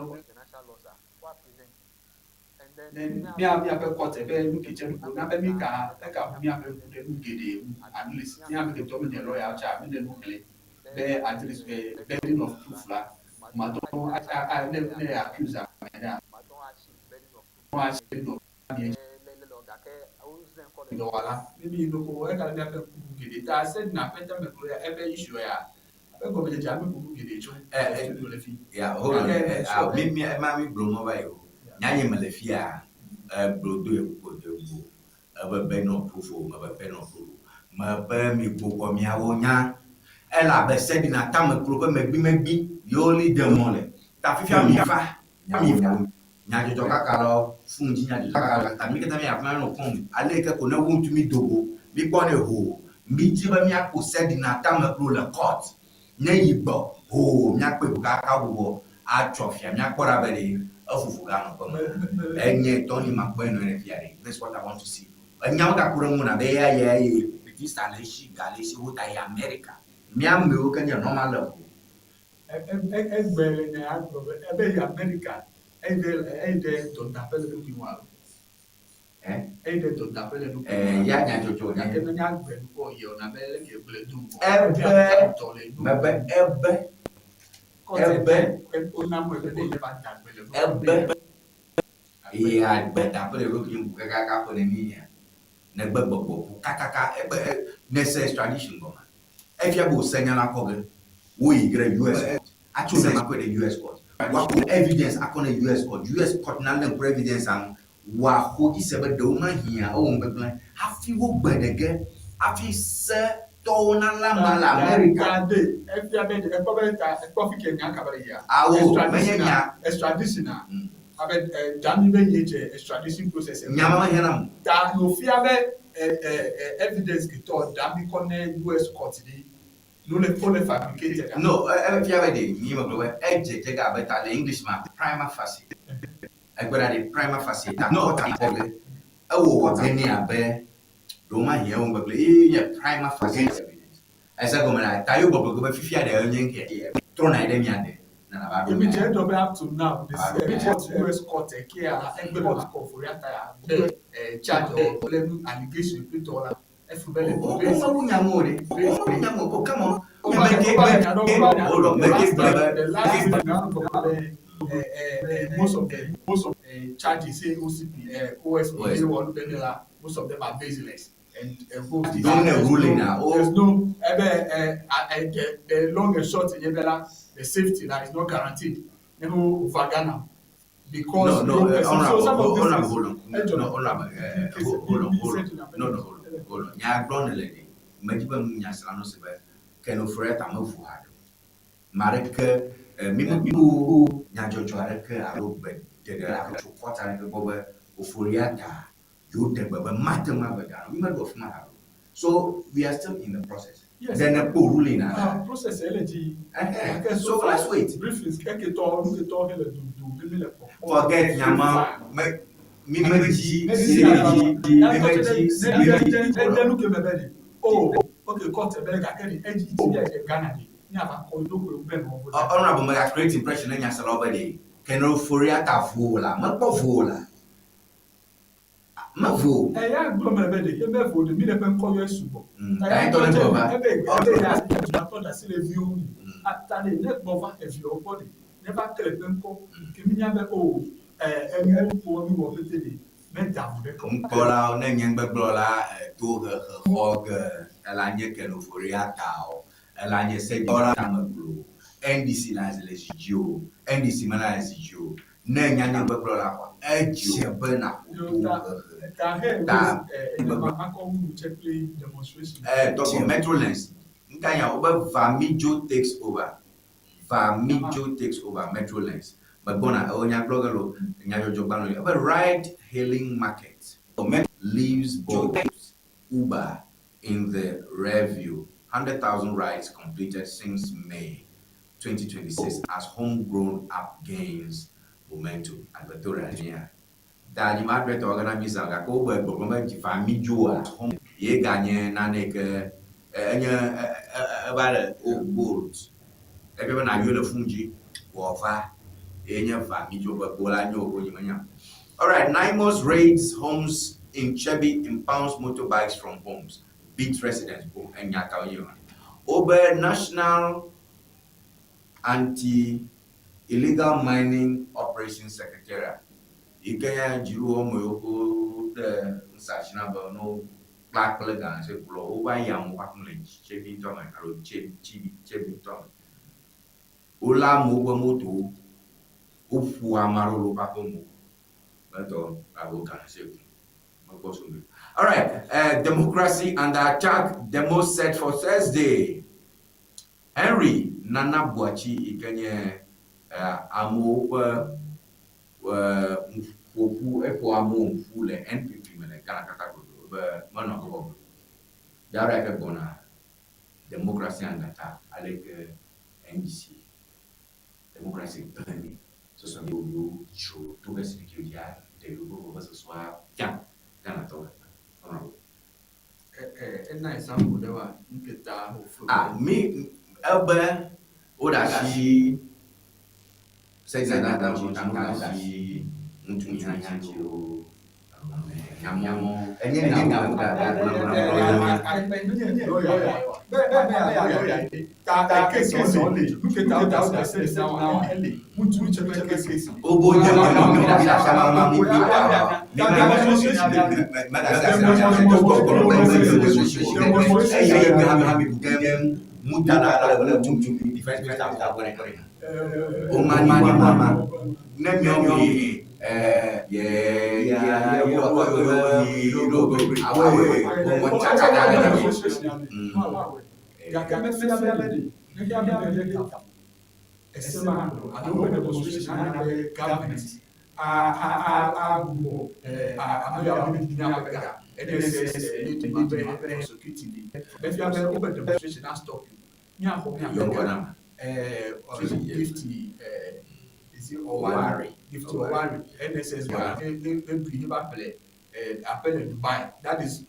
Ne mía míaƒe court ƒe nu ke tse nu na be mí ka eka ʋu míaƒe ŋku ɖe nu geɖe ŋu at least mía ame ketɔ mi nye lawyer tsa mi le nu xlẽ be at least be burden of proof la mate ŋu a a ne ne accuse ame ɖea ŋu asi burden of mía dzi dɔwɔla mi mi yi ko eka ɖe míaƒe ŋku ŋu geɖe ta Sedna ƒe tameklo ya eƒe issue ya Abe gɔmedzedzea mi ƒo nu geɖe tso studio le fi. Ya, hold on. Gake Eh, ah, mi mi ema mi gblɔ mɔ va yi o. Nya nye me le fia, egblɔ do eko do ego. Ebe be nɔ proof o, mebe be nɔ proof o. Mebe mi gbokɔ miawo nya. Elabe Sedina tameklo ƒe megbimegbi yewo li de mɔ le. Ta fifia mi va, mi va. Nyadzɔdzɔ kaka lɔ, fun dzi nyadzɔdzɔ kaka lɔ. Ta mi katã mi afi ma nɔ kpɔm. Ale yi ke ko ne wo ŋutu mi do go, mi kpɔ nɛ hoo. Mi dzi be miakpɔ Sedina tameklo le court. Ne yi gbɔ hoo miakpɔe ko kaka wobɔbɔ atsɔ fia miakpɔ ɖa be ɖe efufu ga nɔ ƒe me. Enye tɔ ni makpɔe nɔ ɖe fia ɖe. This what I want to see. Enya wo gaku ɖe ŋu na be eya ya ye visa le esi, ga le esi, wota yi America. Mía amewo ke nye normal level. Egbe le nya ya gblɔ be ebe yi America eyi ɖe eyi ɖe dɔdaƒe le ɖokui ŋu alo? Eyi ɖe dɔdaƒe le ɖokui ŋu alo? Ya nyadzɔdzɔ nye. Gake menye agbe nu kɔ yi o na be leke egblɔe do ŋgɔ. Ebe mebe ebe ebe ebe eye agbe daƒe le ɖokui ŋu kakaka ƒe neni ya negbe gbɔgbɔ ʋu kakaka ebe ne se extradition gɔme. Efia be wòse nya la kɔ ge. Woyi ge ɖe US court. Atso nya ma kɔe ɖe US court. Woaxɔ evidence akɔ ne US court. US court nalé ŋku ɖe evidence-a ŋu. Woaxɔ edzi se be ɖewo mahiã ewɔ nu gbegblẽ hafi wogbe ɖe ge hafi setɔwo nalé amea le Amerika. Ta de efia be ekpɔ be ta ekpɔ fi ke nya ka be yia. Awo, menye nya. Extradition a abe dami be ye dze extradition process. Nya ma mehiã nam o. Ta wòfia be evidence ke tɔ dami kɔ ne US court ɖi no le wole fabricated a. No, efia be ɖe mi megblɔ be edze dze ge abe ta le English ma prima facie. Egbe ɖa ɖe prima facie ta court a kpɔ be ewɔ wɔ ge nɛ abe ɖewo mahiã ewɔ ŋgbegble ye nye prima facie evidence. Ese gɔme la, ta yo gbɔgblɔ ge be fifia ɖe enye ŋkɛ trɔna yi ɖe mia de ne nava ɖo Emi dze edɔ be up to now the court US court kea egbe be makɔ Ofori-Atta ya be charge or kple nu allegation kple tɔwo la efu be le O mewu nya ŋu o ɖe. O mewu nya ŋu o. Oh come on. Meke meke hold on. Meke gblɔ be The last thing na gblɔ be most of the most of charges say OCP OSP wɔ nu ɖe la most of them are baseless. and and Don't ne ruling na o. There's no ebe eh, eh, the, the long and short nye be la the safety la is not guaranteed. Ne mo va Ghana because No, no, person- honorable, so some of these honorable, things- hold on. Ejɔ. No, honorable, hold on, hold on. No, no, hold on, hold on. Nya gblɔ ne le ɖe. Medzi be nya sra no se be Ken Ofori-Atta mevu haɖe o. Ame aɖeke, mi me kpɔ nyadzɔdzɔ aɖeke alo gbe ɖeɖe aɖeke tso court aɖeke gbɔ be Ofori-Atta yewo ɖe gbe be mate ŋu ave Ghana. Mi meɖo afi ma haɖe o. So we are still in the process. Yes. Ɖe ne kpɔ ruling na. Ah, process ele dzi. Gake So let's wait. Briefings eketɔ nu ketɔ hele dodo be mi le kpɔkpɔ. Forget nyama me mi me dzi mi me dzi mi me dzi mi me dzi. Ede nu ke me be ɖe. Oh, okay, court be gake ɖe edzi dzi ɖe Ghana ɖe. Míava kɔ ɖokuiwo be nɔ wo. Honorable mega create impression ne nyaselawo be ɖe Ken Ofori-Atta vo la mekpɔ vo la mevo. Eya gblɔ me be ɖe ebe vo ɖe mi le ƒe ŋkɔ yɔ sugbɔ. Ta ye ŋutɔ ne gbɔ va. Ebe ebe ya atɔ ɖe asi le viwo ŋu. Ta ɖe ne gbɔ va eviawo gbɔ ɖe ne va kle ƒe ŋkɔ ke mi nya be o ɛ enu ƒo nu wɔ pete ɖe meda vo ɖe kɔ. Ŋkpɔlawo ne nye ŋgbegblɔ la tohehe xɔ ge ela nye Ken Ofori-Atta o ela nye Sedina Tameklo NDC la le zi dzi o NDC mele zi dzi o ne nya nye ŋgbegblɔ la xɔ edze be naƒo tohehe Ta he ta makɔ wu tse kple demonstration. Dɔkɔ Metrolens nka nya wo be Vamidzo takes over Vamidzo takes over Metrolens megbɔna ewo nya gblɔ ge lo nyadzɔdzɔ gbalẽ ebe ride hailing market. Leaves Bolt, Uber in the rearview, 100,000 rides completed since May 2026 as homegrown app gains momentum. Advertorial. Ta nyi ma advert wɔ na mi zã gake wobe gbɔgblɔ be dzifa mi dzoa ye ganye nane ke enye eva le Bolt. Efia be nàyɔe le fon dzi wòava ye nye va mi dzo ƒe gbo la nyo ko nyi menya. Alright, NAIMOS raids homes in Kyebi impounds motorbikes from homes, beat residents. Boom, enya kawo nye ma. Wobe National Anti-Illegal Mining Operations Secretariat yi ke nye dziɖuɖu wɔme yiwo ko ɖe ŋusẽ na be ne wokpla kple galamsey gblɔ wova yi amewo ƒe aƒeme le Kyebi ŋutɔ me alo Kyebi ŋutɔ me. Wolé amewo ƒe motowo, woƒo ame aɖewo le woƒe aƒemewo. Metɔ alo galamsey kum. Mekpɔ so me. Alright, democracy under attack demo set for Thursday. Henry Nana Boakye yi ke nye amewo ƒe ƒoƒu eƒo amewo ƒu le NPP me le Ghana katã godoo be menɔ bɔbɔe o. Ɖaɖa yi ke gbɔna democracy under attack aleke NDC democracy gblẽ mi sɔsɔ mi yewo dzro to ɖe siriki dzia ɖe yewo ƒe vevesesea fia Ghanatɔwo katã. Honorable. Ena example ɖe wa nketa wòflo. Ah, mi ebe woɖe asi sexdada dzi ta woɖe asi ŋutsu nyamɔ enye nyawo dada. Ta case o le nketa wo da se se na ele ŋutsu tse ƒe case. Obo nye ma mi da sa ma mi mi da mi ma da sa sa mi gbɔ gbɔ eye mi ha mi dem mutala ale ŋutsu defense minister ta gbɔ o ma ni ma ma ne mi mi ye ya ye wo yi do awo o mo tsaka da da. Gake mefia be ɖe mefia be ɖe ta ese ma alo woƒe demonstration ana be government a a a agbugbɔ ame yawo be didi na ƒe ga NSS ye be prosecute li mefia be woƒe demonstration na stop you miaxɔ miaƒe ga Gift is it Oware Gift Oware NSS ba ne ne ne bui ne ba ƒle aƒe le Dubai. That is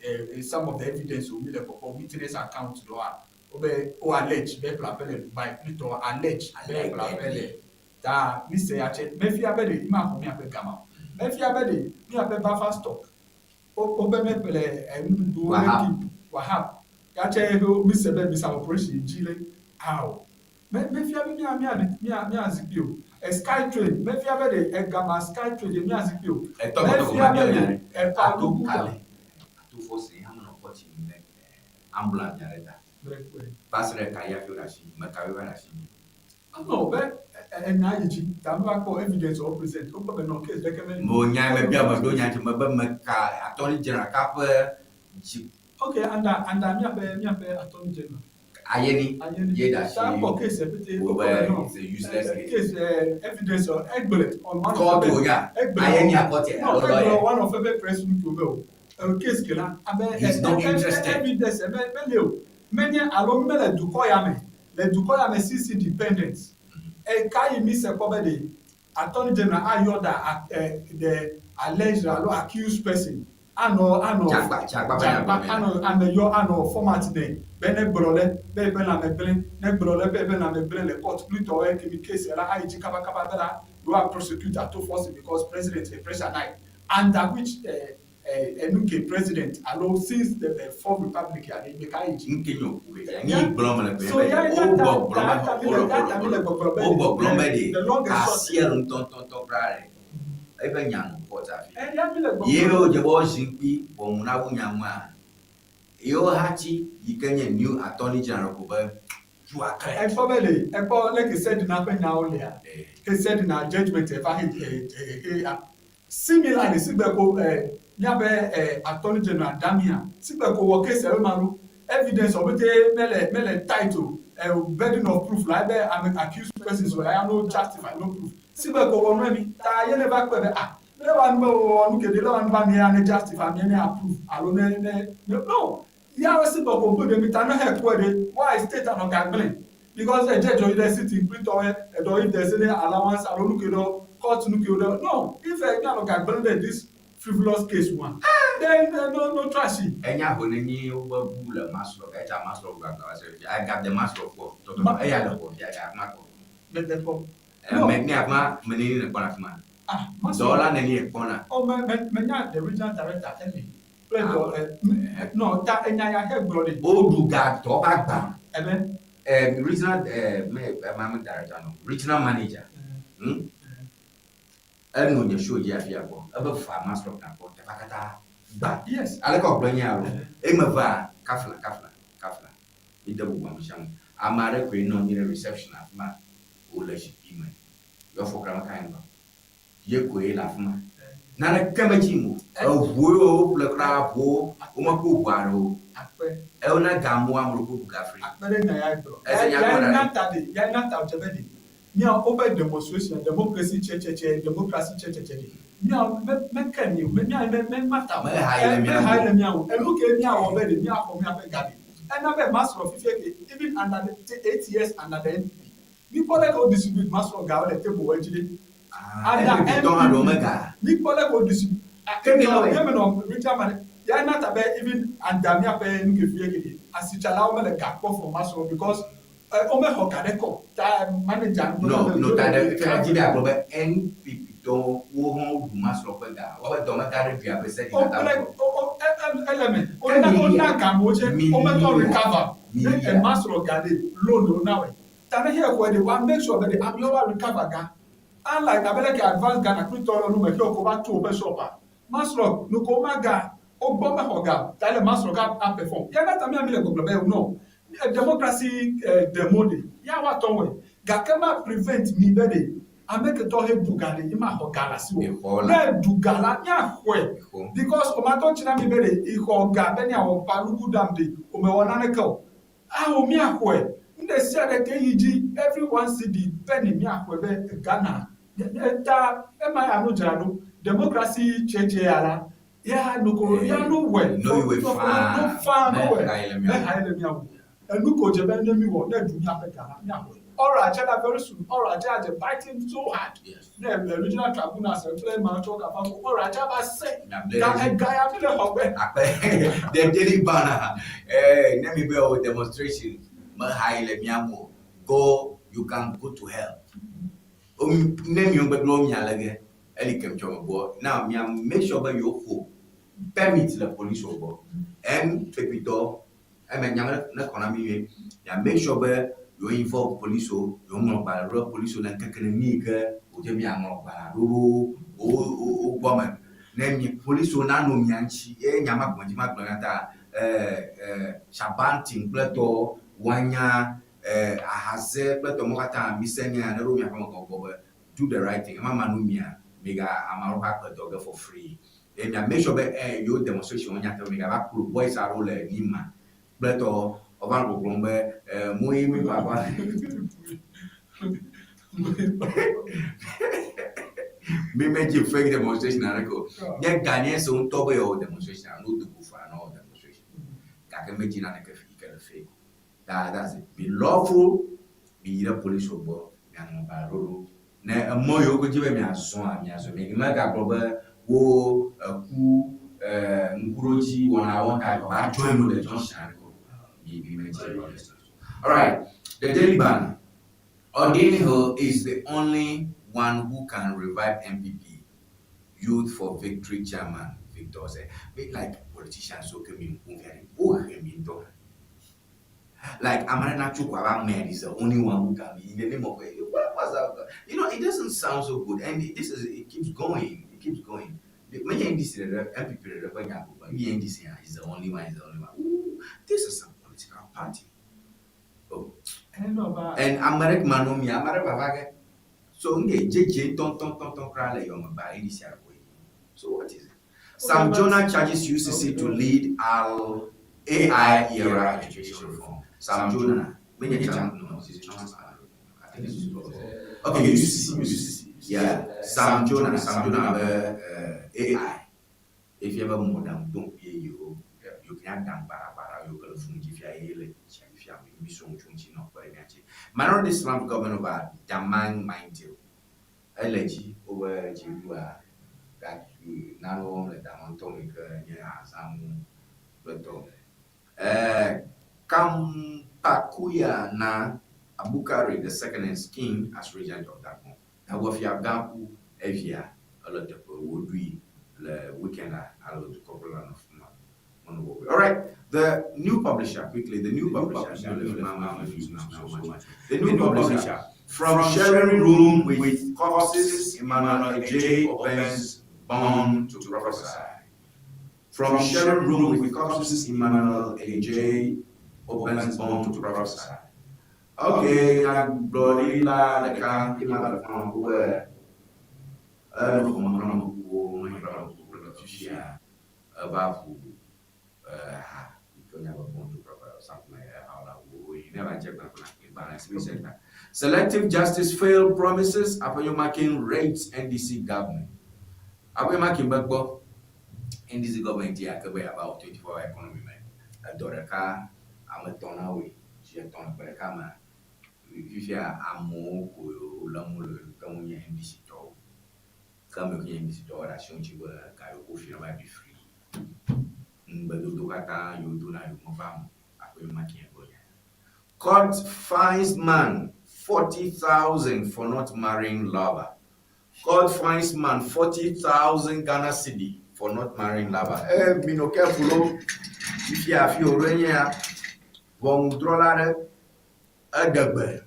some of the evidence wo mi le kpɔkpɔ witness account ɖewoa wobe wo allege be ƒle aƒe le Dubai plutɔ allege be ƒle aƒe le ta mi se ya tse mefia be ɖe mi maxɔ miaƒe gama o mefia be ɖe miaƒe buffer stock wobe meƒle nuɖuɖuwo ne keep Wahab ya tse mi se be misa operation dzi le ao mefia be mia mia mia mia zikpui o sky train mefia be ɖe egama sky train ɖe mia zikpui o mefia be ɖe epa nuku ato force hã menɔ kɔtsi me ambulance nya ɖe ta va se ɖe ka ya fi ɖe asi meka va ɖe asi. No be enya yi dzi ta mi va kpɔ evidence or present wokpɔ be nɔ case ɖeke meli. Mo nya me bia me ɖo nya dzi me be meka attorney general ka ƒe dzi. Ok, under miaƒe attorney general. Ayeni ye da si ta kpɔ case pete wo be it's a useless case. Case evidence egble on one of the nya ayeni akɔtɛ. No, egble one of ebe press meet o be o case ke la abe He's not interested. Evidence mele o menye alo mele dukɔ ya me le dukɔ ya me since independence eka yi mi se kpɔ be de attorney general ayɔ da the alleged alo accused person anɔ Dzagba. Anɔ ame yɔ anɔ format nɛ be ne gblɔ le be eƒe lãme gblẽ ne gblɔ le be eƒe lãme gblẽ le court plutɔ ekemi case la ayi dzi kabakaba be la you are prosecute ato force because president le pressure na yi under which enu ke president alo since the fourth republic ya ɖe ka yi dzi. Nke nyo ku ke ni gblɔm le be wo gbɔgblɔm be wo gbɔgblɔm be ɖe asia ŋutɔŋutɔŋutɔ kura ɖe eƒe nya nɔ court hafi ye wo dze be zikpui ʋɔnu na wo nya ŋua yewo hati yi ke nye new attorney general ko be you are correct. Ekpɔ be le ekpɔ le ke Sedina ƒe nyawo lea ke Sedina judgement eva he he similarly sigbe ko miaƒe attorney general Damian sigbe ko wɔ case ebe ma lo evidence ɔbete mele tight o burden of proof la ebe ame accused persons o ya no justify no proof sigbe ko wɔ nɔe mi ta ye ne va kpɔe be ah. Le wa nu be wowɔ nu ke ɖe, le wa nu be amea ne justify amea ne approve alo ne ne ne no. Ya wo si be ko ŋku ɖe mi ta ne he kpɔe ɖe why state anɔ ga gblẽ because edze dzɔ yi ɖe sitting kple tɔwo eɖɔ if there is any allowance alo nu ke ɖe court nu ke ɖe no if mianɔ ga gblẽ ɖe this frivolous case ŋua then no no trɔ asi. Enya ho ne nyi wobe ʋu le masrɔ ga etsa masrɔ ʋu agba va se fia ega de masrɔ kpɔ tɔtɔtɔ eya le xɔ fia ga ma kpɔ. Me de kpɔ. Me ne afima me neni ne kpɔna afima. Ah masrɔ. Dɔwɔla neni ekpɔna. Oh me me me nya the regional director eli. Kple dɔ ɛ nɔ ta enya ya he gblɔ ɖi. Woɖu ga dɔ ƒe agba. Ebe. Ɛ regional ɛ me ema me director nɔ regional manager. Hmm. Eno nye show dzi afia kpɔ. Ebe fa masrɔ na kpɔ teƒea katã gba. Yes. Aleke wògblɔ nye alo. Eme va kafla kafla kafla. Mi de bubu ame sia ame. Ame aɖe koe nɔ anyi ɖe reception afi ma wòle zikpui me. Yɔ afɔ kra meka ŋgɔ. Ye koe le afi ma. Naneke medzi o. Eʋu yiwo woƒle kura ʋuwo womekpɔ ʋu aɖe o. Akpe. Ewona ga amewo ame ɖewo ƒo ga free. Akpe ɖe nya ya gblɔ. Ese nya gblɔ ɖa. Ya ta ɖe, ya na ta dze be ɖe. Míawo woƒe demonstration, democracy tsetsetse, democracy tsetsetse ɖe. Míawo me meke mi o. Me mía me me mata o. Meha yi le mía Meha yi le mía o. Enu ke míawɔ be ɖe míaxɔ míaƒe ga ɖe. Ena be masrɔ̃ fifia ke even under the 8 years under the NPP. Míkpɔ leke wo distribute masrɔ̃ gawo le table wo dzi ɖe. Ah, NPP tɔ hã ɖewo mega. Míkpɔ leke wo distribute. Ke mi nɔ Nye menɔ regional manager. Ya na ta be even under míaƒe nu ke fifia ke ɖe asitsalawo mele ga kpɔ from masrɔ̃ because womexɔ ga ɖe kɔ ta manager No, no, ta ɖe fia dzi be agblɔ be NPP tɔwo wo hã woɖu masrɔ̃ ƒe ga. Woƒe dɔmega ɖe ɖui abe se ɖi Wo kple wo wo ele me. Wona wona ga amewo tse wometɔ recover. Ne emasrɔ̃ ga ɖe loan wona wɔe. Ta ne xexe xɔe ɖe wa make sure be ɖe amewo wa recover ga. Unlike abe leke advance Ghana kple tɔwo le nu me xewo ko va tu woƒe shop a. Masrɔ̃ nuko woma ga wogbɔ mexɔ ga o. Ta ele masrɔ̃ ga a perform. Ya na ta mía mi le gbɔgblɔ be no democracy demo ɖe ya wa tɔ wɔe. Gake ma prevent mi be ɖe ame ke tɔ he ɖu ga ɖe ye ma xɔ ga le asi o. Ne ɖu ga la mía xɔe because woma tɔ tsi na mi be ɖe ixɔ ga be mía wɔ Palugu dam ɖe wome wɔ naneke o. Ao míaxɔe. Nu ɖe sia ɖe ke yi dzi, every one cedi, penny míaxɔe be Ghana ta ema ya nu dzra ɖo. Democracy tsetse ya la, ya nu ko ya nu wɔe. No yi wɔe faa. No faa no wɔe. Me ha ye le mía ŋu. Enu ko dze be ne mí wɔ, ne ɖu míaƒe ga la, míaxɔe. Ora tse la very soon, ora tse adze biting so hard. Ne regional tribunal se kple ema tsɔ kafa ko ora tse ava se. Ga ega ya mi le xɔ gbe. Akpe the daily banner. Eh, ne mi be o demonstration me ha yi le mía ŋu o. Go, you can go to hell. O ne mi gbegblɔ mia le ge. Eli kem tsɔ me gbɔ. Now mia make sure be yewo xo permit le police gbɔ. NPP tɔ Eme nya me ne kɔ na mi nyuie. Mia make sure be yewo involve police wo, yewo ŋlɔ gbalẽ ɖo ɖe police wo le ŋkeke neni yi ke wòdze mia ŋlɔ gbalẽa ɖo ɖo wo wo wo gbɔ me. Ne mi police wo nanɔ mia ŋuti ye nya ma gɔme dzi magblɔ na ta e e Shabantin kple tɔwo woanya e ahaze kple tɔ mawo katã mise nya ya ne ɖo miaƒe me gbɔ be do the right thing. Ema ma nu mia miga ame aɖewo ƒe agbe dɔ ge for free. Eye mia make sure be eh yewo demonstration wo nyateƒe mi gava klo boys aɖewo le Nima kple tɔ wova nɔ gbɔgblɔm be eh moyi mi papa. Mi me dzi fake demonstration aɖeke o. Nye Ghanaians ŋutɔ be yeawɔ demonstration a no do go faa na wɔ demonstration. Gake me dzi naneke yi ke le fake o. That that's it. Be lawful, mi yi ɖe police wo gbɔ, mianɔ gbalẽ ɖoɖo. Ne emɔ yiwo ke dzi be miazɔa, miazɔe. Mi megagblɔ be wo eku ŋkuɖodzi wɔna wɔm ta yewoava join wo le junction aɖeke o. Mi mi medze all this stuff. Alright, the Daily Banner. Odin Hill is the only one who can revive NPP Youth for Victory chairman Victor Osei. Me like politicians so ke mi ŋku fia ɖe, wohe mi ŋutɔ hã. Like ame aɖe natso ko abe amea is the only one who can be in the name of what was that? You know, it doesn't sound so good and this is it keeps going, it keeps going. Menye NDC ɖeɖe, NPP ɖeɖe ƒe nya ko, even NDC hã is the only one, is the only one. Ooh, this is some political party. Oh. And ame ɖe manɔ mia, ame aɖe vava ge. So nge dzedze ŋutɔŋutɔŋutɔ kura le yɔme gba NDC aɖe koe. So what is it? Sam Jonah charges UCC to lead al AI era education reform. Sam Jonah, menye Chan, no, he's a trans. I think it's okay, UCC, UCC. Yeah, Sam Jonah, Sam Jonah be AI. Efia be mɔɖaŋu dom yeyewo yiwo ke nye aɖaŋu baɖabaɖa yiwo ke le foni dzi fia ye le tsia dzi fia mi srɔ̃ nu tso eŋuti nɔ kpe ɖe mía ŋuti. Minority slams government over Damang mine deal. Ele dzi wobe dziɖuɖua ga nanewo wɔm le Damang ŋutɔ me yi ke nye azãnu kple tɔ. Kampakuya na Abukari the second and king as regent of Dagbon. Dagbon fia gã ku evia ele teƒe woɖui le weekend a alo dukɔkplɔla nɔ fima. Mɔnu bɔbɔe. Alright, the new publisher quickly, the new publisher, so much. The new publisher from sharing room with corpses, Emmanuel Ejay opens bond to prophesy. From sharing room with corpses, Emmanuel Ejay opens bond to prophesy. Okay, nyagblɔɖila ɖeka ye ma le fama ku be enu xɔme nɔ kuwo menye ƒe kuku le fifia eva ʋu ha yi ke wonya be born to prophesy or something like that how la wo you never check that one said that. Selective justice failed promises Afenyo-Markin rates NDC government. Afenyo-Markin be gbɔ NDC government ya ke be yeava wɔ 24 hour economy me edɔ ɖeka ame etɔ̃ na wɔe zi etɔ̃ le ƒe ɖeka mea fifia amewo ko lém wole ke wonye NDC tɔwo. Ke ame yiwo nye NDC tɔwo ɖe asi wo ŋuti be ga yiwo ko fia va ɖi free. Ŋugbedodo katã yiwo do na yiwo meva eme o. Afenyo-Markin gblɔ nya ya. Court fines man 40,000 for not marrying lover. Court fines man 40,000 Ghana cedi for not marrying lover. Eh, mi no careful o. Fifia afi wòɖo enye ya. Ʋɔnudrɔ̃la aɖe eɖe gbe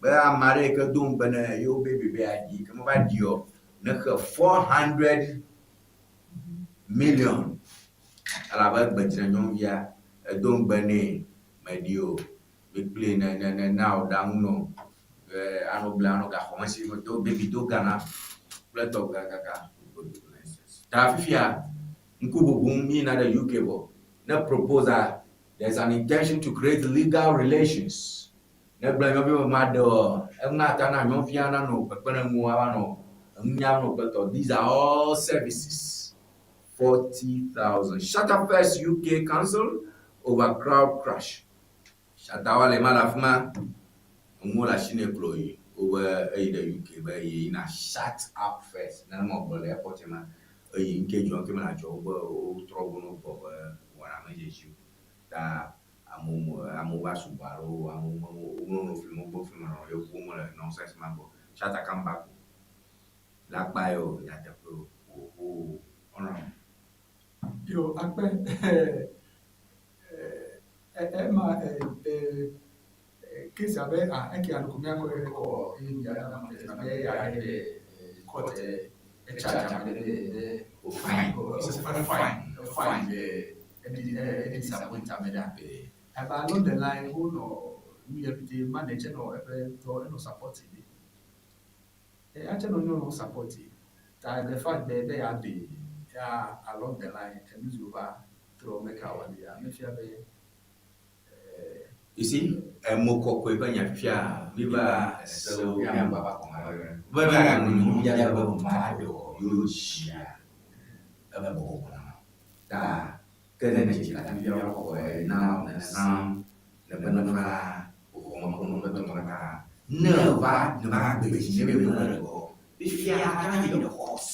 be ame aɖe yi ke do ŋugbe ne yewo be bebe aɖi ke meva ɖi o nexe 400 million elabe gbedzre nyɔnuvia edo ŋugbe nɛ meɖi o. Mi kpli ne ne ne na wò ɖaŋu nɔ eh, anɔ ble anɔ gaxɔ me si do baby do ga na kple tɔ gagagaga. Ta fifia ŋku bubum mi yina ɖe UK vɔ ne proposal there's an intention to create legal relations. Ne gblɔ nyɔvi be ma ɖe o eŋa ta na nyɔvia nanɔ kpekpeɖeŋu ava nɔ enu nyam nɔ kple tɔ. These are all services. 40,000. Shatta First UK Council over crowd crash. Shatta Wale ma le afi ma enuwo le asi nɛ klo yi wobe eyi ɖe UK be yeyina shut up first. Nenema wògblɔ le airport ma eyi ŋke dzɔ ŋke mele adzɔ wobe wotrɔ wo no gbɔ be wɔna medze edzi o. Ta amewo amewo va sugbɔ alo amewo me wonɔ fli me wogbe fli me nɔ yevuwo mele nonsense ma gbɔ. Shatta come back o. Le akpa yio nyateƒe o. Oho ɔnɔ. Yo, akpe ema case abe ah eke aloko miakɔ kɔ eye mia abe ya ɖe court e charge ame ɖe ɖe O fine. O fine o fine be eɖi eɖi disappoint ame ɖa. Eba along the line wonɔ nu ya pete manager nɔ eƒe dɔ enɔ support ɖe. Eya tse nɔ nyɔnuwo support ta the fact be be ya ɖe ya along the line enu si wova trɔ meka wɔ ya mefia be You see, emo kɔkɔe ƒe nya fifia mi va esewo mia va kɔma. Be be nu nyɔnuvia ɖe be ma ɖe o yewo dzia ebe bɔbɔ na. Ta ke ne dzi katã fifia xɔe na ne sam ne be ne va xɔme kplɔ ƒe tɔtɔ katã ne va ne va gbe dzi ne be me le gbɔ fifia katã yi ɖe court.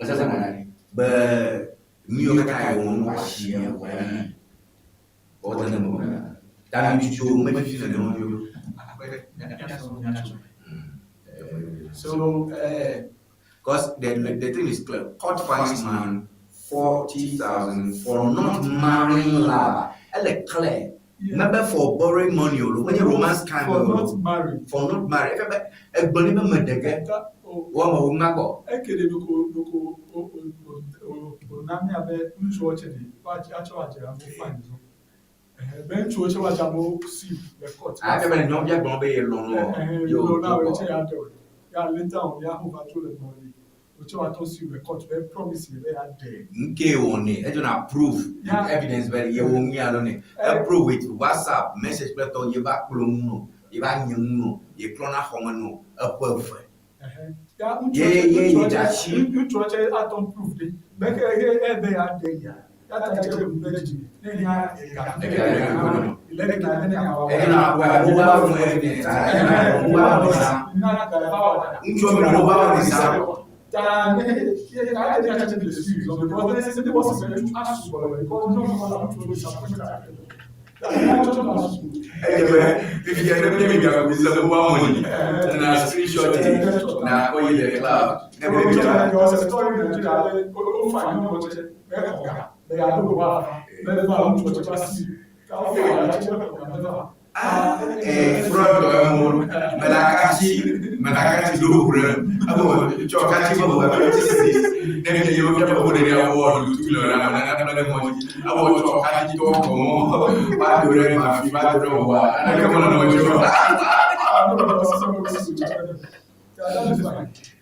Mesese ma be nu yiwo katã yewo nu asi ye xɔe yi. Wɔte ne me ta mi tso mefifi le nyɔnuviwo. So Because the thing is clear. Court fines man 40,000 for not marrying lover. Ele clear. Maybe for borrowing money o, when romance kind for not married. For not married. Efe be egbɔ ni be medege. Wo me wo ŋa gbɔ. Ekele doko doko o o o o na mi abe ŋutsuwo tse ɖe atsɔ adze amewo fine zo. Be ŋutsuwo tse woadze amewo sue le court. Ah, efe be nyɔnuvia gblɔ be ye lɔ̃ nɔ. Yo lɔ̃ na wo tse ya ɖe o. Ya later on ya ho va tso le gbɔ ni. O tse woatɔ sue le court be promise ye be ya ɖe. Nke wɔ ne edzo na prove with evidence be ye wo ŋu alo ne. E prove with WhatsApp message kple tɔ ye va kplɔ ŋu nɔ, ye va nye ŋu nɔ, ye klɔna xɔme nɔ eƒe eve. Ya Ye ye ye dasi. Ŋutsua tse atɔ proof ɖe. Be ke ke ebe ya ɖe ya. Ya ta tse ŋu ɖe dzi. Ne ya ega. Ega ɖe ŋu. Le ke na ne ya wa. Ena wa mobile phone evidence. Ena mobile money sa. Ŋutsua mi mobile money sa. Ta ne ye ta ye tse le su because ne se ne wɔ se asu bɔ because nyɔnu la ŋutsu disappoint. Ɛyɛ bɛ fifia ne mi mi ga mi sɛ mobile money. Na screenshot na akɔ yi le cloud. Ne bɛ bi There was a story in Nigeria, ó fà yín lọ́wọ́ tẹ́ ẹ kọ̀ọ̀gà bẹ́ẹ̀ àdókò wà bẹ́ẹ̀ bá àwọn ojú ọjọ́ sí i ó fà yín lọ́wọ́ kọ̀ọ̀gà bẹ́ẹ̀ bá. Front ɔmo mɛlakati mɛlakati lóhùrɛ abo tsɔ kati bɔ bɔ bɛ ti sisi ne mi ye o fɛ bɔ de awɔ lutu lɔ la mɛ nana bɛ mɔ di abo tsɔ kati tɔ kɔmɔ ba do ɖe ma fi ba do ɖe wa ne kɛ mɔ nɔ tsɔ.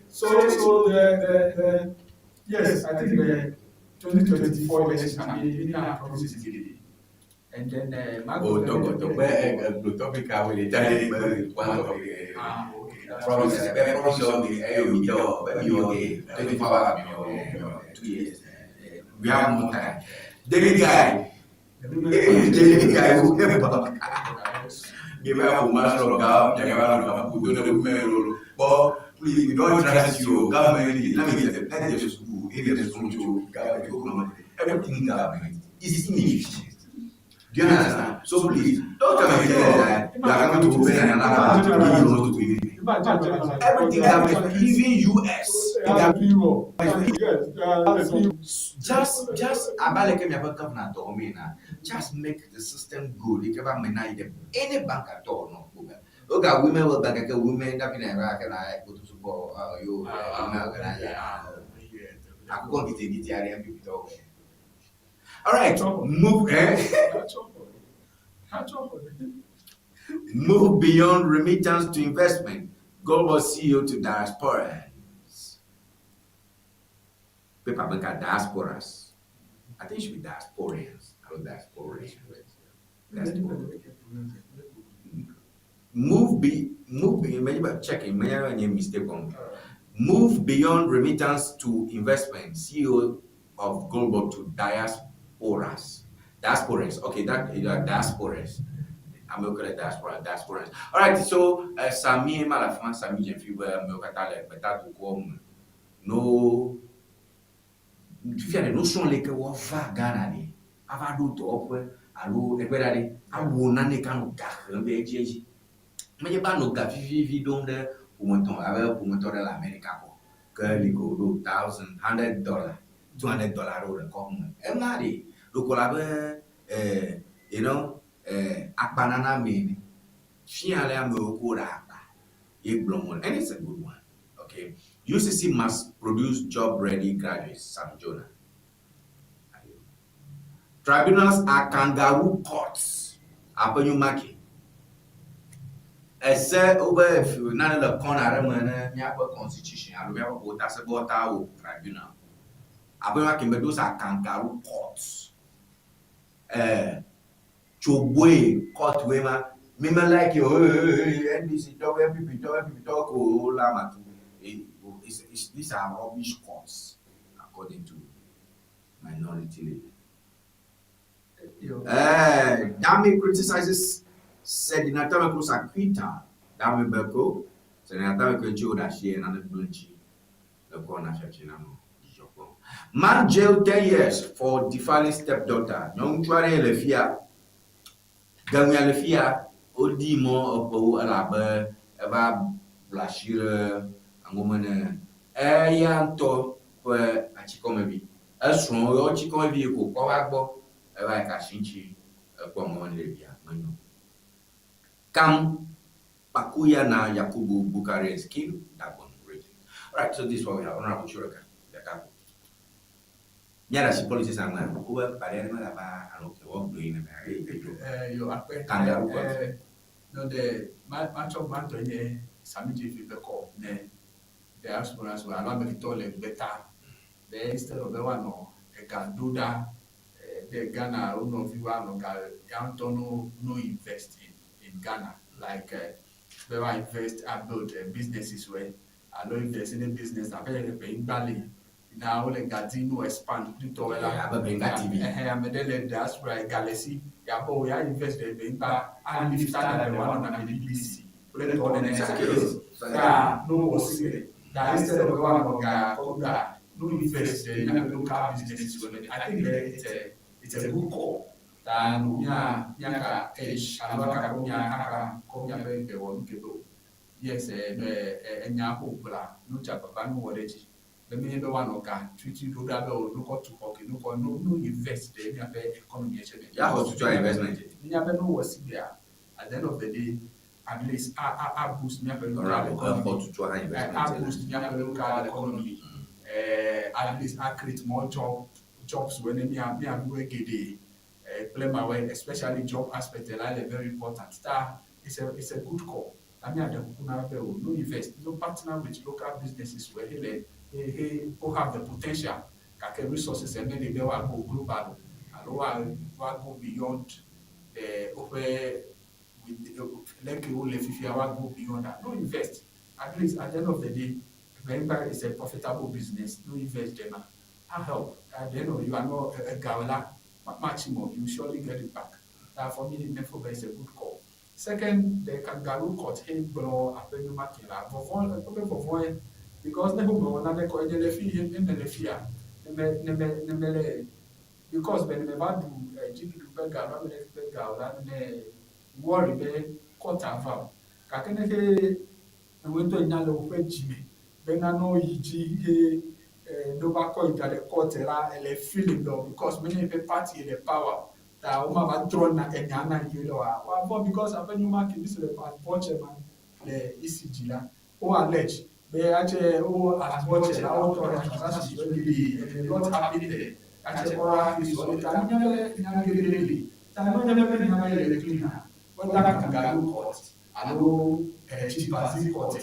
So the yes, I think the 2024 election can be in our promises. And then O tɔgɔ tɔgbɛ ɛ topic awo le ta ye bɛ one topic promise bɛ promise ɔ mi ɛ yo mi tɔ bɛ mi yɔ ke 24 hours mi yɔ 2 years, we have more time. David guy, David guy wo mi bɛ ko ma sɔrɔ ka jagaba lɔ ka ko dɔ de mɛ lolo but please, we don trust you. Government, let me get let me just school if you just want to government go come, everything government is inefficient. Do you understand? So please, don't come and tell us that you are coming to open another bank to give you loan to pay. Everything government, even US. Just abaleke mi abe governor tɔ me na just make the system good. Ike ba me na yi any bank at all no go. Oga women will bank ke women that be na ka na ko to support yo women organizer. Akoko ngite ngite ari MPP tɔ. All right, move eh? Move beyond remittance to investment. Global CEO to diasporans. Paper bank diasporas. I think it should be diasporians. I don't diasporians. Diaspora. Move be maybe checking maybe any mistake on. Move beyond remittance to investment. CEO of Global to diasporas. Diasporas. Okay, that diasporas. I'm okay at diaspora, diasporas. All right, so Sami Malafman, Sami Jemfi, me okata le beta to kom no fifia de no sɔn le ke wɔva Ghana de ava ɖo dɔwɔƒe alo egbe ɖa ɖe awɔ nane ka nɔ ga hem be edzi edzi menye ba nɔ ga vivivi ɖom ɖe ƒometɔ abe ƒometɔ ɖe le Amerika kɔ ke li ko ɖo thousand $100, $200 ɖo ɖe kɔƒe me ema ɖe ɖoko la be akpanana me ene fia le amewo ko ɖe akpa ye gblɔm wole and it's a good one. Okay, UCC must produce job ready graduates. Sam Jonah. Tribunals are kangaroo courts. Apenyumaki. Ese wobe fi nane le kɔna ɖe me ne míaƒe constitution alo míaƒe wotasebɔta wo tribunal. Apenyumaki be those are kangaroo courts. Tsoboe court we ma mi me like o NDC tɔwo NPP tɔwo NPP tɔwo ko la ma tu. These are rubbish courts according to minority leader. Dame criticizes Sedina Tamaklo's acquittal. Dame Beko, Sedina Tamaklo tso da shi na ne blunchi. Le ko na fiafi na no dzidzɔkpɔm. Man jailed 10 years for defiling stepdaughter. Nyɔnu aɖe le fia. Gaŋua le fia, wodi mɔ eƒewo elabe eva bla asi ɖe aŋgome ne eya ŋutɔ ƒe atsikɔmevi. Esrɔ̃ yɔ atsikɔmevi ko kɔ va gbɔ eva yi ka asi ŋuti ekpɔ mɔ ne ɖevia menyo. Kam Kpakuyana Yakubu Bukari is killed Dagbon region. All right, so this is what we have. Honorable Shuraka, Yakabu. Miara si politics ang na kuba pare na ba alo ke wo gbe na Eh, yo akpe. Kangaroo court. No de ma ma tsɔ gbãtɔ nye Sami Gyamfi ƒe kɔ ne diaspora so alo amegbetɔ le gbeta be instead of be woanɔ ega do ɖa ɖe Ghana wo nɔvi woanɔ ga ya ŋutɔ no invest in Ghana like be woa invest and build businesses wɛ. alo invest ne business abe ƒe nyigba le na wole ga dim ne wo expand kplitɔwoe la. Abe Benga TV. Ɛhɛ ame ɖe le diaspora ega le esi ya be o ya invest ɖe Benga a lift standard be woanɔ na BBC kple tɔwo nene. Ta ne wowɔ si ta instead of be woanɔ ga kɔ ga no invest ɖe míaƒe local businesses wo nene. I think be it's a it's a good call. Ta no mía míaka edge alo aka kɔ mía aka kɔ míaƒe gbe wɔ nu ke be o. Yes, be enya ƒo gblɔa no dze agbagba no wɔ ɖe edzi. Be menye be woanɔ ga tutu ɖo ɖa be o nukɔ tu xɔ ke nukɔ no no invest ɖe míaƒe economy tse me. Ya xɔ tutua investment. Mínya be no wɔ sigbea at the end of the day at least a a a boost míaƒe local economy. Exɔ tutua investment. A boost míaƒe local economy. At least a create more job jobs wɔ ne mía mía viwoe geɖe kple mawoe especially job aspect la le very important. Ta it's a it's a good call. Ta míaɖe kuku na be o no invest no partner with local businesses wɔ he le he he wo have the potential gake resources mele be woa go global o alo woa woa go beyond the woƒe with leke wole fifia woa go beyond that. No invest at least at the end of the day Benga is a profitable business. No invest them. I help. At the end of you are not a gawela maximum. You surely get it back. That for me, Nefoba is a good call. Second, the kangaroo court hey gblɔ aƒenyɔmake la vɔvɔ eƒe vɔvɔe because ne wogblɔ nane kɔ enye le fi ene le fia ne me ne me ne me le because be ne me va ɖu dziɖuɖu ƒe ga alo ame ɖe ƒe ga o la ne worry be court ava o gake ne he ame ŋutɔ nya le woƒe dzime be nanewo yi dzi he ne wova kɔ yi da ɖe court la ele feeling be o because menye yeƒe party le power o ta woma va trɔ na enya na yi le wa woavɔ because aƒenyɔmake mi se le board chairman le ECG la wo allege be atse wo as board chair la wotɔ ɖe transactions wo li a lot happen there atse oral case wo ta nya be nya geɖe li ta ne nya be nya be le clean na whether kangaroo court alo chimpanzee court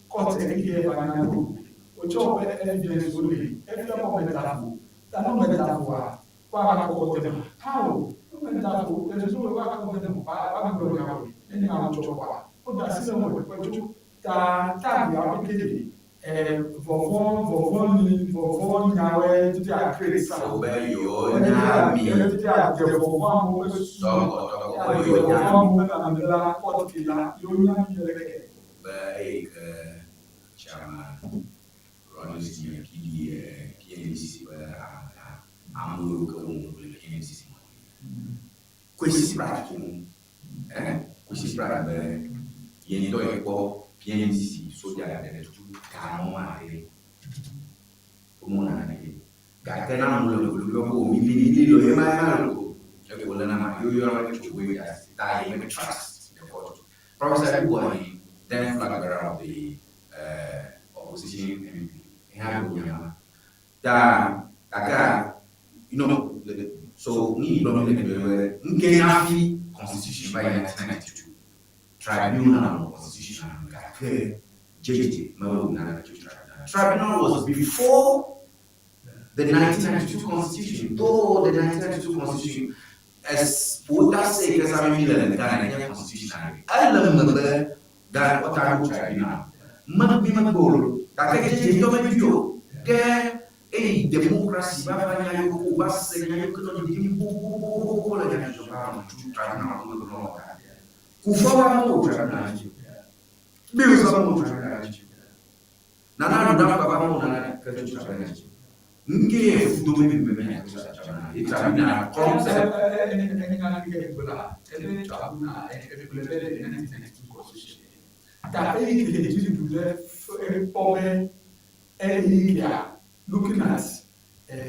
court eye va nya do wotsɔ woƒe evidence wo li efia be meda vo ta ne meda voa woakɔ dem how ne meda vo there is no way woakɔ dem woagblɔ nyawo ne nyawo dzɔ kɔa woda asi le wo kpɔtso ta ta yawo pete li vɔvɔ vɔvɔ li vɔvɔ nyawoe tete a create sa Wobe yewo nya mi. tete a de vɔvɔ amewo ƒe susu Tɔkɔ tɔkɔ de yewo vɔvɔ nya mi. amewo ƒe lãme la court ke la yewo nya mi le ke. Be eyi ke chairman Rawlings nye PD PNDC ƒe amewo yiwo ke woŋlɔ le PNDC me. Kwesi Pratt ŋu. Kwesi Pratt be ye ŋutɔ ye kpɔ PNDC soja ɖe tutu gamɔ ma ɖe. Womɔ na ɖe. Gake na amewo le gbɔgblɔ be o mi li mi li lo ye ma ye ma lo. Eke wòle na ma yewo yɔna be tso woe justice ta ye me trust the court. Professor Adu Boahen, then flag bearer of the opposition NPP, he had go nyama. Ta gake so ni gblɔ mi le be nke hafi constitution va yi 1992 tribunal constitution gake JJ mewɔ nane tso tribunal. Tribunal was before the 1992 constitution, though the 1992 constitution as wota se ke sa mi le Ghana nye constitution ele megbe Ghana ɔta ɖo tribunal. Megbe megbe o gake JJ ŋutɔ mebi o ke eyi democracy va va nya yiwo ko va se nya yiwo ke nɔ ɖiɖim gbogbogbogbo le nyadzɔdzɔ va nɔ tso tribunal ŋu gblɔ ta. Kufuor va mewɔ tribunal dzi o. Mills va mewɔ tribunal dzi o. Nana Addo Dankwa va mewɔ nane ke tso tribunal dzi o. Nke ye fudo mi me me tso tribunal. Ye tribunal concept. Enya ke gblɔa ebe tribunal egblɔ be le 1992 constitution ta eyi ke dziɖuɖu ɖe ekpɔ be eyi kea looking at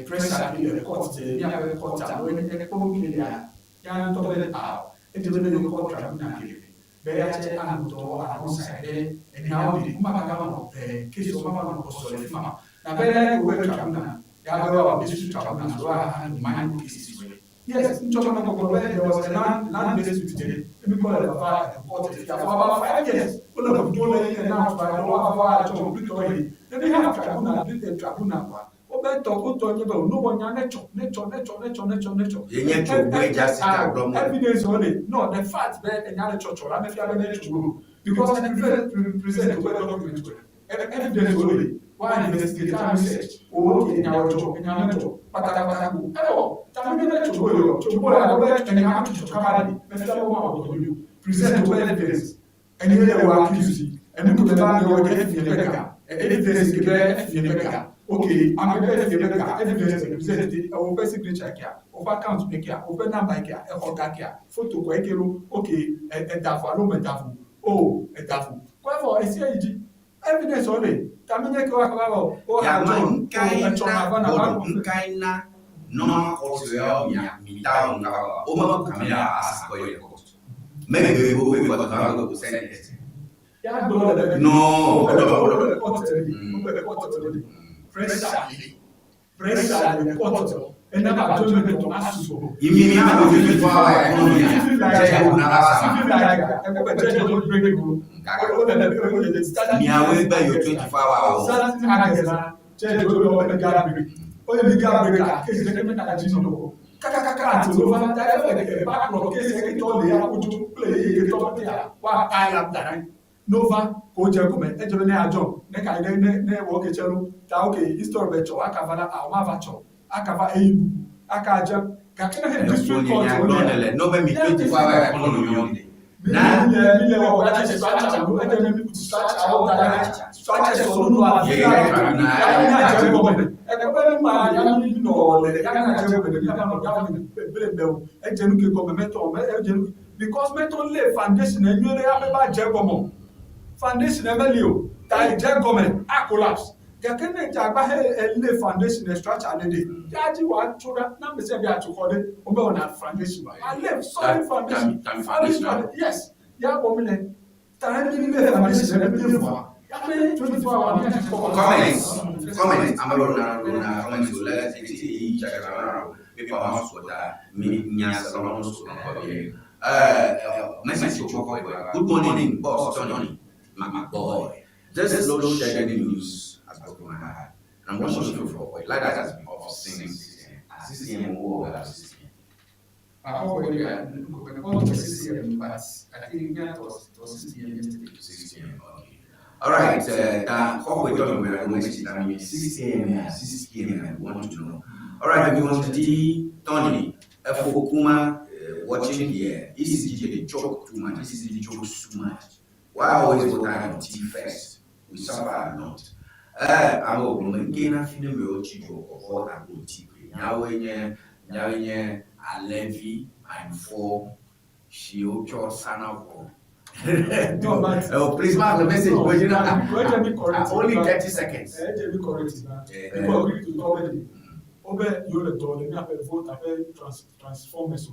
pressure ke le court de míaƒe court alo ekpɔ nu ke lia ya ŋutɔ be aw edze be ne yekɔ tribunal ke le be atse anɔ dɔ alongside be enyawo li kuma gava nɔ case wo ma va nɔ kpɔsɔ le fi ma na be le wo be tribunal ya be woawɔ district tribunal alo a minor cases wɔ yes ŋutsɔ kɔ nɔ gbɔgblɔ be there was a land dispute there emi kɔ le vava court fia for about 5 years wole ʋu do le in and out by the wa va tsɔ ʋlitɔ yi ne mi have tribunal the tribunal wa wobe tɔ wotɔ nye be no nya ne tsɔ ne tsɔ ne tsɔ ne tsɔ ne tsɔ ne tsɔ. Ye nye tso gbe justice ta gblɔm. Evidence wo le no the fact be enya le tsɔtsɔ la mefia be ne tso o because ne present present wo document wo. Evidence wo le, woa investigate a research, o ok enya wo dzɔ, enya me dzɔ, kpatakpata ko. Evɔ, ta mi be tso bo yɔ, tso bo la be enya ma tutu kaba ɖe, mefia be womawɔ dɔ nyuie o. Present woƒe evidence. Enye le wò accuse, enu ke be va yɔ ke efie be ga, evidence ke be efie be ga. Ok, ame be efie be ga, evidence le present ewo ƒe signature kea, woƒe account me kea, woƒe number kea, exɔ ga kea, photo kɔe ke ɖo, ok, eda vo alo meda vo o, eda vo. Kɔ evɔ esia yi dzi. Evidence wo le, ta menye ke woakɔ va wɔ, o Ya ma adzɔ, o nkae etsɔ na ma va na va bodo nkae na normal court ya mia mita nka o ma ku kamera asa ko ye court. Megbe wo we court na go send it. Ya gblɔ le be. No, hold on, hold on. Woƒe court le, woƒe court le. Pressure le, pressure le court. Ena ba adjournment tɔ asu. Imi mi ma go 24 hour economy. Je ko na ba sa. Miawo gbe yo 24 hour o. Nova ko dze gɔme edze be ne adzɔ ne ka ne ne ne wɔ ke tse lo ta ok history be tsɔ akava la awo ma va tsɔ akava eyi bubu aka dze gake ne he district court Nya gblɔ ne le no be mi 24 hour economy yo. Na mi le mi le wɔ la tse structure lo edze be mi structure wo da ɖe structure sɔ nu afi la ya mi adze gɔme ekpe be ma ya mi nɔ le ya mi adze gɔme mi nɔ ya mi ble me o edze nu ke gɔme metɔ me edze nu because metɔ le foundation enyuie ɖe ya be ba dze gɔme foundation eme li o ta edze gɔme a collapse gake ne dze agba he ele foundation structure le ɖe ya dzi wa tso ɖa na ame sia bi atso xɔ ɖe wo be wɔna foundation wa ale solid foundation Tami solid foundation. foundation yes ya wɔ mi le ta mi le foundation eme mi vɔa ya me 24 hour mi ati kɔ. Comments, comments. Amalo na na comments o le ti chakra mi pa ma so ta mi nya salon so na ko bi. Message to choko. Good morning, boss Tony, my boy. This load shedding news has broken my heart. And I'm watching you for a light that has been off since 6 a.m. 6 a.m. or 6 a.m. Akɔkɔ yi a nkɔkɔ to 6 a.m. but I think yeah, it was 6 a.m. yesterday. 6 a.m. Okay. All right. Ta koko ito mi wera message ta mi 6 a.m. 6 p.m. I want to know. All right. We want to D Tony Efokuma watching here. ECG they joke too much. ECG jokes too much. Why always vote on T first? We suffer a lot. Amo nke na fine me o chi jo ko agbo ti pe. Nyawe nye nyawe nye alevi and four she o cho sana for. No, but Oh, please mark the message. No, but you know, let me correct only you. 30 seconds. Let me correct you now. Yeah. People agree to already. Obe you le dɔ le miaƒe vote aƒe transformers o.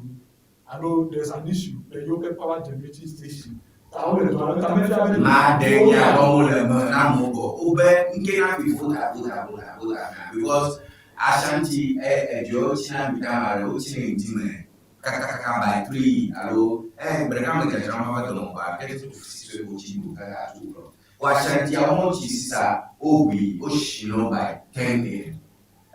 Alo there's an issue the European power generating station. Ta wo le dɔ ale ta mefia be. Ma de nya gbɔ le me na mo gbɔ. Wobe nke na fi vota vota vota vota because Ashanti ɛ edzo tsina mi ta ma ɖe wotsi ne ŋdi me kakakaka by 3 alo gbe ɖeka me dzadzra ma va dɔme kɔa 5:45 wotsi do kaka 2 o'clock. Wɔ Ashanti awo tsi sisa wowi wosi nɔ by 10 a.m.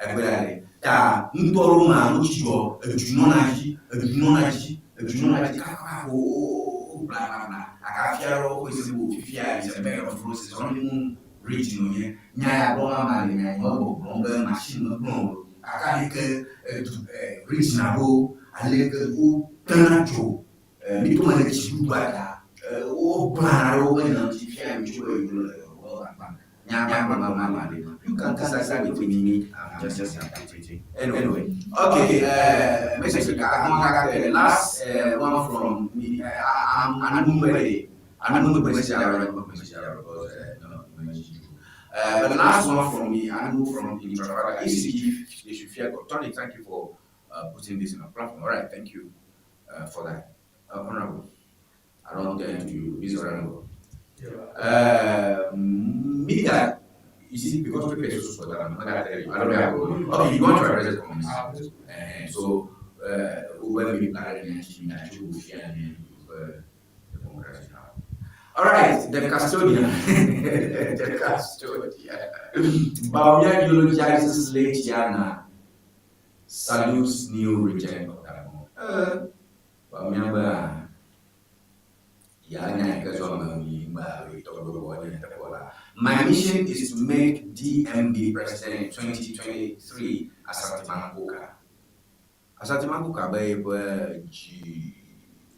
Egbe la ɖe ta ŋutɔ ɖo ma wotsi dzɔ edu nɔna dzi edu nɔna dzi edu nɔna dzi kaka wo wo bla bla bla akafia ɖe woƒe se wo fifia is a bed of roses honeymoon region wonye nya ya gblɔm ama le nya yi me gbɔgblɔm be machine me gblɔm o kaka aleke edu region aɖewo aleke wo tena dzo mi to me le dziɖuɖua ta wo gblɔna ɖe woƒe nya ŋuti fia mi tso be yewo le World Bank nya nya gblɔm ama le you can decide between me. I'm just interpreting anyway. Okay, message ka last one from me. I'm Anumbe Anumbe message message because no but the last one from me, Anu from in Trafalgar, ECG, they should fear God. Tony, thank you for putting this in our platform. All right, thank you for that. Honorable, I don't get into you, Mr. Honorable. Me that, you see, because people are so that I'm not gonna tell you. I don't know. Okay, you want to address the comments. So, when we plan All right, the custodian. The custodian. Bawumia eulogizes late Yana. Salutes new regent of Gabon. Bawumia ba. Ya nya yi ke zɔ me yi ŋgba alo tɔgbe wɔ nye teƒe la. My mission is to make DMB president in 2023 Asanteman Koka. Asanteman Koka be yeƒe dzi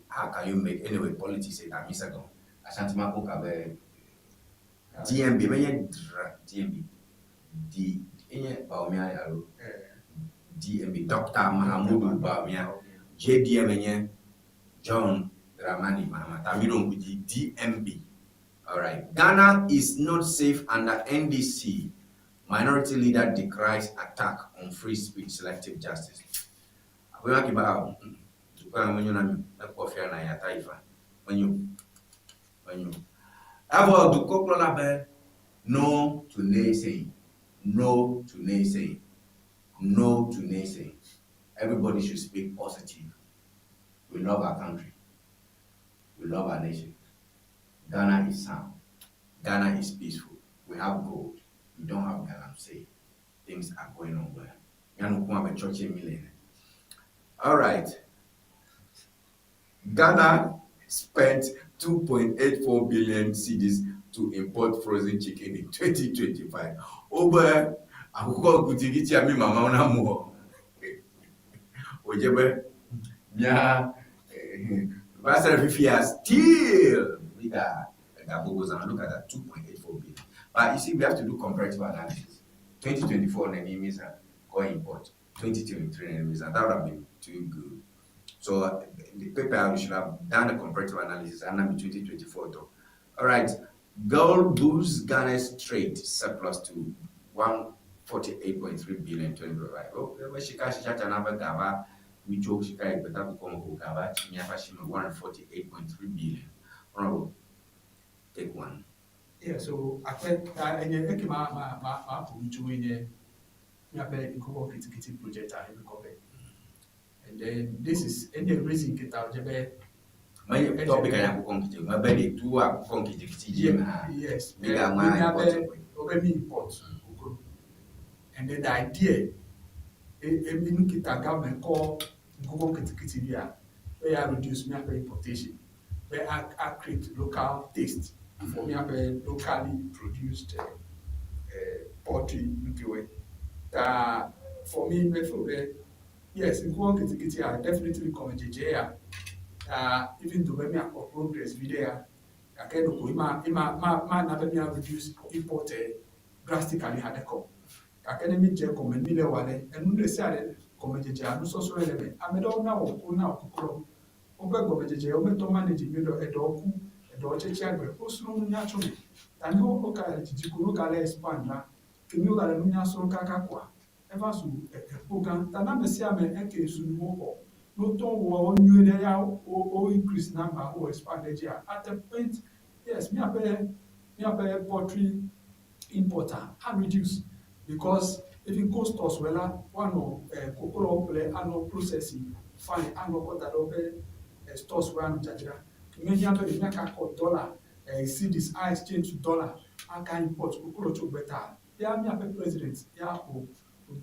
how can you make anyway politics eta mi se gɔme. Asanteman Koka be DMB menye dra DMB D enye Bawumia alo DMB Dr. Mahamudu Bawumia JDM enye John Dramani Mahama. Ta mi ɖo ŋku dzi DMB. All right. Ghana is not safe under NDC. Minority leader decries attack on free speech, selective justice. Aƒe ma ke ba o. Dukɔ ya menyo na mi. Ekpɔ fia na ya ta yifa. Menyo. Menyo. Evɔ dukɔkplɔla be no to naysaying. No to naysaying. No to naysaying. Everybody should speak positive. We love our country. We love our nation. Ghana is sound. Ghana is peaceful. We have gold. We don't have galamsey. Things are going on well. Nyanu kuma be church million. All right. Ghana spent 2.84 billion cedis to import frozen chicken in 2025. Obe akukɔ gutigiti ami mama na mo. Ojebe mia va se ɖe fifia still we got Gabogo look at that 2.84 billion. But you see, we have to do comparative analysis. 2024 neni means go import. 2023 neni means that would have been too good. So the paper we should have done a comparative analysis and I'm 2024 though. All right. Gold boosts Ghana's trade surplus to 148.3 billion 2025. Oh, well, shika shika chana gava micho shika ibeta kukomo kugava chimiafa shima 148.3 billion. Honorable, take one. Yeah, so akpɛ enye eke ma ma ma ma ƒo nu tso enye míaƒe nkokɔ kitikiti project a emi kɔ bɛ. And then this is enye reason kita dze be. Menye topic anya akukɔ nkiti, mebe de tu akukɔ nkitikiti dzi ma. Yes. Mi ga ma import. Obe mi import kokoro. And then the idea emi nu kita government kɔ nkokɔ kitikiti bi a be ya reduce míaƒe importation, be a create local taste for míaƒe locally produced poultry nukewoe. Ta for me, me feel be yes, nkokɔ kitikiti a definitely kɔmedzedze ya. Even though be míakpɔ progress vi ɖe ya, gake ɖeko ema ma ma na be mía reduce import drastically haɖe kɔ. Gake ne mi dze gɔme mi le wɔ ale, enu ɖe sia ɖe gɔmedzedzea nusɔsrɔ̃ le me. Ame ɖewo na wɔ wona wɔ koklo. Woƒe gɔmedzedze wometɔ manage nyuie ɖe eɖewo ku, eɖewo tse tsi agbe. Wosrɔ̃ nunya tso me. Ta ne woka le dzidzi ko wogale expand la, ke mi wogale nunya srɔ̃m kaka koa, eva zu ekpo gã. Ta na ame sia ame eke zu nuwo xɔ. Ne wotɔ wɔ wo nyuie ɖe ya wo increase number wo expand ɖe dzia, at a point, yes, míaƒe poultry importer a reduce because even cold stores wɛ la, woanɔ koklowo ƒle anɔ processing fine anɔ kɔ da ɖe woƒe stores wɔ anɔ dzadzra. Mehiã be ɖe míaka kɔ dollar cedis a exchange to dollar aka import koklo tso gbeta. Ya míaƒe president ya o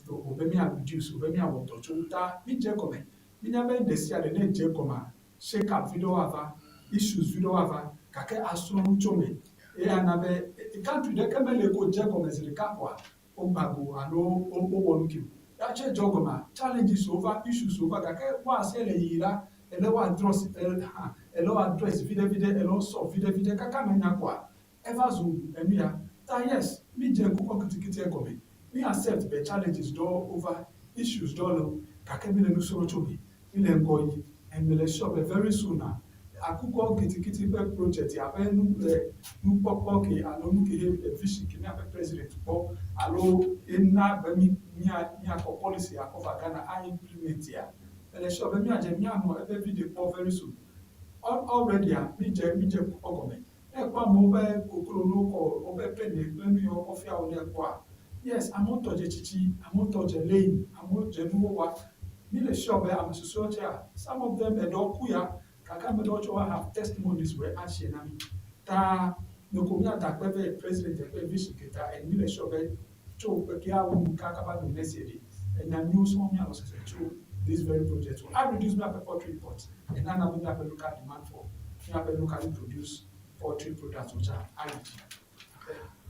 o be mía reduce o be míawɔ dɔ tso ta mi dze gɔme. Mínya be ɖe sia ɖe ne dze gɔmea, shake up vi ɖewo ava, issues vi ɖewo ava, gake asrɔ̃ nu tso me. Eye ana be country ɖeke mele ko dze gɔme zi ɖeka koa wogba go alo wowɔ nu ke o. Ya tse dze gɔmea, challenges wo va, issues wo va gake woase le yiyi la, ele wo address ele wo address viɖe viɖe, ele wo solve viɖe viɖe kaka nanya koa, eva zu enu ya. Ta yes, mi dze ŋkukɔ kitikiti gɔme. Mi accept be challenges ɖewo wova, issues ɖewo le wo, gake mi le nu srɔ̃m tso me. Mi le ŋgɔ yi and mi le sure be very soon na akukɔ kitikiti ƒe project ya ƒe nu nukpɔkpɔ ke alo nu ke he vision ke míaƒe president kpɔ alo ena be mi mía míakɔ policy akɔ va Ghana a implement ya. Ele sure be míadze míanɔ eƒe viɖe kpɔ very soon. Already a mi dze kpɔkpɔ gɔme. Ne ekpɔ amewo ƒe koklo ne wokɔ woƒe pene kple nu yiwo kɔ fia wo ne ekpɔa, yes, amewo tɔ dze tsitsi, amewo tɔ dze laying, amewo dze nuwo wa. Mi le sure be ame susɔewo tsea, some of them eɖewo ku ya, gake ame ɖewo tsɛ have testimonies wɔ ashare na mi. Ta ɖeko míada akpe be president ƒe vision ke ta and mi le sure be tso kpekea wo nu kaka va do next year ɖe, enya nyuiwo sɔŋ míanɔ sese tso this very project. So I reduce míaƒe poultry import and ana be míaƒe local demand for Míaƒe locally produced poultry products wo tsã ayi dzi.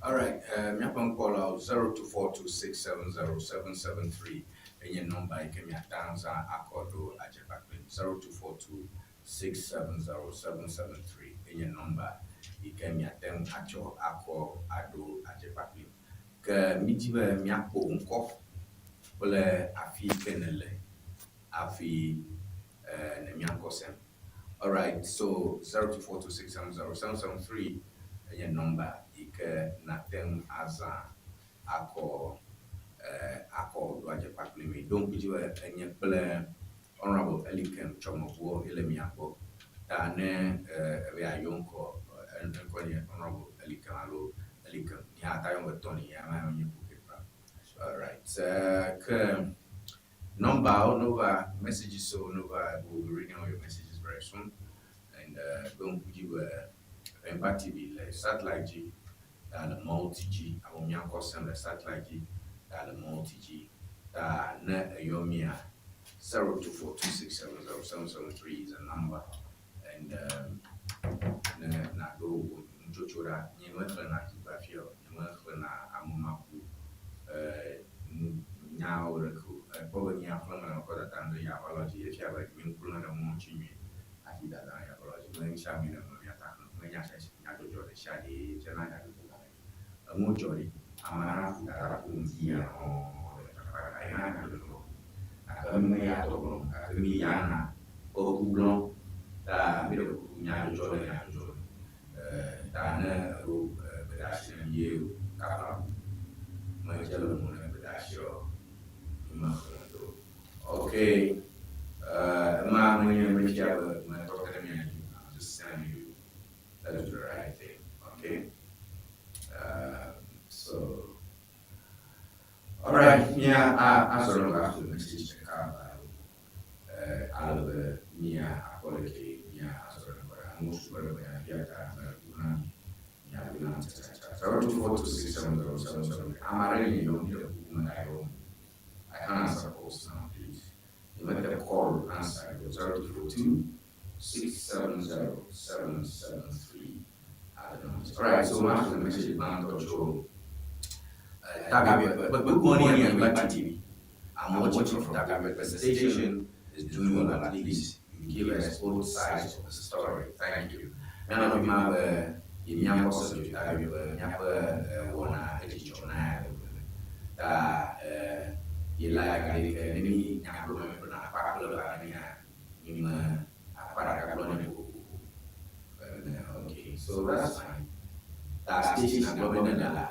All right, míaƒe ŋkpɔlawo 0242670773 enye nɔmba yi ke miate ŋu azã akɔ ɖo adze kpakple 0242670773 enye nɔmba yi ke miate ŋu atsɔ akɔ aɖo adze kpakple. Ke mídi be míakpɔ ŋkɔ kple afi yi ke nèle hafi ne mía ŋkɔ sem. Alright, so 0242670773 enye nɔmba yi ke nàte ŋu azã akɔ akɔ ɖo adze kpakple mí. Ɖo ŋku dzi be enye kple Honourable Elikem Tsɔmeʋuɔ ye le mía gbɔ. Ta ne ebe yeayɔ ŋkɔ, eŋkɔe nye Honourable Elikem alo Elikem, nye hã ate ayɔm be Tony, ya ma nye kuxi kura. Alright, ke nɔmbawo ne wova, messages wo ne wova, we will be reading all your messages very soon. And ɖo ŋku dzi be Enyigba TV le satellite dzi, ta le multi dzi, alo mía ŋkɔ sem le satellite dzi, ta le multi dzi. Ta ne eyɔ mía, 0242670773 is a number. And ne nàɖo wò nutsotso ɖa, nye mexlẽna geographia o, nye mexlẽna amemaku nu nyawo ɖeke o. Ekpɔ be nyea xlẽm mele mekɔ dadam ɖe Yahweh dzi, efia be nye ŋku lé ɖe mɔ ŋuti nyuie hafi dadam ɖe Yahweh dzi. Me ŋutia mi le me miata xlẽ, menya nyadzɔdzɔ ɖe sia ɖee dzena nyadzɔdzɔ gbalẽ. Enuwo dzɔ ɖi, ame aɖe aƒu dada ƒo ŋdi ya hɔ̃ le tsakaka ye hã nyadzɔdzɔ. Gake mi ya tɔ gblɔm, gake mi ya na eku gblɔm ta mi ɖe kuku nyadzɔdzɔ le nyadzɔdzɔ nu. Ta ne eɖo gbedeasi ne mi ye kaka me dze le mo ne gbedeasiɔ mi me xlẽ do. Okay, ema menye mefia be metɔ te ɖe mia dzi o. I'm just telling you let's do the right thing, okay? So, all right, mia azɔ ɖe ŋgɔ axlẽ message ɖeka alo ale be mia akpɔ leke mia azɔ ɖe ŋgɔ ɖa. Amewo sugbɔ ɖe me afia ta mele kuku na mi miaɖo nam tsatsatsatsa. 0242670773. Ame aɖe li yɔm mi ɖe kuku megayɔ o. I can't answer calls now, please. You make the call answer 0242 670 773. I don't know. All right, so much for the message, man. Show. But good morning, Anyigba TV. I'm watching from Tabi. The station is doing well. At least you give us both sides of the story. Thank you. None of you míakpɔ se Tabi be míaƒe wɔna edzidzɔ na ya ta ye like ale ke ne mi nyagblɔ me ƒe akpa kple ba ne mia mi me akpa ɖeka gblɔ ne kokoko. Okay, so that's fine. Ta station agblɔ be ne la.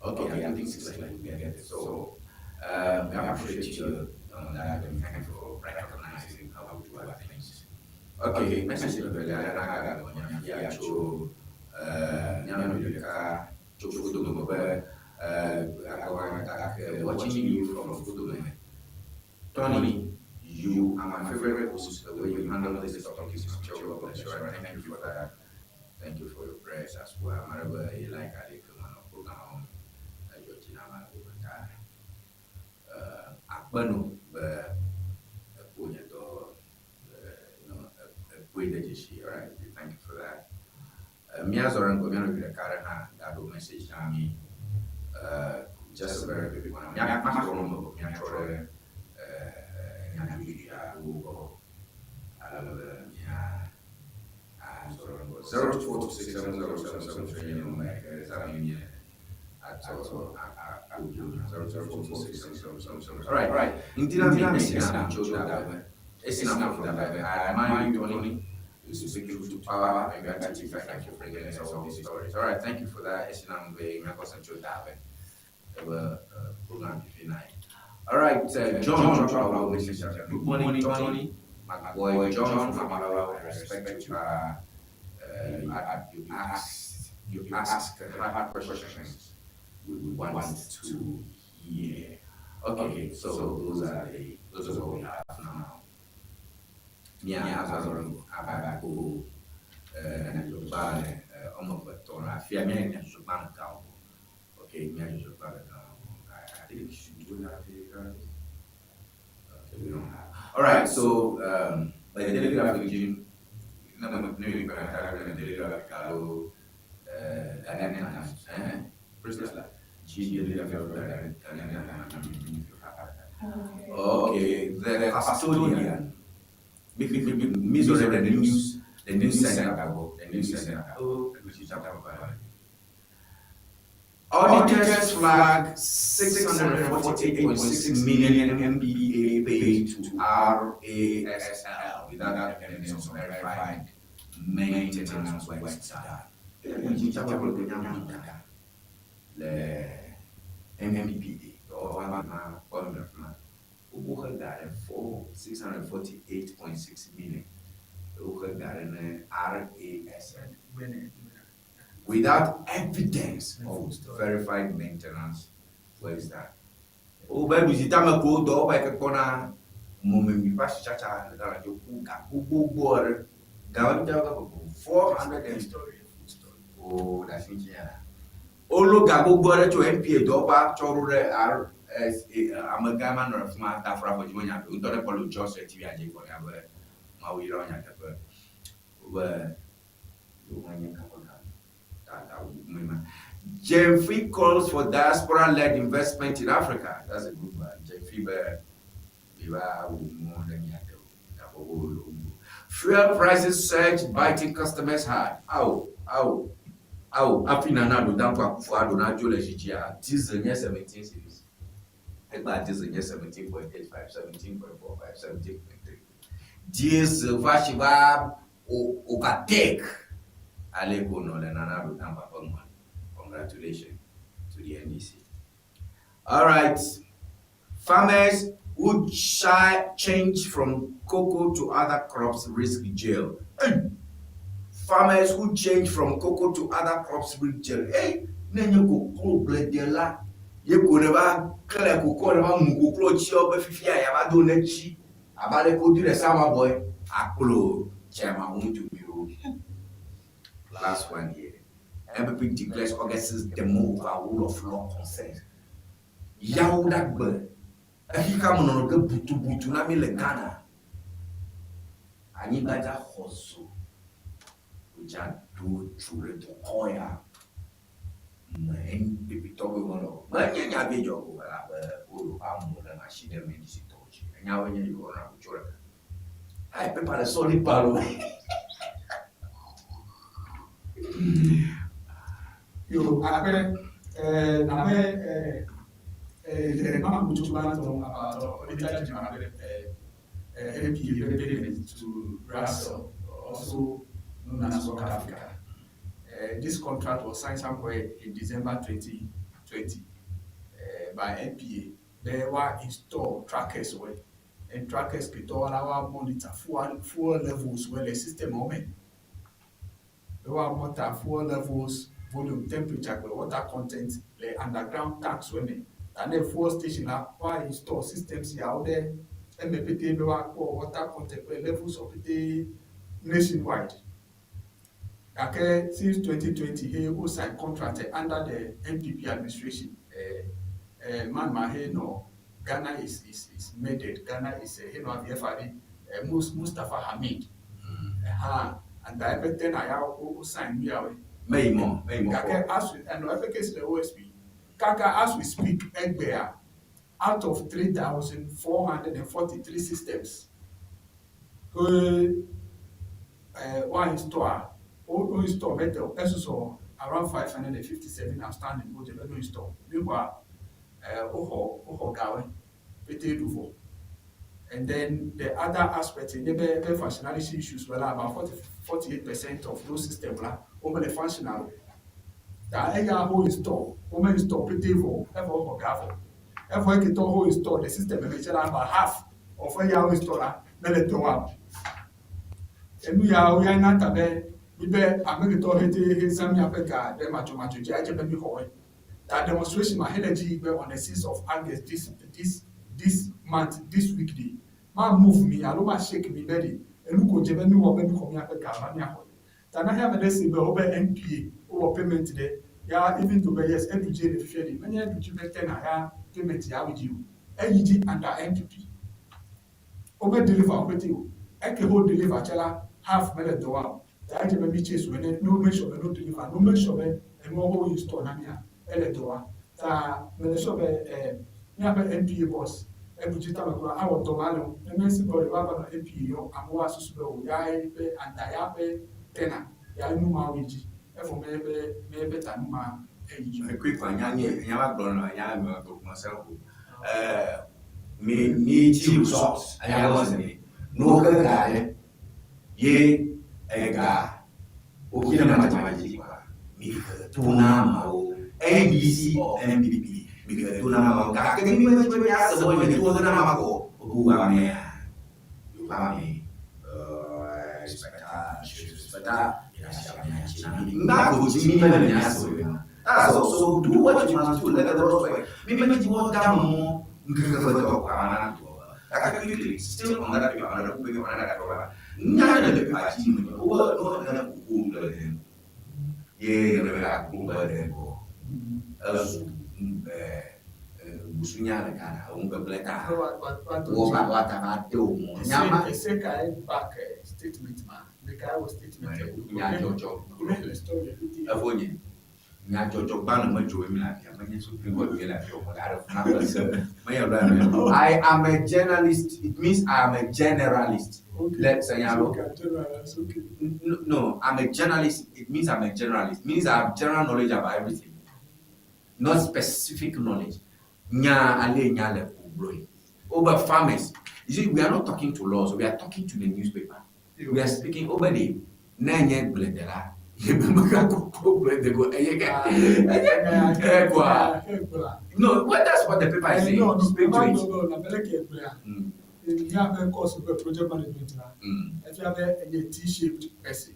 Okay, I think it's like we get it. So we appreciate you on that and thank you for recognizing how we do our things. Okay, message evelia ɖe na gagblɔ nya fia tso míanɔvi ɖeka tso Fodome be watching you from Fodome. Tony, you are my favorite host. The way you handle this topic is God bless you. Right? Thank you for that. Thank you for your prayers as well. Maraba, you like Ali come on program. Georgina Maraba. Akpenu be ekpo nye dɔ ekpoe de dzesi. Alright, thank you for that. Míazɔ ɖe ŋgɔ míanɔvi ɖeka aɖe hã gaɖo message na mí. Just a very quick one. Mía maxɔ nu me míatrɔ ɖe nyadzɔdzɔa aɖewo gbɔ ale be mía azɔ ɖe ŋgɔ. 0242670773 nye nɔmba yi ke zã mi mía atsɔ akpo 0242670773. Alright, right. Ŋdi na mi esina tso Dagbe. Esina from Dagbe. I admire you, Tony. You speak truth to power and gratitude. Thank you for bringing us all these stories. All right, thank you for that. Esina mbe miakɔ tso Dagbe. Ebe program 59. All right, John, John, good morning, Tony. My boy John from Malawi. I respect you. You ask hard questions we want to hear. Okay, so those are what we have now. Mia azɔrɔ abako nyadzɔdzɔgbalẽ wɔme eve tɔ le afia mía nyadzɔdzɔgbalẽ gãwo. Okay, nyadzɔdzɔgbalẽ gãwo. I think should we have the graphic? Okay, we don't have. All right, so the Daily Graphic Gym, Ne ne mi kpana ta ne Daily Graphic alo Ghanaian Times. Priscilla. G Daily Graphic Ghanaian Times. Okay, the custodian. Missouri, the news center, the news center. Oh, Auditors flag 648.6 million MPA paid to RASL without evidence of verified maintenance works done. Le MPA, woxe ga ɖe 648.6 million. Woxe ga ɖe ne RASL without evidence of verified maintenance works done. Wobe ɖusitame ko dɔ woƒe ke kpɔna mɔmemi ƒe asitsatsa le Ghana dzo ku ga gbogbo aɖe. Ga wo ŋutɔ ke 400 and o ɖe asi ŋuti ya. Wolo ga gbogbo aɖe tso MPA dɔwɔƒea tsɔ ɖo ɖe RSA amegã ma nɔ afi ma ta afra afɔ dzi menya ŋutɔ ɖe kpɔ le Just TV dzi kpɔ ya be Mawu yra wo nyateƒe. Wobe yewo menye kaƒe ga ta ta wu me ma. Jemfi calls for diaspora-led investment in Africa. That's a good one. Jemfi be miva wu nu ɖe mia te o. Fuel prices surge, biting customers hard. Aw, aw, aw. Afi Nana Addo Dankwa Akufo-Addo na dzo le dzidzia. Diesel nye 17 cedis. Egba diesel nye 17.85, 17.45, 17.3. Diesel va si va overtake. Ale ko nɔ le Nana Addo Dankwa ƒe ŋgɔ. Congratulations to the NDC. All right. Farmers who change from cocoa to other crops risk jail. Hey! Farmers who change from cocoa to other crops risk jail. Hey! Ne nye koklo gbledela ye ko ne va kle koklo ne va mu koklo tsiɔ be fifia ya va do ne tsi abe ale ko do ɖe sama boy akplo chairman Wontumi o. Last one here. NPP declares August's demo over rule of law concerns. Yawo ɖagbe exixea me nɔnɔ ge butubutu na mi le Ghana. Anyigba dza xɔ zo. Wodza do tso ɖe dukɔ ya me NPP tɔgbe me lɔ. Menye nya vi dzɔ o elabe wolo amewo ɖe asi ɖe NDC tɔwo dzi. Enyawoe nye yewo na wotso ɖeka. Ayi pepa le sɔli palo. Yo, akpe nabe the man who about Auditor General MPA payment to Russell, also known as Work Africa. This contract was signed somewhere in December 2020 by NPA. They were install trackers were and trackers could all our monitor fuel levels where the system on They were monitor fuel levels, volume, temperature, water content, the underground tanks when and the fuel station la why install systems here out there MPT be wa water content levels of the nationwide. Gake since 2020 he who signed contract under the NPP administration. Man ma he no Ghana is made it. Ghana is he no FRD Mustafa Hamid. And everything I who sign me away. Meimo, meimo. Gake as we and every case the OSP. Kaka as we speak egbea out of 3,443 systems who one install who install metal so around 557 outstanding who no install. Meanwhile, uho gawe pete duvo. And then the other aspect in the functionality issues well about 48% of those systems la only functional. That eya who install, who install pete vo, ever uho gavo. Ever ekito who install the system about half of eya who install la mele to up. Enu ya o ya na tabe ibe amekito hete he sami apeka de macho macho je aje be mi howe. That demonstration ma energy on the 6th of August this month, this week day. Ma move me, alo ma shake me ready. Enu ko je be mi wo be mi ko mi apeka ma mi aho. Ta na ha me de se be o be NPA o payment de ya even to be yes N2G le fifie de. Many N2G be ten ya payment ya with you. AEG under NPP. O be deliver o be ti o. Eke ho deliver chela. Half mele dɔ wɔa o. Ta edze be mi chase wo ne ne wo make sure be ne wo deliver, ne wo make sure be enuawo be wo install na mia ele dɔ wɔa. Ta mele sure be eh miaƒe NPA boss ebu dzi tame kura awɔ dɔ ma le ŋu. Ne mensi be ɖe woava nɔ NPA yɔ amewo asusu be o ya ye ƒe anda ya ƒe tena ya nu ma woyi dzi evɔ me be me ƒe ta nu ma eyi dzi o. Quick one, nya nye nya ma gblɔ nɔ nya me gblɔ se ko. Eh mi mi dzi results anya gɔme se mi. Nuwo ke ga ɖe ye ega woki ne madzemadze kɔa mi he to na amewo NDC or NPP mi he to na amewo gake mi medzi be miase be nye to he na ama ko bu amea yoba ame respecta respecta ŋgba ko dzi mi mele miase o ya that's all so do what you must do let the laws work mi medzi be woada mɔ ŋkeke ƒe dɔ ko ama na doa gake quickly still on that paper another paper another paper nya ɖe le paper dzi me wobe no ne koko le ɖe ye ne be akpo be ɖe gbɔ ezu busunya le Ghana eŋu gbegblẽ ta wo va wa ta va de wo mɔ nya ma Ese kae back statement ma? Ɖekae wɔ statement nyadzɔdzɔ evɔ nye nyadzɔdzɔ gbalẽ me dzro mi le afia menye supreme court mi le afia o mega ɖe funa ƒe se menye lɔya me I am a journalist it means I am a generalist le senya lo no I'm a journalist it means I'm a generalist means I have general knowledge about everything not specific knowledge nya ale nya le ko gblɔe wobe farmers you see we are not talking to laws we are talking to the newspaper we are speaking wobe ɖe ne enye gbledela yebe megakoko gblede go eye ke eye ekoa no well that's what the paper is saying No, no, speak to it no, no, no, Míaƒe course ƒe project management la, efia be enye T-shaped person.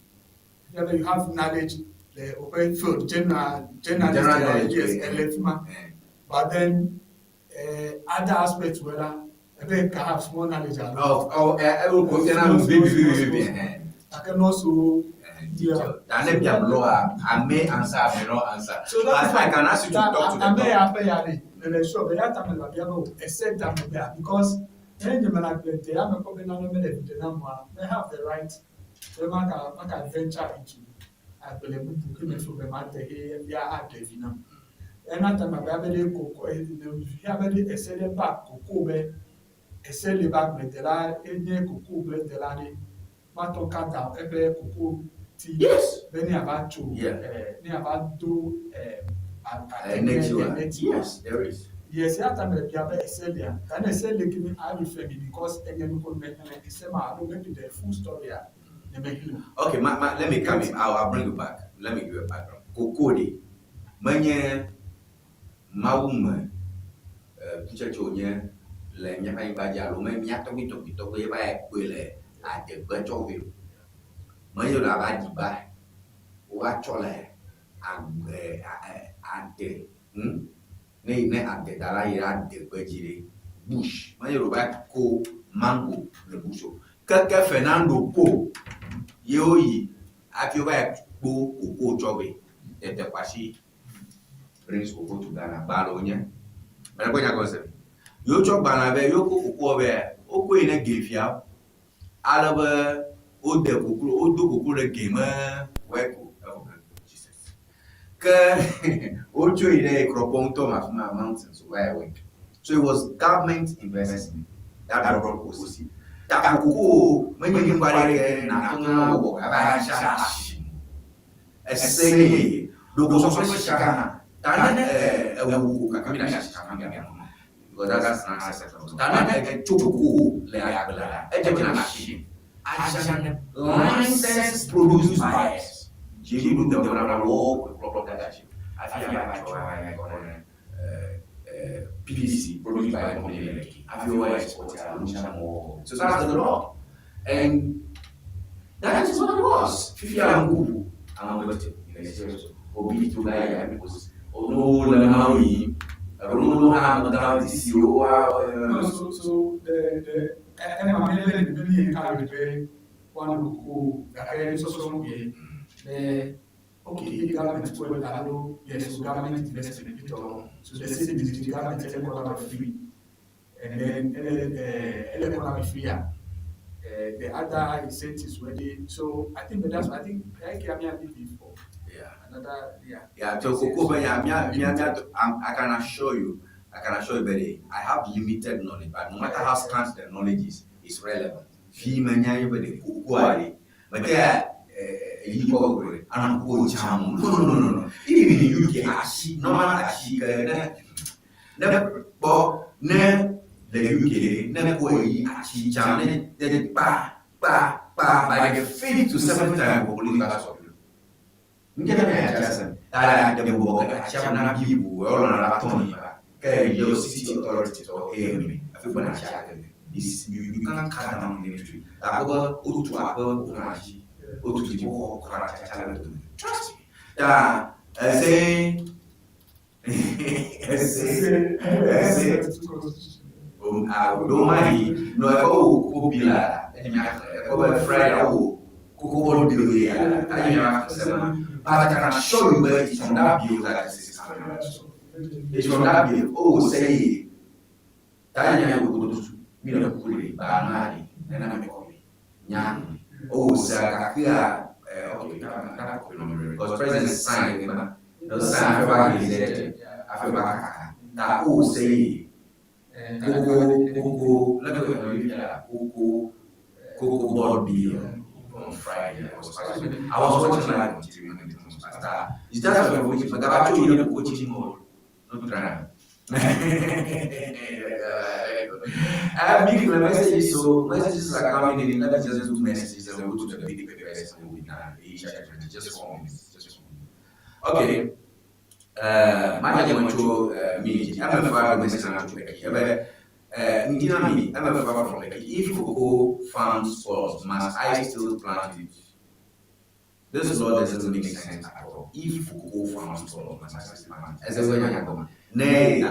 Efia be you have knowledge le woƒe field general generalist General knowledge, yes, eh. ele fi ma. But then other aspects were la, ebe can have small knowledge alo. Oh, oh, eh, oh, general Small, baby, small, baby, small, baby, small. eh. Gake not so yeah. Ta ne biam law, I may answer, I may not answer. So But that is I can ask you to talk to the ame doctor. ya ƒe ya ɖe mele sure be ya ta mele biabia be o ese ta megbea because ne nye mele agble de ame kpɔ be nane mele vi ɖe na moa me have the right be maka maka venture into agble bubu ke me feel be ma de he ya aɖe vi nam. Ena ta me be ɖe koko ya be ɖe ese ɖe ba koko be ese le be agbledela enye koko gbledela ɖe matɔ ka da eƒe koko ti Yes. be ne ava tso Yeah. ne ava do Neti wa. neti wa. Yes, there is. Yes, ya ta mele bia be ese lia. Ta ne ese le kemi a refer me because enye nu ko me xlẽ ese ma alo maybe the full story a ne me xlẽ o. Okay, ma, ma, let me come in. I'll bring you back. Let me give you a background. Koko de, menye mawu me kutsetse wònye le míaƒe anyigba dzi alo me mía tɔgbui tɔgbui tɔgbui va yi kpɔe le adegbe tsɔ vɛ o. Menye ɖe ava ɖiba wova tsɔ le agbe ade Ne yi ne adedala yi ɖe adegbe dzi ɖe bush menye ɖe wova ko mango le bush o. Keke Fernando Po ye woyi hafi wova yi kpo koko tsɔ vɛ. Tete Kwasi brings koko to Ghana. Gbalẽ wònye. Mele kpɔ nya gɔme se. Yewo tsɔ gbalẽa vɛ, yewo ko kokoa vɛ, wokɔe yi ne gefiawo. Ale be wode koklo, wodo koklo ɖe ge me wɔe ko evɔ ke Jesus. Ke wotsɔ yi ɖe Krɔpɔ ŋutɔ me afi ma mountains wova yi wɔe. So it was government investment that brought cocoa seed. Ta koko menye nu aɖe ke nàte ŋu awɔ ava atsa asi. Ese ye ɖoko sɔsɔ ƒe sika hã. Ta ne ewu kaka mi ɖe asi sika mi ɖe because that's not acceptable. Ta ne etso koko le agble la, edze be nàna asi. Adzame licensed produce buyers. Dziɖuɖu de na wo kplɔkplɔ de asi. Hafi ava tsɔ ava kɔ ne PDC produced by a company like hafi wo export alo nu mo. So that's the law. And that is what it was. Fifia ŋkubu àwọn bɛ obi to ga ya because ono le ma yi ero ha ga disi o wa No, so the ema mi le ne mi ye ka le be wa no ko gake sɔsɔ nu ye be okay if government ko alo yes so government investment it all so they say the government ele kɔla be free and then ele ele kɔla be free a The other incentives were they, so I think that's I think I can leave it for another yeah. Yeah, so cocoa, but yeah, me, I can assure you, I can assure you, Betty, I have limited knowledge, but no matter how scant the knowledge is, it's relevant. Fi menya you but cocoa, but there, you go, and I'm No, no, no, no, no. Even in UK, ashi, normal ashi, ne, ne, bo, ne, the UK, ne, ko yi ashi, jam, ne, ne, ba, ba, ba, by the fifth to seventh time, we will stop you. Nke na ya chasa tara de bo ka acha na bibu o na la toni ba ke your city authorities or AMA afi na acha ke this you you can cut down the tree ta ko otu akọ na chi otu ti ko ko ra cha cha le to trust me ta ese ese ese a do mai no e ko ko bila e mi ko ba Friday o ko ko de ya ta mi sema. But I can assure you that it's from that bill that this is coming out. It's from that bill. Oh, say, Tanya go to me no kule ba na ni na me ko nya. Oh, say kakia okay, ka ka no because president sign it ma. No sign afe ba gazette. Afe ba kaka. Ta oh say koko koko let me koko koko board bill on Friday. I was watching live on TV when it was passed. It's just a which but I told you coaching more. Not trying. Big messages, so messages are coming in. Let me just do messages and we'll go to the big papers and we'll be done. Just 4 minutes. Just 4 minutes. Okay. My name is me. I'm a father message Ndinami, I'm a farmer from Lekki. If cocoa farm spoils, must I still plant it? This law doesn't make sense at all. If cocoa farm spoils, must I still plant it? As a way, ne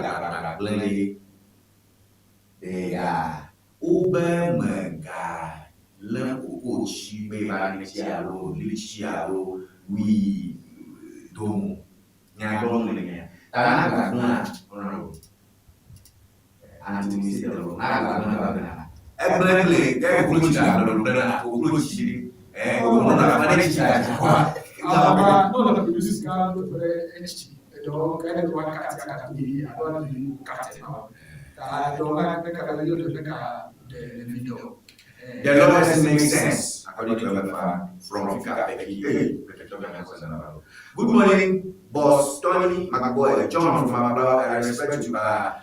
blende de ya ube mega le cocoa chi be ba ni chi alo li chi alo wi domo nya gbɔn le nya ta na gba gbɔn honorable anti egblẽ ke koklo tsi la lɔ lɔ na koklo tsi ɛ koklo na fa ne tsi la dzi kɔa. Ah, no, no, no, sika etsi eɖewo ke ne wa kati kati yi alo ne kati ma ta eɖewo na ne ka le ne ka de le video. The law doesn't make sense, according to MFA from Fika Becky. Hey, Good morning, boss Tony McBoy, John from Abla. I respect you.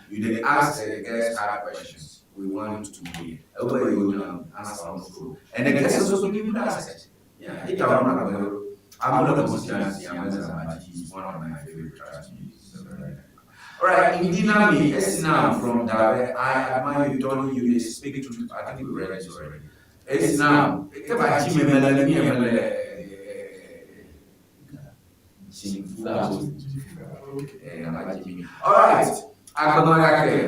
You did ask the guests hard questions. We want to hear. Everybody will answer on through. And the guests also give you the access. Yeah, it I'm not a constituency. I'm He's one of my favorite trustees. All right, Indinami, Esinam from Dabe. I admire you, Tony. You speak truth. I think we read this already. Esinam, keba chi memele mi emele All right, Agbamagake.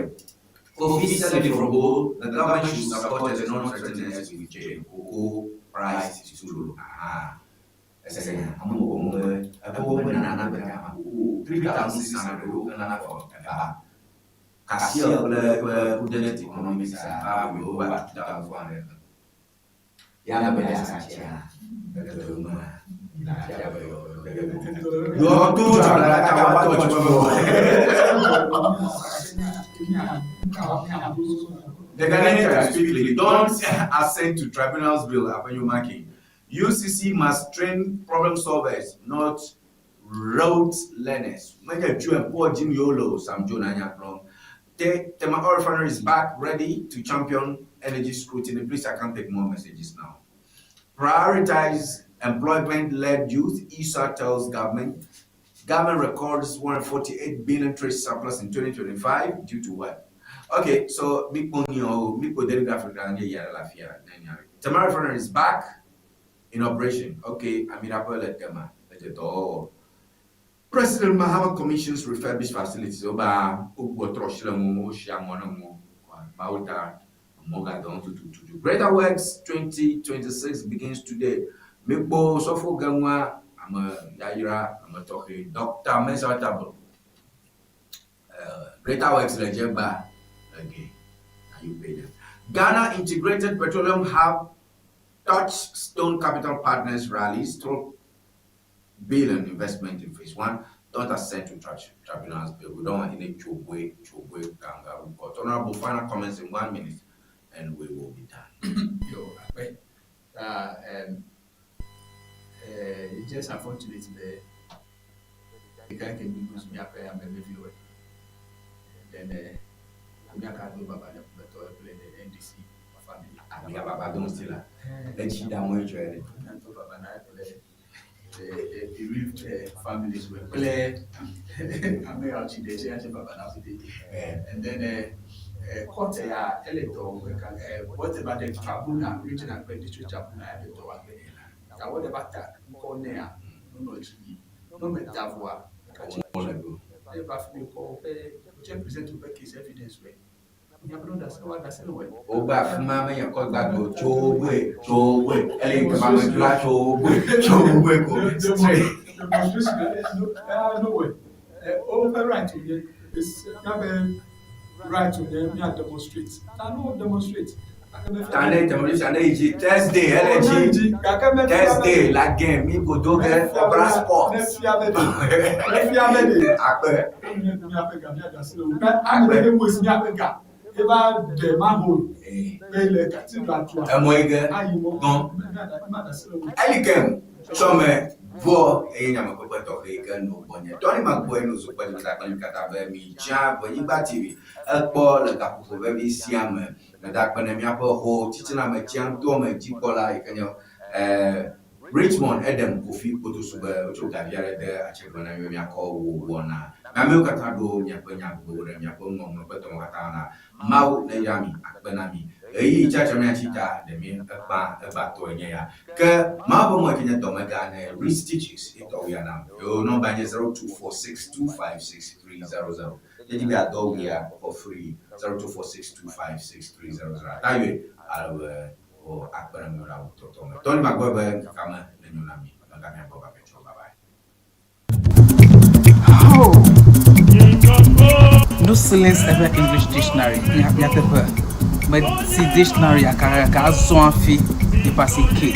Officially from Ho, the government should support the non-threateners with jail. Cocoa price is too low. Ah. Ɛsɛ amu wɔ mu ɛbɔ mu nana bɛ ka ko 3,600 o nana kɔ ɛba kasia kple kple prudent economics a wo over 2,400 ya na bɛ asatia ɛkɛtɛ mu a atia bɛ yɔ yɔ tó tsabla ta wa tɔ tso bɔ. The Ghanaian Times quickly don't assent to tribunal's bill Avenue marking. UCC must train problem solvers, not rote learners. Major Jew and poor Jim Yolo, Sam Jonah Plum. Tema Oil Refinery is back, ready to champion energy scrutiny. Please, I can't take more messages now. Prioritize employment-led youth, ESA tells government. Government records 148 billion trade surplus in 2025 due to what? Okay, so big money or big Africa Tema Refinery is back in operation. Okay, Amira Tema. President Mahama commissions refurbished facilities. Oba Ugbo Troshlemu, Oshiamonomu, Bauta, Moga don to to to Greater Works 2026 begins today. Mikpo Sofo Gangwa, I'm a Yaira, I'm a talking Dr. Mensah Table. Greater Works Lejeba. Okay, are you paid? Ghana Integrated Petroleum Hub Touchstone Capital Partners rallies 12 billion investment in phase one. Don't assent to tribunals bill. We don't want any Chobwe, Chobwe, kangaroo court. Honorable, final comments in one minute and we will be done. Yo, akpe. Uh, um, uh, it's just unfortunate be ɖeka ke mi lose míaƒe ame veviwoe. Then míaka do baba ne ƒometɔ kple the NDC family. Ami baba don still la. Etsi da mo etsɔ yɛ. Míado baba na kple the bereaved families were kple ame yawo tsi ɖe dzi ase baba na fi And then court ya ele dɔ uh, whatever the tribunal, regional kple district tribunal ya le dɔ wa gbe ta whatever ta ŋkɔ nea nonɔ dzi yi no me ta voa katsi ne va fi mi kɔ woƒe wotse present woƒe case evidence wɛ miaƒe no ɖase wa ɖase le wɛ. Wogba afi ma menye kɔ gbado tsowoe tsowoe ele yi kema me dzra tsowoe tsowoe ko straight. Demonstration no no way woƒe right wònye miaƒe right wònye mia demonstrate ta no demonstrate. Ta ne demonstration ne yi dzi Thursday ele dzi Thursday la game mi go do ge Obra Sports. Ne fia be de ne fia be de Akpe. Miaƒe ga mia ɖase le wo ame ɖe mo si miaƒe ga eva ɖe manhole be le cathedral tua. Emɔ yi ge ayi mɔ gɔn. mia ɖase le wo. Eli kem tsɔme vɔ eye nyamekpekpe tɔxɛ yi ke no gbɔnye tɔni ma gbɔe no zokpe dzi kple mi katã be mi dzã Ʋenyigba TV ekpɔ le gaƒoƒo vevi sia me meda akpe ne míaƒe ho titina me tsiãŋtɔ me dzikpɔla yi ke nye Richmond Edem Kofi Kpotosu be wotso gavi aɖe de atsegbe na mi be miakɔ wo wɔna. Amewo katã ɖo miaƒe nyagbewo ɖe miaƒe ŋɔŋlɔ ƒe dɔwo katã na Mawu neyra mi akpe na mi. Ɣeyiɣi tsatsa míatsi ta ɖe mi ekpa egbatɔe nye ya. Ke Mawu ƒe mɔ yi ke nye dɔmega ne Read Stitches ye tɔwuia nam. Yewo nɔmba nye 0246256300. Yedi be adɔ wia for free 0246256300. Atayɔe ale be wo akpe ɖe ŋuwò le awu tɔtɔ me. Tɔni magbɔe be ŋkekea me nenyo na mi. Mega mia gbɔ va vɛ tsɔ. Bye bye. Oh. No Silence Ever English Dictionary nyateƒe meti dictionary gake azɔ hafi yeƒe asi ke.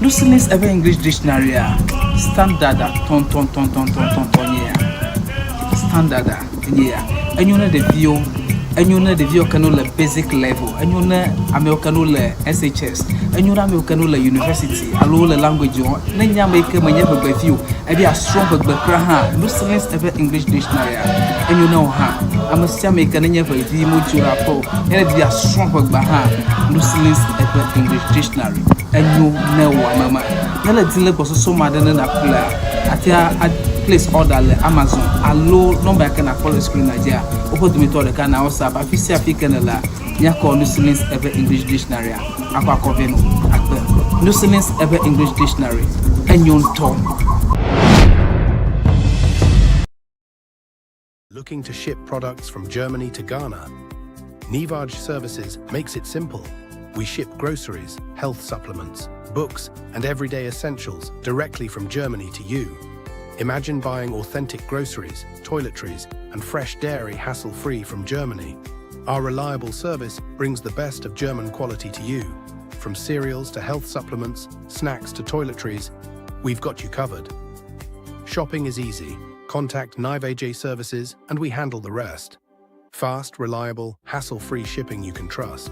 No Silence Ever English Dictionary a standard tɔntɔntɔntɔntɔntɔn nye ya. Standard nye ya. Enyo ne ɖeviwo, enyo ne ɖeviwo ke no le basic level, enyo ne amewo ke no le SHS, enyo ne amewo ke no le university alo le language wɔm. Ne nye ame yi ke menye ʋegbevi o, ebi asrɔ̃ ʋegbe kura hã, No Silence Ever English Dictionary a enyo ne wò hã. Ame sia ame yi ke nenye ʋevi modzo ɖe aƒe o, ne ɖevi asrɔ̃ ʋegbea hã, No Silence Ever English Dictionary enyo ne wò ame ma. Ne le di le gbɔsɔsɔ ma ɖe ne nàƒlea, àte a place order le Amazon alo nɔmba yi ke nàkpɔ le screen dzia, woƒe dometɔ ɖeka na WhatsApp. Afi sia afi ke nèlea, míakɔ No Silence Ever English Dictionary a akɔ akɔ vɛ nɔ akpe. No Silence Ever English Dictionary enyo ŋutɔ. Looking to ship products from Germany to Ghana? Nivaj Services makes it simple. We ship groceries, health supplements, books, and everyday essentials directly from Germany to you. Imagine buying authentic groceries, toiletries, and fresh dairy hassle-free from Germany. Our reliable service brings the best of German quality to you. From cereals to health supplements, snacks to toiletries, we've got you covered. Shopping is easy. Contact Nive Services and we handle the rest. Fast, reliable, hassle-free shipping you can trust.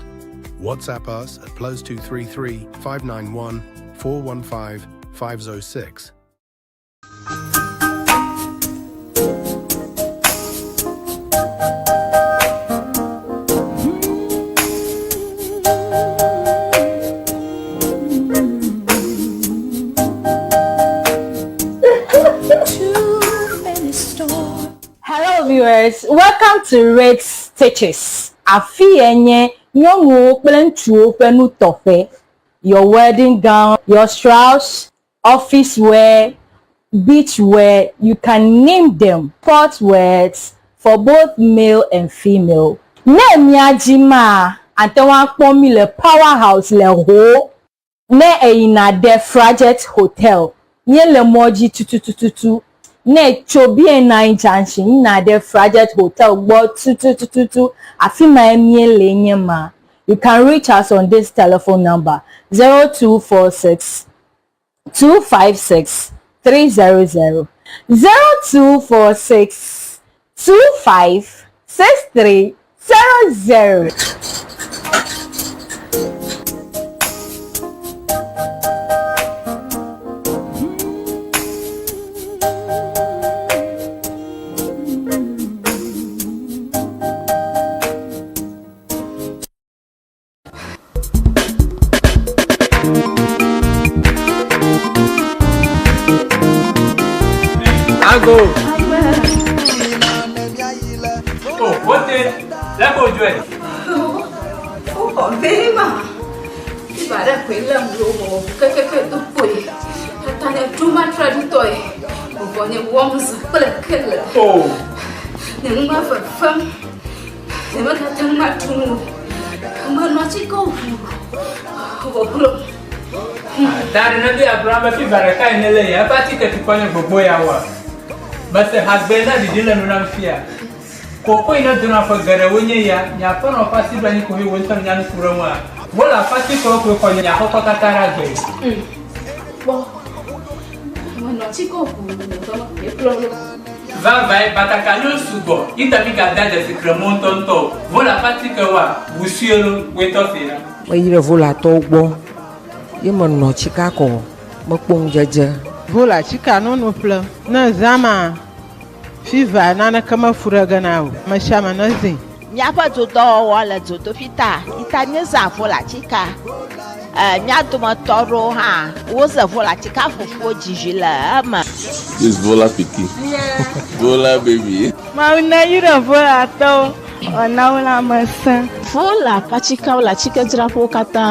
WhatsApp us at +233 591 415 506. Too many storms. Hello viewers, welcome to Red Stitches. Afi ye nye nyɔnuwo kple ŋutsuwo ƒe nutɔƒe. Your wedding gown, your shrouds, office wear, beach wear, you can name them. Sport wears for both male and female. Ne mía dzi maa, ate ŋu akpɔ mí le Power House le Ho. Ne eyina ɖe Frajet Hotel, míele mɔ dzi tutututu. Ne etso BNI Junction yina ɖe Frajet Hotel gbɔ tutututu, afi mae míele nye ma. you can reach us on this telephone number 0246 256 300 0246 25 6300. Ago. Oh, wote, lɛ ko jɔɛ. Wokɔ vee ma. Fiva ɖe koe lém ɖo wɔ kekeke do kpoe. Tata nye ɖo matrɔ ɖutɔe. Vɔvɔ nye wɔm zã kple kele. Oh. Nye nu ma fefem. Nye megate ŋu aɖu nu o. Menɔ atikewo ʋu vɔ glo. Da ɖe ne be Abraham be fiva ɖeka yi ne le ya eƒe atike tukɔ nye gbogbo ya wa. Mese hagbe na ɖiɖi le nu nam fia. Koko yi ne dona ƒe geɖewo nye ya, nye aƒenɔ ƒe asi ɖo anyi ko he wo ŋutɔ nya nu ku ɖe ŋua. Wole aƒe atikewo koe xɔ nye aƒekɔ katã ɖe agbe. Kpɔ. Menɔ atikewo ʋu nye dɔme koe kplɔ ɖo. Vavae batakaliwo sugbɔ yi ta mi gada dzesi kremɔ ŋutɔŋutɔ o. Wole aƒe atikewoa, wusue lo, woetɔ se na. Meyi ɖe Volatɔwo gbɔ ye menɔ tsika kɔ mekpɔ ŋudzedze. Vola tsika nono ƒlem. Ne zã ma fiva naneke mefu ɖe ge na o. Ame sia ame ne zĩ. Míaƒe dodɔwɔwɔ le dzodoƒi ta yi ta míezã volatsika. E, mía dometɔ aɖewo hã woze volatsika fufuwo dzi le eme. This Vola pikin. Vola baby. Mawu ne yra Volatɔwo wòana wo lãmesẽ. Vola ƒe atikewo le atikedzraƒewo katã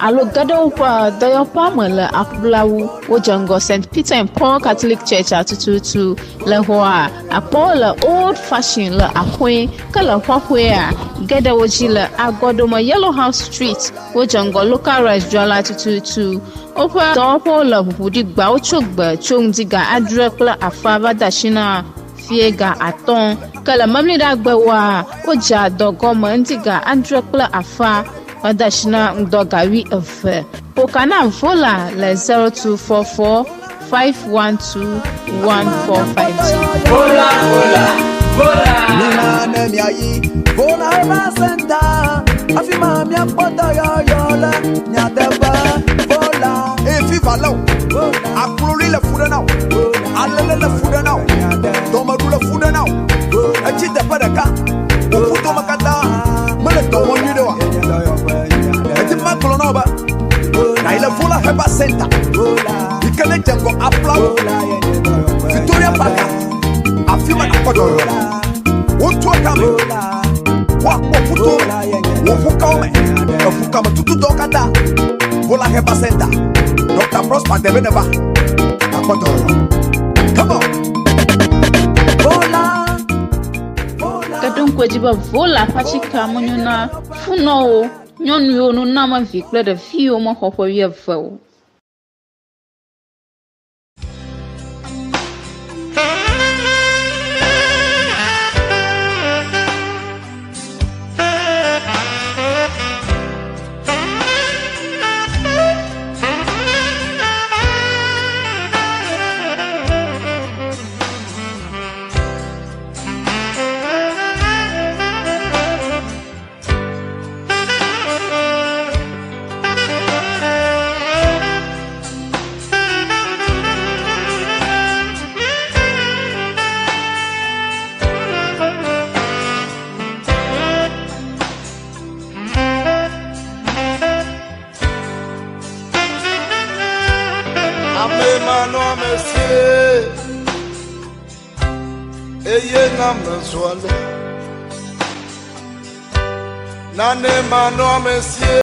alo ge ɖe woƒe dɔyɔƒea me le Aƒulawu. Wodze ŋgɔ St. Peter and Paul Catholic Church atututu le xɔa akpɔwo le Old Fashion le Axɔe ke le Xɔxɔea ge ɖe wo dzi le Agɔdome Yellow House Street. Wodze ŋgɔ Local Rice dzrala tututu. Woƒe dɔwɔƒewo le ʋuʋu ɖi gbawo tso gbe tso ŋdi ga adre kple afa va de asi na fie ga atɔ̃ ke le memleɖagbewoa wodzea dɔ gɔme ŋdi ga adre kple afa va de asi na ŋdɔ ga wuieve. Ƒoka na Vola le 0244 512 1452. Vola, vola, vola. Mina ne miayi Vola Herbal Center. Afi ma miakpɔ dɔyɔyɔ le nyateƒe. Vola. Eye fiva lé o. Akloli le fu ɖe na o. Alele le fu ɖe na o. Dɔmeɖu le fu ɖe na o. Etsi teƒe ɖeka. Wò ƒudome katã mele dɔ wɔm nyuie ɖe oa. Eti magblɔ na wo be nayi le Vola Herbal Center yi ke ne dze ŋgɔ Aplawo Victoria Park afi ma nakpɔ dɔyɔyɔ le. Wotua kame. Woakpɔ ƒuto me, wò ƒukawo me, eƒukame tututɔwo katã. Vola Herbal Center. Dr. Prosper Debe neva. Nakpɔ dɔyɔyɔ. Come on. Vola. Ke ɖo ŋku edzi be Vola ƒe atikea menyo na funɔwo, nyɔnuwo, nunɔamevi kple ɖeviwo mexɔ ƒe wuieve o. Ame manɔamesie eye na mezɔ ale. Nane manɔamesie.